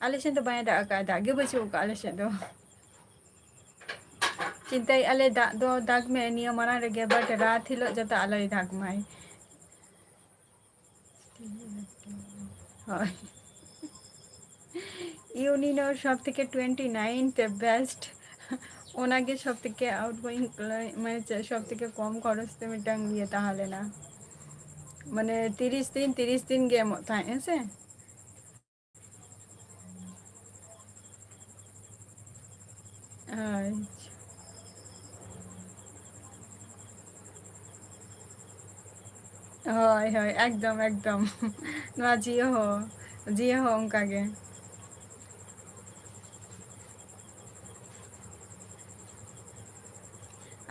ᱟᱞᱮ ᱥᱮᱫ ᱫᱚ ᱵᱟᱭ ᱫᱟᱜ ᱟᱠᱟᱫᱼᱟ, ᱫᱟᱜ ᱜᱮ ᱵᱟᱹᱪᱩᱜ ᱟᱠᱟᱫᱼᱟ ᱟᱞᱮ ᱥᱮᱫ ᱫᱚ᱾ ᱪᱤᱱᱛᱟᱹᱭᱮᱫᱼᱟ ᱞᱮ ᱫᱟᱜ ᱫᱚ ᱫᱟᱜᱽ ᱢᱮ ᱱᱤᱭᱟᱹ ᱢᱟᱲᱟᱝ ᱨᱮᱜᱮ, but ᱨᱟᱛ ᱦᱤᱞᱳᱜ ᱡᱟᱛᱮ ᱟᱞᱚᱭ ᱫᱟᱜᱽ ᱢᱟᱭ᱾ ᱦᱳᱭ᱾ ইউনিনর সব থেকে twenty nine তে best, ᱚᱱᱟᱜᱮ ᱥᱚᱵ ᱛᱷᱮᱠᱮ outgoing, ᱢᱟᱱᱮ ᱪᱮᱫ, ᱥᱚᱵ ᱛᱷᱮᱠᱮ ᱠᱚᱢ ᱠᱷᱚᱨᱚᱪ ᱛᱮ ᱢᱤᱫᱴᱟᱝ ᱤᱭᱟᱹ ᱛᱟᱦᱮᱸ ᱞᱮᱱᱟ, ᱢᱟᱱᱮ ᱛᱤᱨᱤᱥ ᱫᱤᱱ, ᱛᱤᱨᱤᱥ ᱫᱤᱱ ᱜᱮ ᱮᱢᱚᱜ ᱛᱟᱦᱮᱸᱫ, ᱦᱮᱸ ᱥᱮ? ᱟᱪᱪᱷᱟ᱾ ᱦᱳᱭ, ᱦᱳᱭ, ᱮᱠᱫᱚᱢ, ᱮᱠᱫᱚᱢ᱾ ᱱᱚᱣᱟ ᱡᱤᱭᱳ ᱦᱚᱸ, ᱡᱤᱭᱳ ᱦᱚᱸ ᱚᱱᱠᱟ ᱜᱮ᱾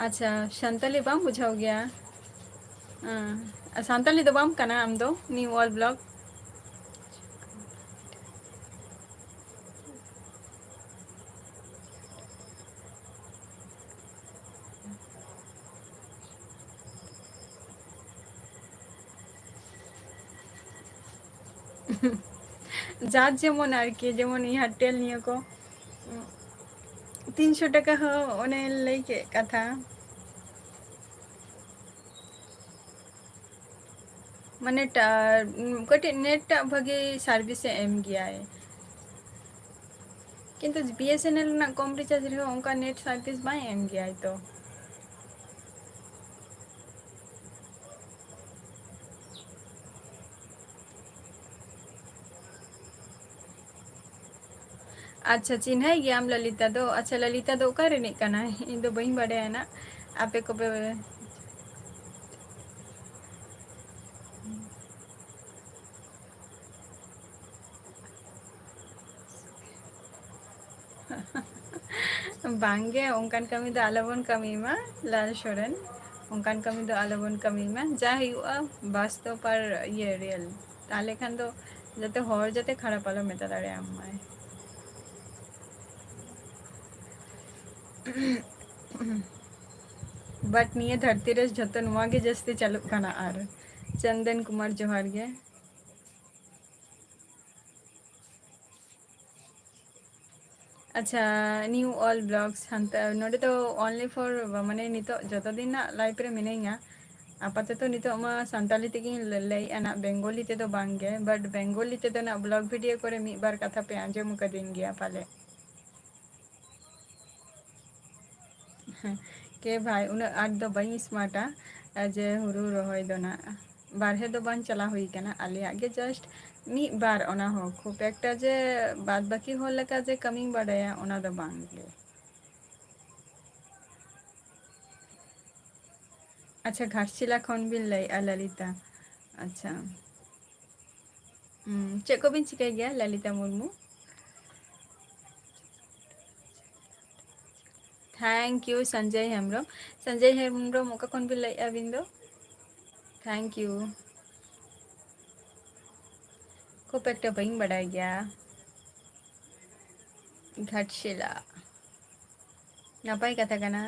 ᱟᱪᱪᱷᱟ, ᱥᱟᱱᱛᱟᱞᱤ ᱵᱟᱢ ᱵᱩᱡᱷᱟᱹᱣ ᱜᱮᱭᱟ? ᱦᱮᱸ, ᱥᱟᱱᱛᱟᱞᱤ ᱫᱚ ᱵᱟᱢ ᱠᱟᱱᱟ ᱟᱢ ᱫᱚ? New all vlog᱾ ᱡᱟᱨ ᱡᱮᱢᱚᱱ ᱟᱨᱠᱤ, ᱡᱮᱢᱚᱱ ᱮᱭᱟᱨᱴᱮᱞ ᱱᱤᱭᱟᱹ ᱠᱚ, ᱛᱤᱱᱥᱚ ᱴᱟᱠᱟ ᱦᱚᱸ ᱚᱱᱮ ᱞᱟᱹᱭ ᱠᱮᱫ ᱠᱟᱛᱷᱟ, ᱢᱟᱱᱮ ᱴᱟ-, ᱠᱟᱹᱴᱤᱡ ᱱᱮᱴ ᱴᱟᱜ ᱵᱷᱟᱜᱮ ᱥᱟᱨᱵᱷᱤᱥ ᱮ ᱮᱢ ᱜᱮᱭᱟᱭ, ᱠᱤᱱᱛᱩ ᱵᱤ ᱮᱥ ᱮᱱ ᱮᱞ ᱨᱮᱱᱟᱜ ᱠᱚᱢ ᱨᱤᱪᱟᱨᱡᱽ ᱨᱮᱦᱚᱸ ᱚᱱᱠᱟ ᱱᱮᱴ ᱥᱟᱨᱵᱷᱤᱥ ᱵᱟᱭ ᱮᱢ ᱜᱮᱭᱟᱭ ᱛᱚ᱾ ᱟᱪᱪᱷᱟ, ᱪᱤᱱᱦᱟᱹᱭ ᱜᱮᱭᱟᱢ ᱞᱚᱞᱤᱛᱟ ᱫᱚ? ᱟᱪᱪᱷᱟ, ᱞᱚᱞᱤᱛᱟ ᱫᱚ ᱚᱠᱟ ᱨᱤᱱᱤᱡ ᱠᱟᱱᱟᱭ? ᱤᱧ ᱫᱚ ᱵᱟᱹᱧ ᱵᱟᱰᱟᱭᱟ ᱱᱟᱜ᱾ ᱟᱯᱮ ᱠᱚᱯᱮ ᱵᱟᱝᱜᱮ, ᱚᱱᱠᱟᱱ ᱠᱟᱹᱢᱤ ᱫᱚ ᱟᱞᱚᱵᱚᱱ ᱠᱟᱹᱢᱤ ᱢᱟ, ᱞᱟᱞ ᱥᱚᱨᱮᱱ᱾ ᱚᱱᱠᱟᱱ ᱠᱟᱹᱢᱤ ᱫᱚ ᱟᱞᱚᱵᱚᱱ ᱠᱟᱹᱢᱤ ᱢᱟ᱾ ᱡᱟ ᱦᱩᱭᱩᱜᱼᱟ, ᱵᱟᱥᱛᱚᱵ ᱟᱨ ᱤᱭᱟᱹ, ᱨᱤᱭᱮᱞ᱾ ᱛᱟᱦᱞᱮ ᱠᱷᱟᱱ ᱫᱚ ᱡᱟᱛᱮ ᱦᱚᱲ ᱡᱟᱛᱮ ᱠᱷᱟᱨᱟᱯ ᱟᱞᱚ ᱢᱮᱛᱟ ᱫᱟᱲᱮᱭᱟᱢ ᱢᱟᱭ᱾ But ᱱᱤᱭᱟᱹ ᱫᱷᱟᱹᱨᱛᱤ ᱨᱮ ᱡᱷᱚᱛᱚ ᱱᱚᱣᱟ ᱜᱮ ᱡᱟᱹᱥᱛᱤ ᱪᱟᱹᱞᱩᱜ ᱠᱟᱱᱟ᱾ ᱟᱨ ᱪᱚᱱᱫᱚᱱ ᱠᱩᱢᱟᱨ, ᱡᱚᱦᱟᱨ ᱜᱮ᱾ ᱟᱪᱪᱷᱟ, new all blogs ᱦᱟᱱᱛᱮ, ᱱᱚᱰᱮ ᱫᱚ only for, ᱢᱟᱱᱮ, ᱱᱤᱛᱚᱜ ᱡᱚᱛᱚ ᱫᱤᱱ ᱱᱟᱜ live ᱨᱮ ᱢᱤᱱᱟᱹᱧᱟ, ᱟᱯᱟᱛᱚᱛᱚ ᱱᱤᱛᱚᱜ ᱢᱟ ᱥᱟᱱᱛᱟᱞᱤ ᱛᱮᱜᱮᱧ ᱞᱟᱹ-, ᱞᱟᱹᱭᱮᱫᱼᱟ ᱱᱟᱜ, ᱵᱮᱝᱜᱚᱞᱤ ᱛᱮᱫᱚ ᱵᱟᱝ ᱜᱮ, but ᱵᱮᱝᱜᱚᱞᱤ ᱛᱮᱫᱚ ᱱᱟᱜ blog video ᱠᱚᱨᱮ ᱢᱤᱫ ᱵᱟᱨ ᱠᱟᱛᱷᱟ ᱯᱮ ᱟᱸᱡᱚᱢ ᱟᱠᱟᱫᱤᱧ ᱜᱮᱭᱟ ᱯᱟᱞᱮ᱾ ᱠᱮ ᱵᱷᱟᱭ, ᱩᱱᱟᱹᱜ ᱟᱸᱴ ᱫᱚ ᱵᱟᱹᱧ ᱥᱢᱟᱨᱴᱟ, ᱡᱮ ᱦᱩᱲᱩ ᱨᱚᱦᱚᱭ ᱫᱚ ᱱᱟᱜ ᱵᱟᱨᱦᱮ ᱫᱚ ᱵᱟᱝ ᱪᱟᱞᱟᱣ ᱦᱩᱭ ᱠᱟᱱᱟ᱾ ᱟᱞᱮᱭᱟᱜ ᱜᱮ just ᱢᱤᱫ ᱵᱟᱨ, ᱚᱱᱟ ᱦᱚᱸ ᱠᱷᱩᱵ ᱮᱠᱴᱟ ᱡᱮ ᱵᱟᱫ ᱵᱟᱹᱠᱤ ᱦᱚᱲ ᱞᱮᱠᱟ ᱡᱮ ᱠᱟᱹᱢᱤᱧ ᱵᱟᱰᱟᱭᱟ, ᱚᱱᱟ ᱫᱚ ᱵᱟᱝ ᱜᱮ᱾ ᱟᱪᱪᱷᱟ, ᱜᱷᱟᱴᱥᱤᱞᱟ ᱠᱷᱚᱱ ᱵᱤᱱ ᱞᱟᱹᱭᱮᱫᱼᱟ ᱞᱟᱞᱤᱛᱟ? ᱟᱪᱪᱷᱟ, ᱦᱩᱸ, ᱪᱮᱫ ᱠᱚᱵᱤᱱ ᱪᱤᱠᱟᱹᱭ ᱜᱮᱭᱟ ᱞᱟᱞᱤᱛᱟ ᱢᱩᱨᱢᱩ? Thank you Sanjay Hembrom. ᱥᱚᱧᱡᱚᱭ ᱦᱮᱢᱵᱨᱚᱢ, ᱚᱠᱟ ᱠᱷᱚᱱ ᱵᱤᱱ ᱞᱟᱹᱭᱮᱫᱼᱟ ᱟᱹᱵᱤᱱ ᱫᱚ? Thank you᱾ ᱠᱷᱩᱵ ᱮᱠᱴᱟ ᱵᱟᱹᱧ ᱵᱟᱰᱟᱭ ᱜᱮᱭᱟ᱾ ᱜᱷᱟᱴᱥᱤᱞᱟ, ᱱᱟᱯᱟᱭ ᱠᱟᱛᱷᱟ ᱠᱟᱱᱟ᱾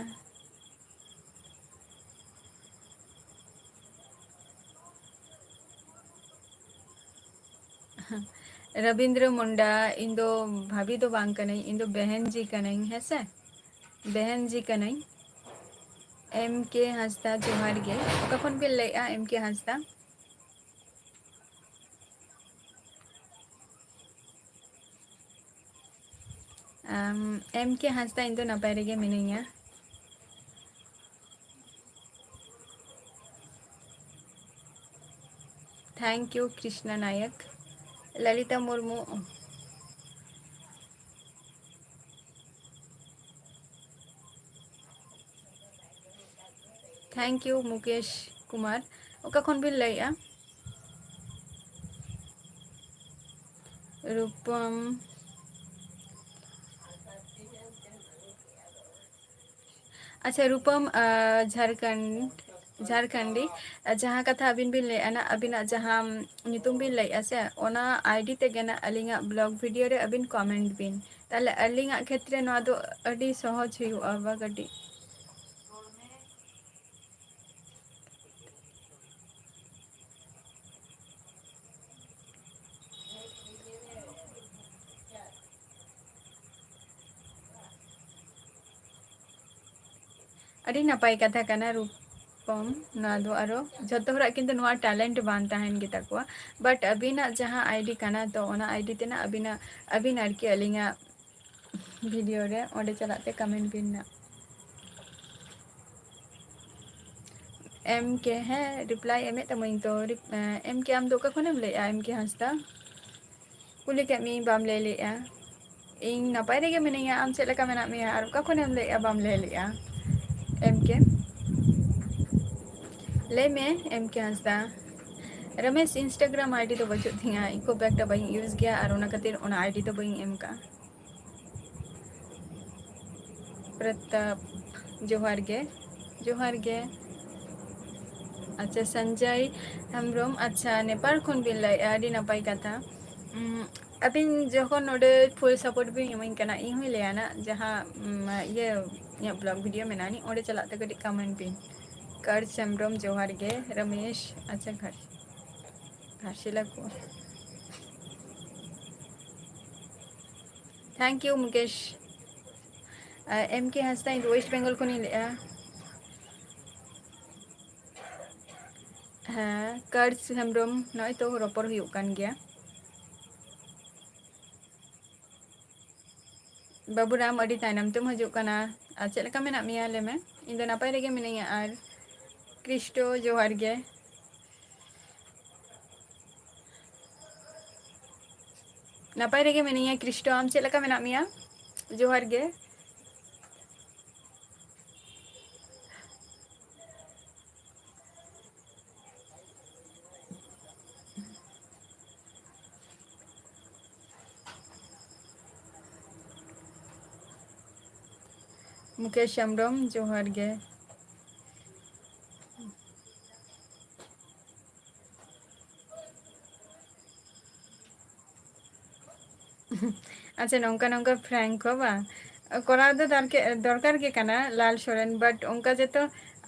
ᱨᱚᱵᱤᱱᱫᱨᱚ ᱢᱩᱱᱰᱟ, ᱤᱧ ᱫᱚ ᱵᱷᱟᱵᱤ ᱫᱚ ᱵᱟᱝ ᱠᱟᱹᱱᱟᱹᱧ, ᱤᱧ ᱫᱚ ᱵᱮᱦᱮᱱ ᱡᱤ ᱠᱟᱹᱱᱟᱹᱧ, ᱦᱮᱸ ᱥᱮ? ᱵᱮᱦᱮᱱ ᱡᱤ ᱠᱟᱹᱱᱟᱹᱧ᱾ ᱮᱢ ᱠᱮ ᱦᱟᱸᱥᱫᱟ, ᱡᱚᱦᱟᱨ ᱜᱮ᱾ ᱚᱠᱟ ᱠᱷᱚᱱ ᱵᱤᱱ ᱞᱟᱹᱭᱮᱫᱼᱟ, ᱮᱢ ᱠᱮ ᱦᱟᱸᱥᱫᱟ? ᱟᱢ, ᱮᱢ ᱠᱮ ᱦᱟᱸᱥᱫᱟ, ᱤᱧ ᱫᱚ ᱱᱟᱯᱟᱭ ᱨᱮᱜᱮ ᱢᱤᱱᱟᱹᱧᱟ᱾ Thank you, ᱠᱨᱤᱥᱱᱟ ᱱᱟᱭᱚᱠ᱾ ᱞᱟᱞᱤᱛᱟ ᱢᱩᱨᱢᱩ᱾ Thank you, Mukesh Kumar. ᱚᱠᱟ ᱠᱷᱚᱱ ᱵᱤᱱ ᱞᱟᱹᱭᱮᱫᱼᱟ? ᱨᱩᱯᱚᱢ᱾ ᱟᱪᱪᱷᱟ, ᱨᱩᱯᱚᱢ, ᱟᱸ, ᱡᱷᱟᱨᱠᱷᱚᱸᱰ, ᱡᱷᱟᱨᱠᱷᱚᱸᱰᱤ, ᱟᱸ, ᱡᱟᱦᱟᱸ ᱠᱟᱛᱷᱟ ᱟᱹᱵᱤᱱ ᱵᱤᱱ ᱞᱟᱹᱭᱮᱫᱼᱟ ᱱᱟ, ᱟᱹᱵᱤᱱᱟᱜ ᱡᱟᱦᱟᱸ ᱧᱩᱛᱩᱢ ᱵᱤᱱ ᱞᱟᱹᱭᱮᱫᱼᱟ ᱥᱮ, ᱚᱱᱟ ᱟᱭᱰᱤ ᱛᱮᱜᱮ ᱱᱟ ᱟᱹᱞᱤᱧᱟᱜ ᱵᱞᱚᱜ ᱵᱷᱤᱰᱤᱭᱳ ᱨᱮ ᱟᱹᱵᱤᱱ ᱠᱚᱢᱮᱱᱴ ᱵᱤᱱ᱾ ᱛᱟᱦᱞᱮ ᱟᱹᱞᱤᱧᱟᱜ ᱠᱷᱮᱛᱨᱮ ᱱᱚᱣᱟ ᱫᱚ ᱟᱹᱰᱤ ᱥᱚᱦᱚᱡᱽ ᱦᱩᱭᱩᱜᱼᱟ ᱵᱟ ᱠᱟᱹᱴᱤᱡ᱾ ᱟᱹᱰᱤ ᱱᱟᱯᱟᱭ ᱠᱟᱛᱷᱟ ᱠᱟᱱᱟ ᱨᱩᱯᱚᱢ᱾ ᱱᱚᱣᱟ ᱫᱚ ᱟᱨᱚ ᱡᱷᱚᱛᱚ ᱦᱚᱲᱟᱜ ᱠᱤᱱᱛᱩ ᱱᱚᱣᱟ ᱴᱮᱞᱮᱱᱴ ᱵᱟᱝ ᱛᱟᱦᱮᱱ ᱜᱮᱛᱟ ᱠᱚᱣᱟ, ᱵᱟᱴ ᱟᱹᱵᱤᱱᱟᱜ ᱡᱟᱦᱟᱸ ᱟᱭᱰᱤ ᱠᱟᱱᱟ, ᱛᱚ ᱚᱱᱟ ᱟᱭᱰᱤ ᱛᱮᱱᱟᱜ ᱟᱹᱵᱤᱱᱟᱜ, ᱟᱹᱵᱤᱱ ᱟᱨᱠᱤ ᱟᱹᱞᱤᱧᱟᱜ ᱵᱷᱤᱰᱤᱭᱳ ᱨᱮ ᱚᱸᱰᱮ ᱪᱟᱞᱟᱜ ᱛᱮ ᱠᱚᱢᱮᱱᱴ ᱵᱤᱱ ᱱᱟᱜ᱾ ᱮᱢ ᱠᱮ, ᱦᱮᱸ, ᱨᱤᱯᱞᱟᱭ ᱮᱢᱮᱫ ᱛᱟᱢᱟᱹᱧ ᱛᱚ᱾ ᱨᱤᱯ-, ᱮᱸ, ᱮᱢ ᱠᱮ, ᱟᱢ ᱫᱚ ᱚᱠᱟ ᱠᱷᱚᱱᱮᱢ ᱞᱟᱹᱭᱮᱜᱼᱟ, ᱮᱢ ᱠᱮ ᱦᱟᱸᱥᱫᱟ? ᱠᱩᱞᱤ ᱠᱮᱫ ᱢᱤᱭᱟᱹᱧ, ᱵᱟᱢ ᱞᱟᱹᱭ ᱞᱮᱜᱼᱟ᱾ ᱤᱧ ᱱᱟᱯᱟᱭ ᱨᱮᱜᱮ ᱢᱤᱱᱟᱹᱧᱟ, ᱟᱢ ᱪᱮᱫ ᱞᱮᱠᱟ ᱢᱮᱱᱟᱜ ᱢᱮᱭᱟ ᱟᱨ ᱚᱠᱟ ᱠᱷᱚᱱᱮᱢ ᱞᱟᱹᱭᱮᱜᱼᱟ, ᱵᱟᱢ ᱞᱟᱹᱭ ᱞᱮᱜᱼᱟ? ᱮᱢ ᱠᱮ, ᱞᱟᱹᱭ ᱢᱮ, ᱮᱢ ᱠᱮ ᱦᱟᱸᱥᱫᱟ᱾ ᱨᱚᱢᱮᱥ, ᱤᱱᱥᱴᱟᱜᱨᱟᱢ ᱟᱭᱰᱤ ᱫᱚ ᱵᱟᱹᱪᱩᱜ ᱛᱤᱧᱟ, ᱤᱧ ᱠᱷᱩᱵ ᱮᱠᱴᱟ ᱵᱟᱹᱧ ᱤᱭᱩᱡᱽ ᱜᱮᱭᱟ ᱟᱨ ᱚᱱᱟ ᱠᱷᱟᱹᱛᱤᱨ ᱚᱱᱟ ᱟᱭᱰᱤ ᱫᱚ ᱵᱟᱹᱧ ᱮᱢ ᱠᱟᱜᱼᱟ᱾ ᱯᱨᱚᱛᱟᱯ, ᱡᱚᱦᱟᱨ ᱜᱮ, ᱡᱚᱦᱟᱨ ᱜᱮ᱾ ᱟᱪᱪᱷᱟ, ᱥᱚᱧᱡᱚᱭ ᱦᱮᱢᱵᱨᱚᱢ, ᱟᱪᱪᱷᱟ, ᱱᱮᱯᱟᱞ ᱠᱷᱚᱱ ᱵᱤᱱ ᱞᱟᱹᱭᱮᱫᱼᱟ, ᱟᱹᱰᱤ ᱱᱟᱯᱟᱭ ᱠᱟᱛᱷᱟ᱾ ᱩᱢ, ᱟᱹᱵᱤᱱ ᱡᱚᱠᱷᱚᱱ ᱱᱚᱰᱮ ᱯᱷᱩᱞ ᱥᱟᱯᱳᱨᱴ ᱵᱤᱱ ᱮᱢᱟᱹᱧ ᱠᱟᱱᱟ, ᱤᱧ ᱦᱚᱸᱧ ᱞᱟᱹᱭᱟ ᱱᱟᱜ, ᱡᱟᱦᱟᱸ, ᱩᱢ, ᱤᱭᱟᱹ, ᱤᱧᱟᱹᱜ ᱵᱞᱚᱜ ᱵᱷᱤᱰᱤᱭᱳ ᱢᱮᱱᱟᱜᱼᱟ ᱱᱤᱡ, ᱚᱸᱰᱮ ᱪᱟᱞᱟᱜ ᱛᱮ ᱠᱟᱹᱴᱤᱡ ᱠᱚᱢᱮᱱᱴ ᱵᱤᱱ᱾ ᱠᱟᱨ ᱦᱮᱢᱵᱨᱚᱢ, ᱡᱚᱦᱟᱨ ᱜᱮ᱾ ᱨᱚᱢᱮᱥ, ᱟᱪᱪᱷᱟ, ᱜᱷᱟᱴ-, ᱜᱷᱟᱴᱥᱤᱞᱟ ᱠᱚ᱾ Thank you, Mukesh. ᱟᱨ ᱮᱢ ᱠᱮ ᱦᱟᱸᱥᱫᱟ, ᱤᱧ ᱫᱚ ᱳᱭᱮᱥᱴ ᱵᱮᱝᱜᱚᱞ ᱠᱷᱚᱱᱤᱧ ᱞᱟᱹᱭᱮᱜᱼᱟ᱾ ᱦᱮᱸ, ᱠᱟᱨᱥ ᱦᱮᱢᱵᱨᱚᱢ, ᱱᱚᱜᱼᱚᱭ ᱛᱚ ᱨᱚᱯᱚᱲ ᱦᱩᱭᱩᱜ ᱠᱟᱱ ᱜᱮᱭᱟ᱾ ᱵᱟᱹᱵᱩᱨᱟᱢ, ᱟᱹᱰᱤ ᱛᱟᱭᱱᱚᱢ ᱛᱮᱢ ᱦᱤᱡᱩᱜ ᱠᱟᱱᱟ᱾ ᱟᱨ ᱪᱮᱫ ᱞᱮᱠᱟ ᱢᱮᱱᱟᱜ ᱢᱮᱭᱟ, ᱞᱟᱹᱭ ᱢᱮ? ᱤᱧ ᱫᱚ ᱱᱟᱯᱟᱭ ᱨᱮᱜᱮ ᱢᱤᱱᱟᱹᱧᱟ᱾ ᱟᱨ ᱠᱨᱤᱥᱴᱳ, ᱡᱚᱦᱟᱨ ᱜᱮ᱾ ᱱᱟᱯᱟᱭ ᱨᱮᱜᱮ ᱢᱤᱱᱟᱹᱧᱟ ᱠᱨᱤᱥᱴᱳ, ᱟᱢ ᱪᱮᱫ ᱞᱮᱠᱟ ᱢᱮᱱᱟᱜ ᱢᱮᱭᱟ? ᱡᱚᱦᱟᱨ ᱜᱮ᱾ ᱢᱩᱠᱮᱥ ᱦᱮᱢᱵᱨᱚᱢ, ᱡᱚᱦᱟᱨ ᱜᱮ᱾ ᱟᱪᱪᱷᱟ, ᱱᱚᱝᱠᱟ ᱱᱚᱝᱠᱟ ᱯᱨᱮᱝᱠ ᱠᱚ ᱵᱟᱝ ᱠᱚᱨᱟᱣ ᱫᱚ ᱫᱟᱨᱠᱮ-, ᱫᱚᱨᱠᱟᱨ ᱜᱮ ᱠᱟᱱᱟ, ᱞᱟᱞ ᱥᱚᱨᱮᱱ, but ᱚᱱᱠᱟ ᱡᱚᱛᱚ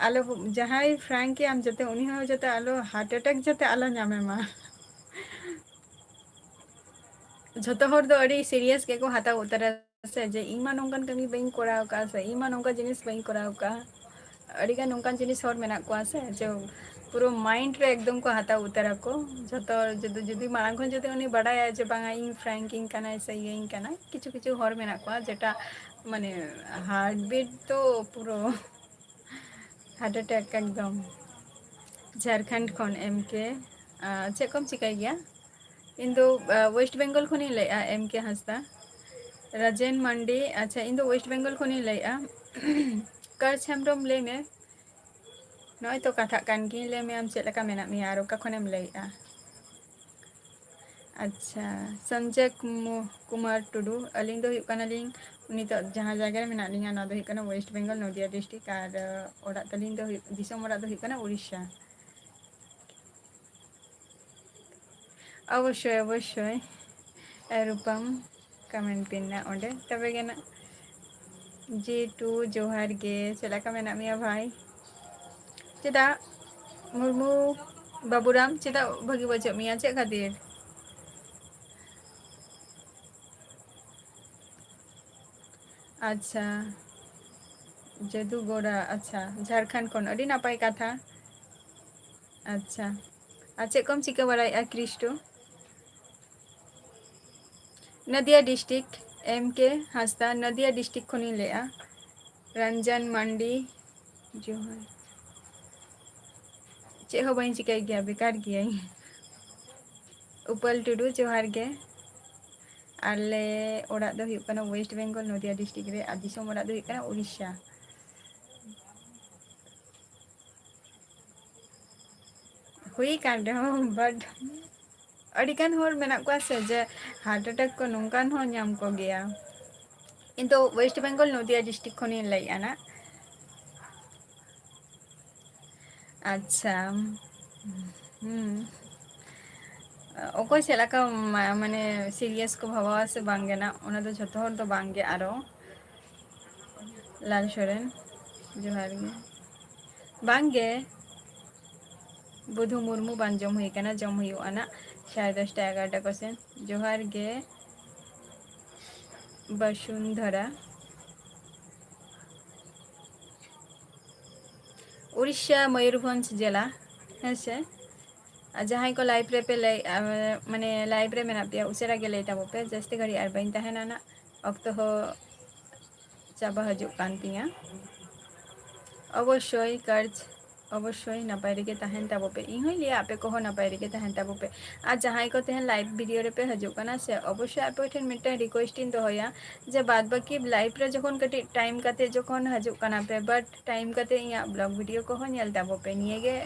ᱟᱞᱚ, ᱡᱟᱦᱟᱸᱭ ᱯᱨᱮᱝᱠ ᱮᱭᱟᱢ ᱡᱟᱛᱮ ᱩᱱᱤ ᱦᱚᱸ ᱡᱟᱛᱮ ᱟᱞᱚ heart attack ᱡᱟᱛᱮ ᱟᱞᱚ ᱧᱟᱢᱮ ᱢᱟ᱾ ᱡᱷᱚᱛᱚ ᱦᱚᱲ ᱫᱚ ᱟᱹᱰᱤ serious ᱜᱮᱠᱚ ᱦᱟᱛᱟᱣ ᱩᱛᱟᱹᱨᱟ ᱥᱮ, ᱡᱮ ᱤᱧ ᱢᱟ ᱱᱚᱝᱠᱟᱱ ᱠᱟᱹᱢᱤ ᱵᱟᱹᱧ ᱠᱚᱨᱟᱣ ᱠᱟᱜᱼᱟ ᱥᱮ ᱤᱧ ᱢᱟ ᱱᱚᱝᱠᱟ ᱡᱤᱱᱤᱥ ᱵᱟᱹᱧ ᱠᱚᱨᱟᱣ ᱠᱟᱜᱼᱟ᱾ ᱟᱹᱰᱤᱜᱟᱱ ᱱᱚᱝᱠᱟᱱ ᱡᱤᱱᱤᱥ ᱦᱚᱲ ᱢᱮᱱᱟᱜ ᱠᱚᱣᱟ ᱥᱮ, ᱡᱮ ᱯᱩᱨᱟᱹ mind ᱨᱮ ᱮᱠᱫᱚᱢ ᱠᱚ ᱦᱟᱛᱟᱣ ᱩᱛᱟᱹᱨᱟᱠᱚ᱾ ᱡᱷᱚᱛᱚ ᱡᱩᱫᱤ, ᱡᱩᱫᱤ ᱢᱟᱲᱟᱝ ᱠᱷᱚᱱ ᱡᱩᱫᱤ ᱩᱱᱤ ᱵᱟᱰᱟᱭᱟᱭ ᱡᱮ ᱵᱟᱝᱟ ᱤᱧ ᱯᱨᱮᱝᱠ ᱤᱧ ᱠᱟᱱᱟᱭ ᱥᱮ ᱤᱭᱟᱹᱧ ᱠᱟᱱᱟᱭ, ᱠᱤᱪᱷᱩ ᱠᱤᱪᱷᱩ ᱦᱚᱲ ᱢᱮᱱᱟᱜ ᱠᱚᱣᱟ ᱡᱮᱴᱟ ᱢᱟᱱᱮ heart beat ᱫᱚ ᱯᱩᱨᱟᱹ heart attack ᱮᱠᱫᱚᱢ᱾ ᱡᱷᱟᱲᱠᱷᱚᱸᱰ ᱠᱷᱚᱱ ᱮᱢ ᱠᱮ᱾ ᱟᱨ ᱪᱮᱫ ᱠᱚᱢ ᱪᱤᱠᱟᱹᱭ ᱜᱮᱭᱟ? ᱤᱧ ᱫᱚ, ᱟ, ᱳᱭᱮᱥᱴ ᱵᱮᱝᱜᱚᱞ ᱠᱷᱚᱱᱤᱧ ᱞᱟᱹᱭᱮᱫᱼᱟ, ᱮᱢ ᱠᱮ ᱦᱟᱸᱥᱫᱟ᱾ ᱨᱟᱡᱮᱱ ᱢᱟᱱᱰᱤ, ᱟᱪᱪᱷᱟ, ᱤᱧ ᱫᱚ ᱳᱭᱮᱥᱴ ᱵᱮᱝᱜᱚᱞ ᱠᱷᱚᱱᱤᱧ ᱞᱟᱹᱭᱮᱫᱼᱟ᱾ ᱠᱟᱨᱥ ᱦᱮᱢᱵᱨᱚᱢ, ᱞᱟᱹᱭ ᱢᱮ᱾ ᱱᱚᱜᱼᱚᱭ ᱛᱚ ᱠᱟᱛᱷᱟᱜ ᱠᱟᱱ ᱜᱤᱭᱟᱹᱧ, ᱞᱟᱹᱭ ᱢᱮ ᱟᱢ ᱪᱮᱫ ᱞᱮᱠᱟ ᱢᱮᱱᱟᱜ ᱢᱮᱭᱟ ᱟᱨ ᱚᱠᱟ ᱠᱷᱚᱱᱮᱢ ᱞᱟᱹᱭᱮᱫᱼᱟ? ᱟᱪᱪᱷᱟ, ᱥᱚᱧᱡᱚᱭ ᱠᱩᱢᱩ-, ᱠᱩᱢᱟᱨ ᱴᱩᱰᱩ, ᱟᱹᱞᱤᱧ ᱫᱚ ᱦᱩᱭᱩᱜ ᱠᱟᱱᱟᱞᱤᱧ, ᱱᱤᱛᱚᱜ ᱡᱟᱦᱟᱸ ᱡᱟᱭᱜᱟ ᱨᱮ ᱢᱮᱱᱟᱜ ᱞᱤᱧᱟ, ᱚᱱᱟ ᱫᱚ ᱦᱩᱭᱩᱜ ᱠᱟᱱᱟ ᱳᱭᱮᱥᱴ ᱵᱮᱝᱜᱚᱞ, ᱱᱚᱫᱤᱭᱟ district, ᱟᱨ, ᱚᱲᱟᱜ ᱛᱟᱹᱞᱤᱧ ᱫᱚ ᱦᱩᱭᱩᱜ, ᱫᱤᱥᱚᱢ ᱚᱲᱟᱜ ᱫᱚ ᱦᱩᱭᱩᱜ ᱠᱟᱱᱟ ᱩᱲᱤᱥᱥᱟ᱾ ᱚᱵᱚᱥᱥᱳᱭ, ᱚᱵᱚᱥᱥᱳᱭ᱾ ᱮ, ᱨᱩᱯᱟᱢ, comment ᱯᱤᱱ ᱱᱟ ᱚᱸᱰᱮ, ᱛᱚᱵᱮ ᱜᱮ ᱱᱟᱜ᱾ ᱡᱮ ᱴᱩ, ᱡᱚᱦᱟᱨ ᱜᱮ, ᱪᱮᱫ ᱞᱮᱠᱟ ᱢᱮᱱᱟᱜ ᱢᱮᱭᱟ ᱵᱷᱟᱭ? ᱪᱮᱫᱟᱜ ᱢᱩᱨᱢᱩ ᱵᱟᱹᱵᱩᱨᱟᱢ, ᱪᱮᱫᱟᱜ ᱵᱷᱟᱹᱜᱤ ᱵᱟᱹᱪᱩᱜ ᱢᱮᱭᱟ? ᱪᱮᱫ ᱠᱷᱟᱹᱛᱤᱨ? ᱟᱪᱪᱷᱟ, ᱡᱟᱫᱩᱜᱚᱲᱟ, ᱟᱪᱪᱷᱟ, ᱡᱷᱟᱲᱠᱷᱚᱸᱰ ᱠᱷᱚᱱ, ᱟᱹᱰᱤ ᱱᱟᱯᱟᱭ ᱠᱟᱛᱷᱟ᱾ ᱟᱪᱪᱷᱟ, ᱟᱨ ᱪᱮᱫ ᱠᱚᱢ ᱪᱤᱠᱟᱹ ᱵᱟᱲᱟᱭᱮᱫᱼᱟ ᱠᱨᱤᱥᱴᱳ? ᱱᱚᱫᱤᱭᱟ ᱰᱤᱥᱴᱨᱤᱠᱴ, ᱮᱢ ᱠᱮ ᱦᱟᱸᱥᱫᱟ, ᱱᱚᱫᱤᱭᱟ ᱰᱤᱥᱴᱨᱤᱠᱴ ᱠᱷᱚᱱᱤᱧ ᱞᱟᱹᱭᱮᱫᱼᱟ᱾ ᱨᱚᱧᱡᱚᱱ ᱢᱟᱱᱰᱤ, ᱡᱚᱦᱟᱨ᱾ ᱪᱮᱫ ᱦᱚᱸ ᱵᱟᱹᱧ ᱪᱤᱠᱟᱹᱭ ᱜᱮᱭᱟ, ᱵᱮᱠᱟᱨ ᱜᱤᱭᱟᱹᱧ᱾ ᱩᱯᱟᱹᱞ ᱴᱩᱰᱩ, ᱡᱚᱦᱟᱨ ᱜᱮ᱾ ᱟᱞᱮ ᱚᱲᱟᱜ ᱫᱚ ᱦᱩᱭᱩᱜ ᱠᱟᱱᱟ ᱳᱭᱮᱥᱴ ᱵᱮᱝᱜᱚᱞ, ᱱᱚᱫᱤᱭᱟ ᱰᱤᱥᱴᱨᱤᱠᱴ ᱨᱮ, ᱟᱨ ᱫᱤᱥᱚᱢ ᱚᱲᱟᱜ ᱫᱚ ᱦᱩᱭᱩᱜ ᱠᱟᱱᱟ ᱩᱲᱤᱥᱥᱟ᱾ ᱦᱩᱭ ᱠᱟᱱ ᱨᱮᱦᱚᱸ, but ᱟᱹᱰᱤᱜᱟᱱ ᱦᱚᱲ ᱢᱮᱱᱟᱜ ᱠᱚᱣᱟ ᱥᱮ, ᱡᱮ heart attack ᱠᱚ ᱱᱚᱝᱠᱟᱱ ᱦᱚᱸ ᱧᱟᱢ ᱠᱚᱜᱮᱭᱟ᱾ ᱤᱧ ᱫᱚ ᱳᱭᱮᱥᱴ ᱵᱮᱝᱜᱚᱞ, ᱱᱚᱫᱤᱭᱟ ᱰᱤᱥᱴᱨᱤᱠᱴ ᱠᱷᱚᱱᱤᱧ ᱞᱟᱹᱭᱮᱫᱼᱟ ᱱᱟᱜ᱾ ᱟᱪᱪᱷᱟ, ᱦᱩᱸ᱾ ᱚᱠᱚᱭ ᱪᱮᱫ ᱞᱮᱠᱟ ᱢᱟ-, ᱢᱟᱱᱮ serious ᱠᱚ ᱵᱷᱟᱵᱟᱣᱟ ᱥᱮ ᱵᱟᱝ ᱜᱮ ᱱᱟᱜ, ᱚᱱᱟ ᱫᱚ ᱡᱷᱚᱛᱚ ᱦᱚᱲ ᱫᱚ ᱵᱟᱝ ᱜᱮ᱾ ᱟᱨᱚ ᱞᱟᱞ ᱥᱚᱨᱮᱱ, ᱡᱚᱦᱟᱨ ᱜᱮ᱾ ᱵᱟᱝ ᱜᱮ, ᱵᱚᱫᱷᱩ ᱢᱩᱨᱢᱩ ᱵᱟᱝ ᱡᱚᱢ ᱦᱩᱭ ᱠᱟᱱᱟ, ᱡᱚᱢ ᱦᱩᱭᱩᱜᱼᱟ ᱱᱟᱜ ᱥᱟᱲᱮ ᱫᱚᱥᱴᱟ, ᱮᱜᱟᱨᱚᱴᱟ ᱠᱚᱥᱮᱱ᱾ ᱡᱚᱦᱟᱨ ᱜᱮ ᱵᱟᱥᱩᱱᱫᱷᱚᱨᱟ᱾ ᱩᱲᱤᱥᱥᱟ, ᱢᱚᱭᱩᱨᱵᱷᱚᱸᱡᱽ ᱡᱮᱞᱟ, ᱦᱮᱸ ᱥᱮ? ᱟᱨ ᱡᱟᱦᱟᱸᱭ ᱠᱚ live ᱨᱮᱯᱮ ᱞᱟᱹᱭ, ᱟ, ᱢᱟᱱᱮ live ᱨᱮ ᱢᱮᱱᱟᱜ ᱯᱮᱭᱟ, ᱩᱥᱟᱹᱨᱟ ᱜᱮ ᱞᱟᱹᱭ ᱛᱟᱵᱚ ᱯᱮ, ᱡᱟᱹᱥᱛᱤ ᱜᱷᱟᱹᱲᱤᱡ ᱟᱨ ᱵᱟᱹᱧ ᱛᱟᱦᱮᱱᱟ ᱱᱟᱜ, ᱚᱠᱛᱚ ᱦᱚᱸ ᱪᱟᱵᱟ ᱦᱤᱡᱩᱜ ᱠᱟᱱ ᱛᱤᱧᱟ᱾ ᱚᱵᱚᱥᱥᱳᱭ ᱠᱟᱨᱡᱽ, ᱚᱵᱚᱥᱥᱳᱭ ᱱᱟᱯᱟᱭ ᱨᱮᱜᱮ ᱛᱟᱦᱮᱱ ᱛᱟᱵᱚ ᱯᱮ᱾ ᱤᱧ ᱦᱚᱸᱧ ᱞᱟᱹᱭᱟ, ᱟᱯᱮ ᱠᱚᱦᱚᱸ ᱱᱟᱯᱟᱭ ᱨᱮᱜᱮ ᱛᱟᱦᱮᱱ ᱛᱟᱵᱚ ᱯᱮ᱾ ᱟᱨ ᱡᱟᱦᱟᱸᱭ ᱠᱚ ᱛᱮᱦᱮᱧ live video ᱨᱮᱯᱮ ᱦᱤᱡᱩᱜ ᱠᱟᱱᱟ ᱥᱮ, ᱚᱵᱚᱥᱥᱳᱭ ᱟᱯᱮ ᱴᱷᱮᱱ ᱢᱤᱫᱴᱮᱱ request ᱤᱧ ᱫᱚᱦᱚᱭᱟ, ᱡᱮ ᱵᱟᱫ ᱵᱟᱹᱠᱤ live ᱨᱮ ᱡᱚᱠᱷᱚᱱ ᱠᱟᱹᱴᱤᱡ time ᱠᱟᱛᱮ ᱡᱚᱠᱷᱚᱱ ᱦᱤᱡᱩᱜ ᱠᱟᱱᱟ ᱯᱮ, but time ᱠᱟᱛᱮ ᱤᱧᱟᱹᱜ vlog video ᱠᱚᱦᱚᱸ ᱧᱮᱞ ᱛᱟᱵᱚ ᱯᱮ᱾ ᱱᱤᱭᱟᱹ ᱜᱮ,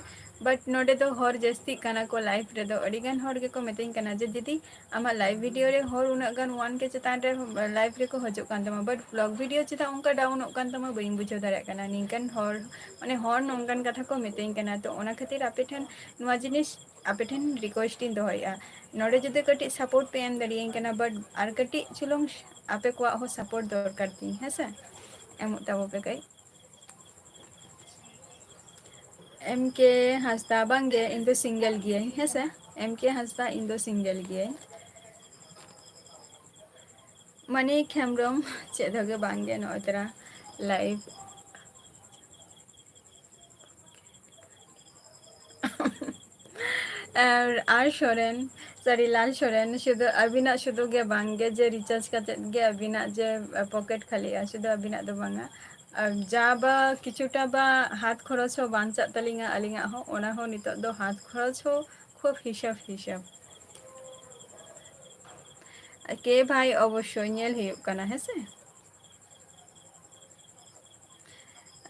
but ᱱᱚᱰᱮ ᱫᱚ ᱦᱚᱲ ᱡᱟᱹᱥᱛᱤᱜ ᱠᱟᱱᱟ ᱠᱚ live ᱨᱮᱫᱚ᱾ ᱟᱹᱰᱤ ᱜᱟᱱ ᱦᱚᱲ ᱜᱮᱠᱚ ᱢᱤᱛᱟᱹᱧ ᱠᱟᱱᱟ ᱡᱮ, "ᱫᱤᱫᱤ, ᱟᱢᱟᱜ live video ᱨᱮ ᱦᱚᱲ ᱩᱱᱟᱹᱜ ᱜᱟᱱ one K ᱪᱮᱛᱟᱱ ᱨᱮ live ᱨᱮᱠᱚ ᱦᱤᱡᱩᱜ ᱠᱟᱱ ᱛᱟᱢᱟ, but vlog video ᱪᱮᱫᱟᱜ ᱚᱱᱠᱟ downᱚᱜ ᱠᱟᱱ ᱛᱟᱢᱟ, ᱵᱟᱹᱧ ᱵᱩᱡᱷᱟᱹᱣ ᱫᱟᱲᱮᱭᱟᱜ ᱠᱟᱱᱟ᱾" ᱱᱤᱝᱠᱟᱱ ᱦᱚᱲ, ᱢᱟᱱᱮ ᱦᱚᱲ ᱱᱚᱝᱠᱟᱱ ᱠᱟᱛᱷᱟ ᱠᱚ ᱢᱤᱛᱟᱹᱧ ᱠᱟᱱᱟ᱾ ᱛᱚ ᱚᱱᱟ ᱠᱷᱟᱹᱛᱤᱨ ᱟᱯᱮ ᱴᱷᱮᱱ ᱱᱚᱣᱟ ᱡᱤᱱᱤᱥ, ᱟᱯᱮ ᱴᱷᱮᱱ request ᱤᱧ ᱫᱚᱦᱚᱭᱮᱫᱼᱟ, ᱱᱚᱰᱮ ᱡᱩᱫᱤ ᱠᱟᱹᱴᱤᱡ support ᱯᱮ ᱮᱢ ᱫᱟᱲᱮᱭᱟᱹᱧ ᱠᱟᱱᱟ, but ᱟᱨ ᱠᱟᱹᱴᱤᱡ ᱪᱩᱞᱩᱝ ᱟᱯᱮ ᱠᱚᱣᱟᱜ ᱦᱚᱸ support ᱫᱚᱨᱠᱟᱨ ᱛᱤᱧ, ᱦᱮᱸ ᱥᱮ? ᱮᱢᱚᱜ ᱛᱟᱵᱚ ᱯᱮ ᱠᱟᱹᱡ᱾ ᱮᱢ ᱠᱮ ᱦᱟᱸᱥᱫᱟ, ᱵᱟᱝ ᱜᱮ, ᱤᱧ ᱫᱚ single ᱜᱤᱭᱟᱹᱧ, ᱦᱮᱸ ᱥᱮ? ᱮᱢ ᱠᱮ ᱦᱟᱸᱥᱫᱟ, ᱤᱧ ᱫᱚ single ᱜᱤᱭᱟᱹᱧ᱾ ᱢᱟᱱᱤᱠ ᱦᱮᱢᱵᱨᱚᱢ, ᱪᱮᱫ ᱦᱚᱸ ᱜᱮ ᱵᱟᱝ ᱜᱮ, ᱱᱚᱜᱼᱚᱭ ᱛᱚᱨᱟ live᱾ ᱟᱨ, ᱟᱨ ᱥᱚᱨᱮᱱ, sorry, ᱞᱟᱞ ᱥᱚᱨᱮᱱ, ᱥᱩᱫᱷᱩ ᱟᱹᱵᱤᱱᱟᱜ ᱥᱩᱫᱷᱩ ᱜᱮ ᱵᱟᱝ ᱜᱮ ᱡᱮ recharge ᱠᱟᱛᱮᱫ ᱜᱮ ᱟᱹᱵᱤᱱᱟᱜ ᱡᱮ pocket ᱠᱷᱟᱹᱞᱤᱜᱼᱟ, ᱥᱩᱫᱷᱩ ᱟᱹᱵᱤᱱᱟᱜ ᱫᱚ ᱵᱟᱝᱟ᱾ ᱟᱨ ᱡᱟ ᱵᱟ ᱠᱤᱪᱷᱩᱴᱟ ᱵᱟ ᱦᱟᱛ ᱠᱷᱚᱨᱚᱪ ᱦᱚᱸ ᱵᱟᱧᱪᱟᱜ ᱛᱟᱹᱞᱤᱧᱟ ᱟᱹᱞᱤᱧᱟᱜ ᱦᱚᱸ, ᱚᱱᱟ ᱦᱚᱸ ᱱᱤᱛᱚᱜ ᱫᱚ ᱦᱟᱛ ᱠᱷᱚᱨᱚᱪ ᱦᱚᱸ ᱠᱷᱩᱵ ᱦᱤᱥᱟᱹᱵ ᱦᱤᱥᱟᱹᱵ᱾ ᱠᱮ ᱵᱷᱟᱭ ᱚᱵᱚᱥᱥᱳᱭ ᱧᱮᱞ ᱦᱩᱭᱩᱜ ᱠᱟᱱᱟ, ᱦᱮᱸ ᱥᱮ?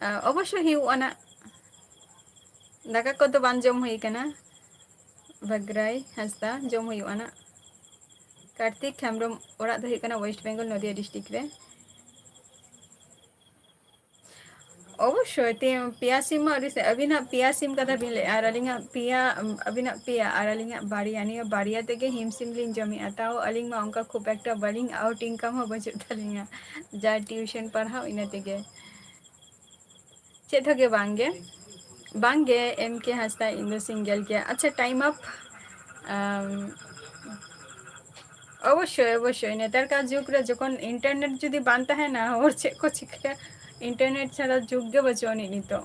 ᱟ, ᱚᱵᱚᱥᱥᱳᱭ ᱦᱩᱭᱩᱜᱼᱟ ᱱᱟᱜ᱾ ᱫᱟᱠᱟ ᱠᱚᱫᱚ ᱵᱟᱝ ᱡᱚᱢ ᱦᱩᱭ ᱠᱟᱱᱟ᱾ ᱵᱷᱟᱜᱽᱨᱟᱭ ᱦᱟᱸᱥᱫᱟ, ᱡᱚᱢ ᱦᱩᱭᱩᱜᱼᱟ ᱱᱟᱜ᱾ ᱠᱟᱨᱛᱤᱠ ᱦᱮᱢᱵᱨᱚᱢ, ᱚᱲᱟᱜ ᱫᱚ ᱦᱩᱭᱩᱜ ᱠᱟᱱᱟ West Bengal, ᱱᱚᱫᱤᱭᱟ district ᱨᱮ᱾ ᱚᱵᱚᱥᱥᱳᱭ, ᱛᱮ-, ᱯᱮᱭᱟ ᱥᱤᱢ ᱢᱟ ᱟᱹᱰᱤ ᱥᱮ-, ᱟᱹᱵᱤᱱᱟᱜ ᱯᱮᱭᱟ ᱥᱤᱢ ᱠᱟᱛᱷᱟ ᱵᱤᱱ ᱞᱟᱹᱭᱮᱫᱼᱟ, ᱟᱨ ᱟᱹᱞᱤᱧᱟᱜ ᱯᱮᱭᱟ, ᱩᱢ, ᱟᱹᱵᱤᱱᱟᱜ ᱯᱮᱭᱟ, ᱟᱨ ᱟᱹᱞᱤᱧᱟᱜ ᱵᱟᱨᱭᱟ, ᱱᱤᱭᱟᱹ ᱵᱟᱨᱭᱟ ᱛᱮᱜᱮ ᱦᱤᱢ ᱥᱤᱢ ᱞᱤᱧ ᱡᱚᱢᱮᱫᱼᱟ, ᱛᱟᱣ ᱟᱹᱞᱤᱧ ᱢᱟ ᱚᱱᱠᱟ ᱠᱷᱩᱵ ᱮᱠᱴᱟ ᱵᱟᱹᱞᱤᱧ out, income ᱦᱚᱸ ᱵᱟᱹᱪᱩᱜ ᱛᱟᱹᱞᱤᱧᱟ, ᱡᱟ tuition ᱯᱟᱲᱦᱟᱣ ᱤᱱᱟᱹ ᱛᱮᱜᱮ᱾ ᱪᱮᱫ ᱦᱚᱸ ᱜᱮ ᱵᱟᱝ ᱜᱮ, ᱵᱟᱝ ᱜᱮ, ᱮᱢ ᱠᱮ ᱦᱟᱸᱥᱫᱟ, ᱤᱧ ᱫᱚ single ᱜᱮᱭᱟ᱾ ᱟᱪᱪᱷᱟ, time up᱾ ᱟᱢ, ᱚᱵᱚᱥᱥᱳᱭ, ᱚᱵᱚᱥᱥᱳᱭ, ᱱᱮᱛᱟᱨ ᱠᱟᱨ ᱡᱩᱜᱽ ᱨᱮ ᱡᱚᱠᱷᱚᱱ internet ᱡᱩᱫᱤ ᱵᱟᱝ ᱛᱟᱦᱮᱱᱟ, ᱦᱚᱲ ᱪᱮᱫ ᱠᱚ ᱪᱤᱠᱟᱹᱭᱟ? Internet ᱪᱷᱟᱲᱟ ᱡᱩᱜᱽ ᱜᱮ ᱵᱟᱹᱪᱩᱜ ᱟᱹᱱᱤᱡ ᱱᱤᱛᱚᱜ᱾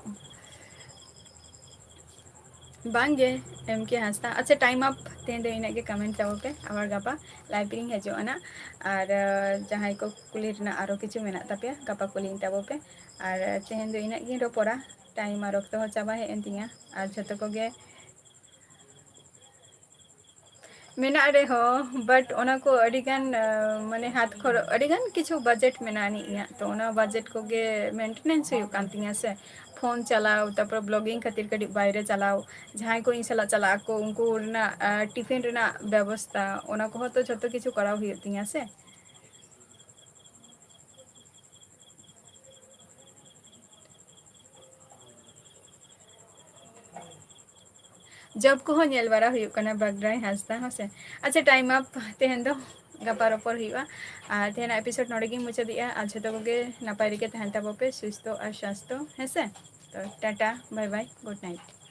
ᱵᱟᱝ ᱜᱮ, ᱮᱢ ᱠᱮ ᱦᱟᱸᱥᱫᱟ᱾ ᱟᱪᱪᱷᱟ, time up, ᱛᱮᱦᱮᱧ ᱫᱚ ᱤᱱᱟᱹᱜ ᱜᱮ, comment ᱛᱟᱵᱚ ᱯᱮ, ᱟᱵᱟᱨ ᱜᱟᱯᱟ live ᱨᱤᱧ ᱦᱤᱡᱩᱜᱼᱟ ᱱᱟᱜ᱾ ᱟᱨ, ᱟᱸ, ᱡᱟᱦᱟᱸᱭ ᱠᱚ ᱠᱩᱞᱤ ᱨᱮᱱᱟᱜ ᱟᱨᱚ ᱠᱤᱪᱷᱩ ᱢᱮᱱᱟᱜ ᱛᱟᱯᱮᱭᱟ, ᱜᱟᱯᱟ ᱠᱩᱞᱤᱧ ᱛᱟᱵᱚ ᱯᱮ᱾ ᱟᱨ ᱛᱮᱦᱮᱧ ᱫᱚ ᱤᱱᱟᱹᱜ ᱜᱤᱧ ᱨᱚᱯᱚᱲᱟ, time ᱟᱨ ᱚᱠᱛᱚ ᱦᱚᱸ ᱪᱟᱵᱟ ᱦᱮᱡ ᱮᱱ ᱛᱤᱧᱟ᱾ ᱟᱨ ᱡᱷᱚᱛᱚ ᱠᱚᱜᱮ ᱢᱮᱱᱟᱜ ᱨᱮᱦᱚᱸ, but ᱚᱱᱟ ᱠᱚ ᱟᱹᱰᱤᱜᱟᱱ, ᱟᱸ, ᱢᱟᱱᱮ ᱦᱟᱛ ᱠᱷᱚᱨᱚᱪ, ᱟᱹᱰᱤᱜᱟᱱ ᱠᱤᱪᱷᱩ budget ᱢᱮᱱᱟᱜ ᱟᱹᱱᱤᱡ ᱤᱧᱟᱹᱜ, ᱛᱚ ᱚᱱᱟ budget ᱠᱚᱜᱮ maintenance ᱦᱩᱭᱩᱜ ᱠᱟᱱ ᱛᱤᱧᱟᱹ ᱥᱮ, phone ᱪᱟᱞᱟᱣ, ᱛᱟᱨᱯᱚᱨ blogging ᱠᱷᱟᱹᱛᱤᱨ ᱠᱟᱹᱴᱤᱡ ᱵᱟᱭᱨᱮ ᱪᱟᱞᱟᱣ, ᱡᱟᱦᱟᱸᱭ ᱠᱚ ᱤᱧ ᱥᱟᱞᱟᱜ ᱪᱟᱞᱟᱜ ᱟᱠᱚ ᱩᱱᱠᱩ ᱨᱮᱱᱟᱜ, ᱟᱸ, tiffin ᱨᱮᱱᱟᱜ ᱵᱮᱵᱚᱥᱛᱟ, ᱚᱱᱟ ᱠᱚᱦᱚᱸ ᱛᱚ ᱡᱷᱚᱛᱚ ᱠᱤᱪᱷᱩ ᱠᱚᱨᱟᱣ ᱦᱩᱭᱩᱜ ᱛᱤᱧᱟᱹ ᱥᱮ᱾ Job ᱠᱚᱦᱚᱸ ᱧᱮᱞ ᱵᱟᱲᱟ ᱦᱩᱭᱩᱜ ᱠᱟᱱᱟ, ᱵᱟᱜᱽᱨᱟᱭ ᱦᱟᱸᱥᱫᱟ, ᱦᱮᱸ ᱥᱮ᱾ ᱟᱪᱪᱷᱟ, time up, ᱛᱮᱦᱮᱧ ᱫᱚ ᱜᱟᱯᱟ ᱨᱚᱯᱚᱲ ᱦᱩᱭᱩᱜᱼᱟ᱾ ᱟᱨ ᱛᱮᱦᱮᱧᱟᱜ episode ᱱᱚᱰᱮ ᱜᱤᱧ ᱢᱩᱪᱟᱹᱫᱮᱜᱼᱟ᱾ ᱟᱨ ᱡᱷᱚᱛᱚ ᱠᱚᱜᱮ ᱱᱟᱯᱟᱭ ᱨᱮᱜᱮ ᱛᱟᱦᱮᱱ ᱛᱟᱵᱚ ᱯᱮ, ᱥᱩᱥᱛᱷᱚ ᱟᱨ ᱥᱟᱥᱛᱷᱚ, ᱦᱮᱸ ᱥᱮ᱾ ᱛᱚ, Tata, bye bye, good night᱾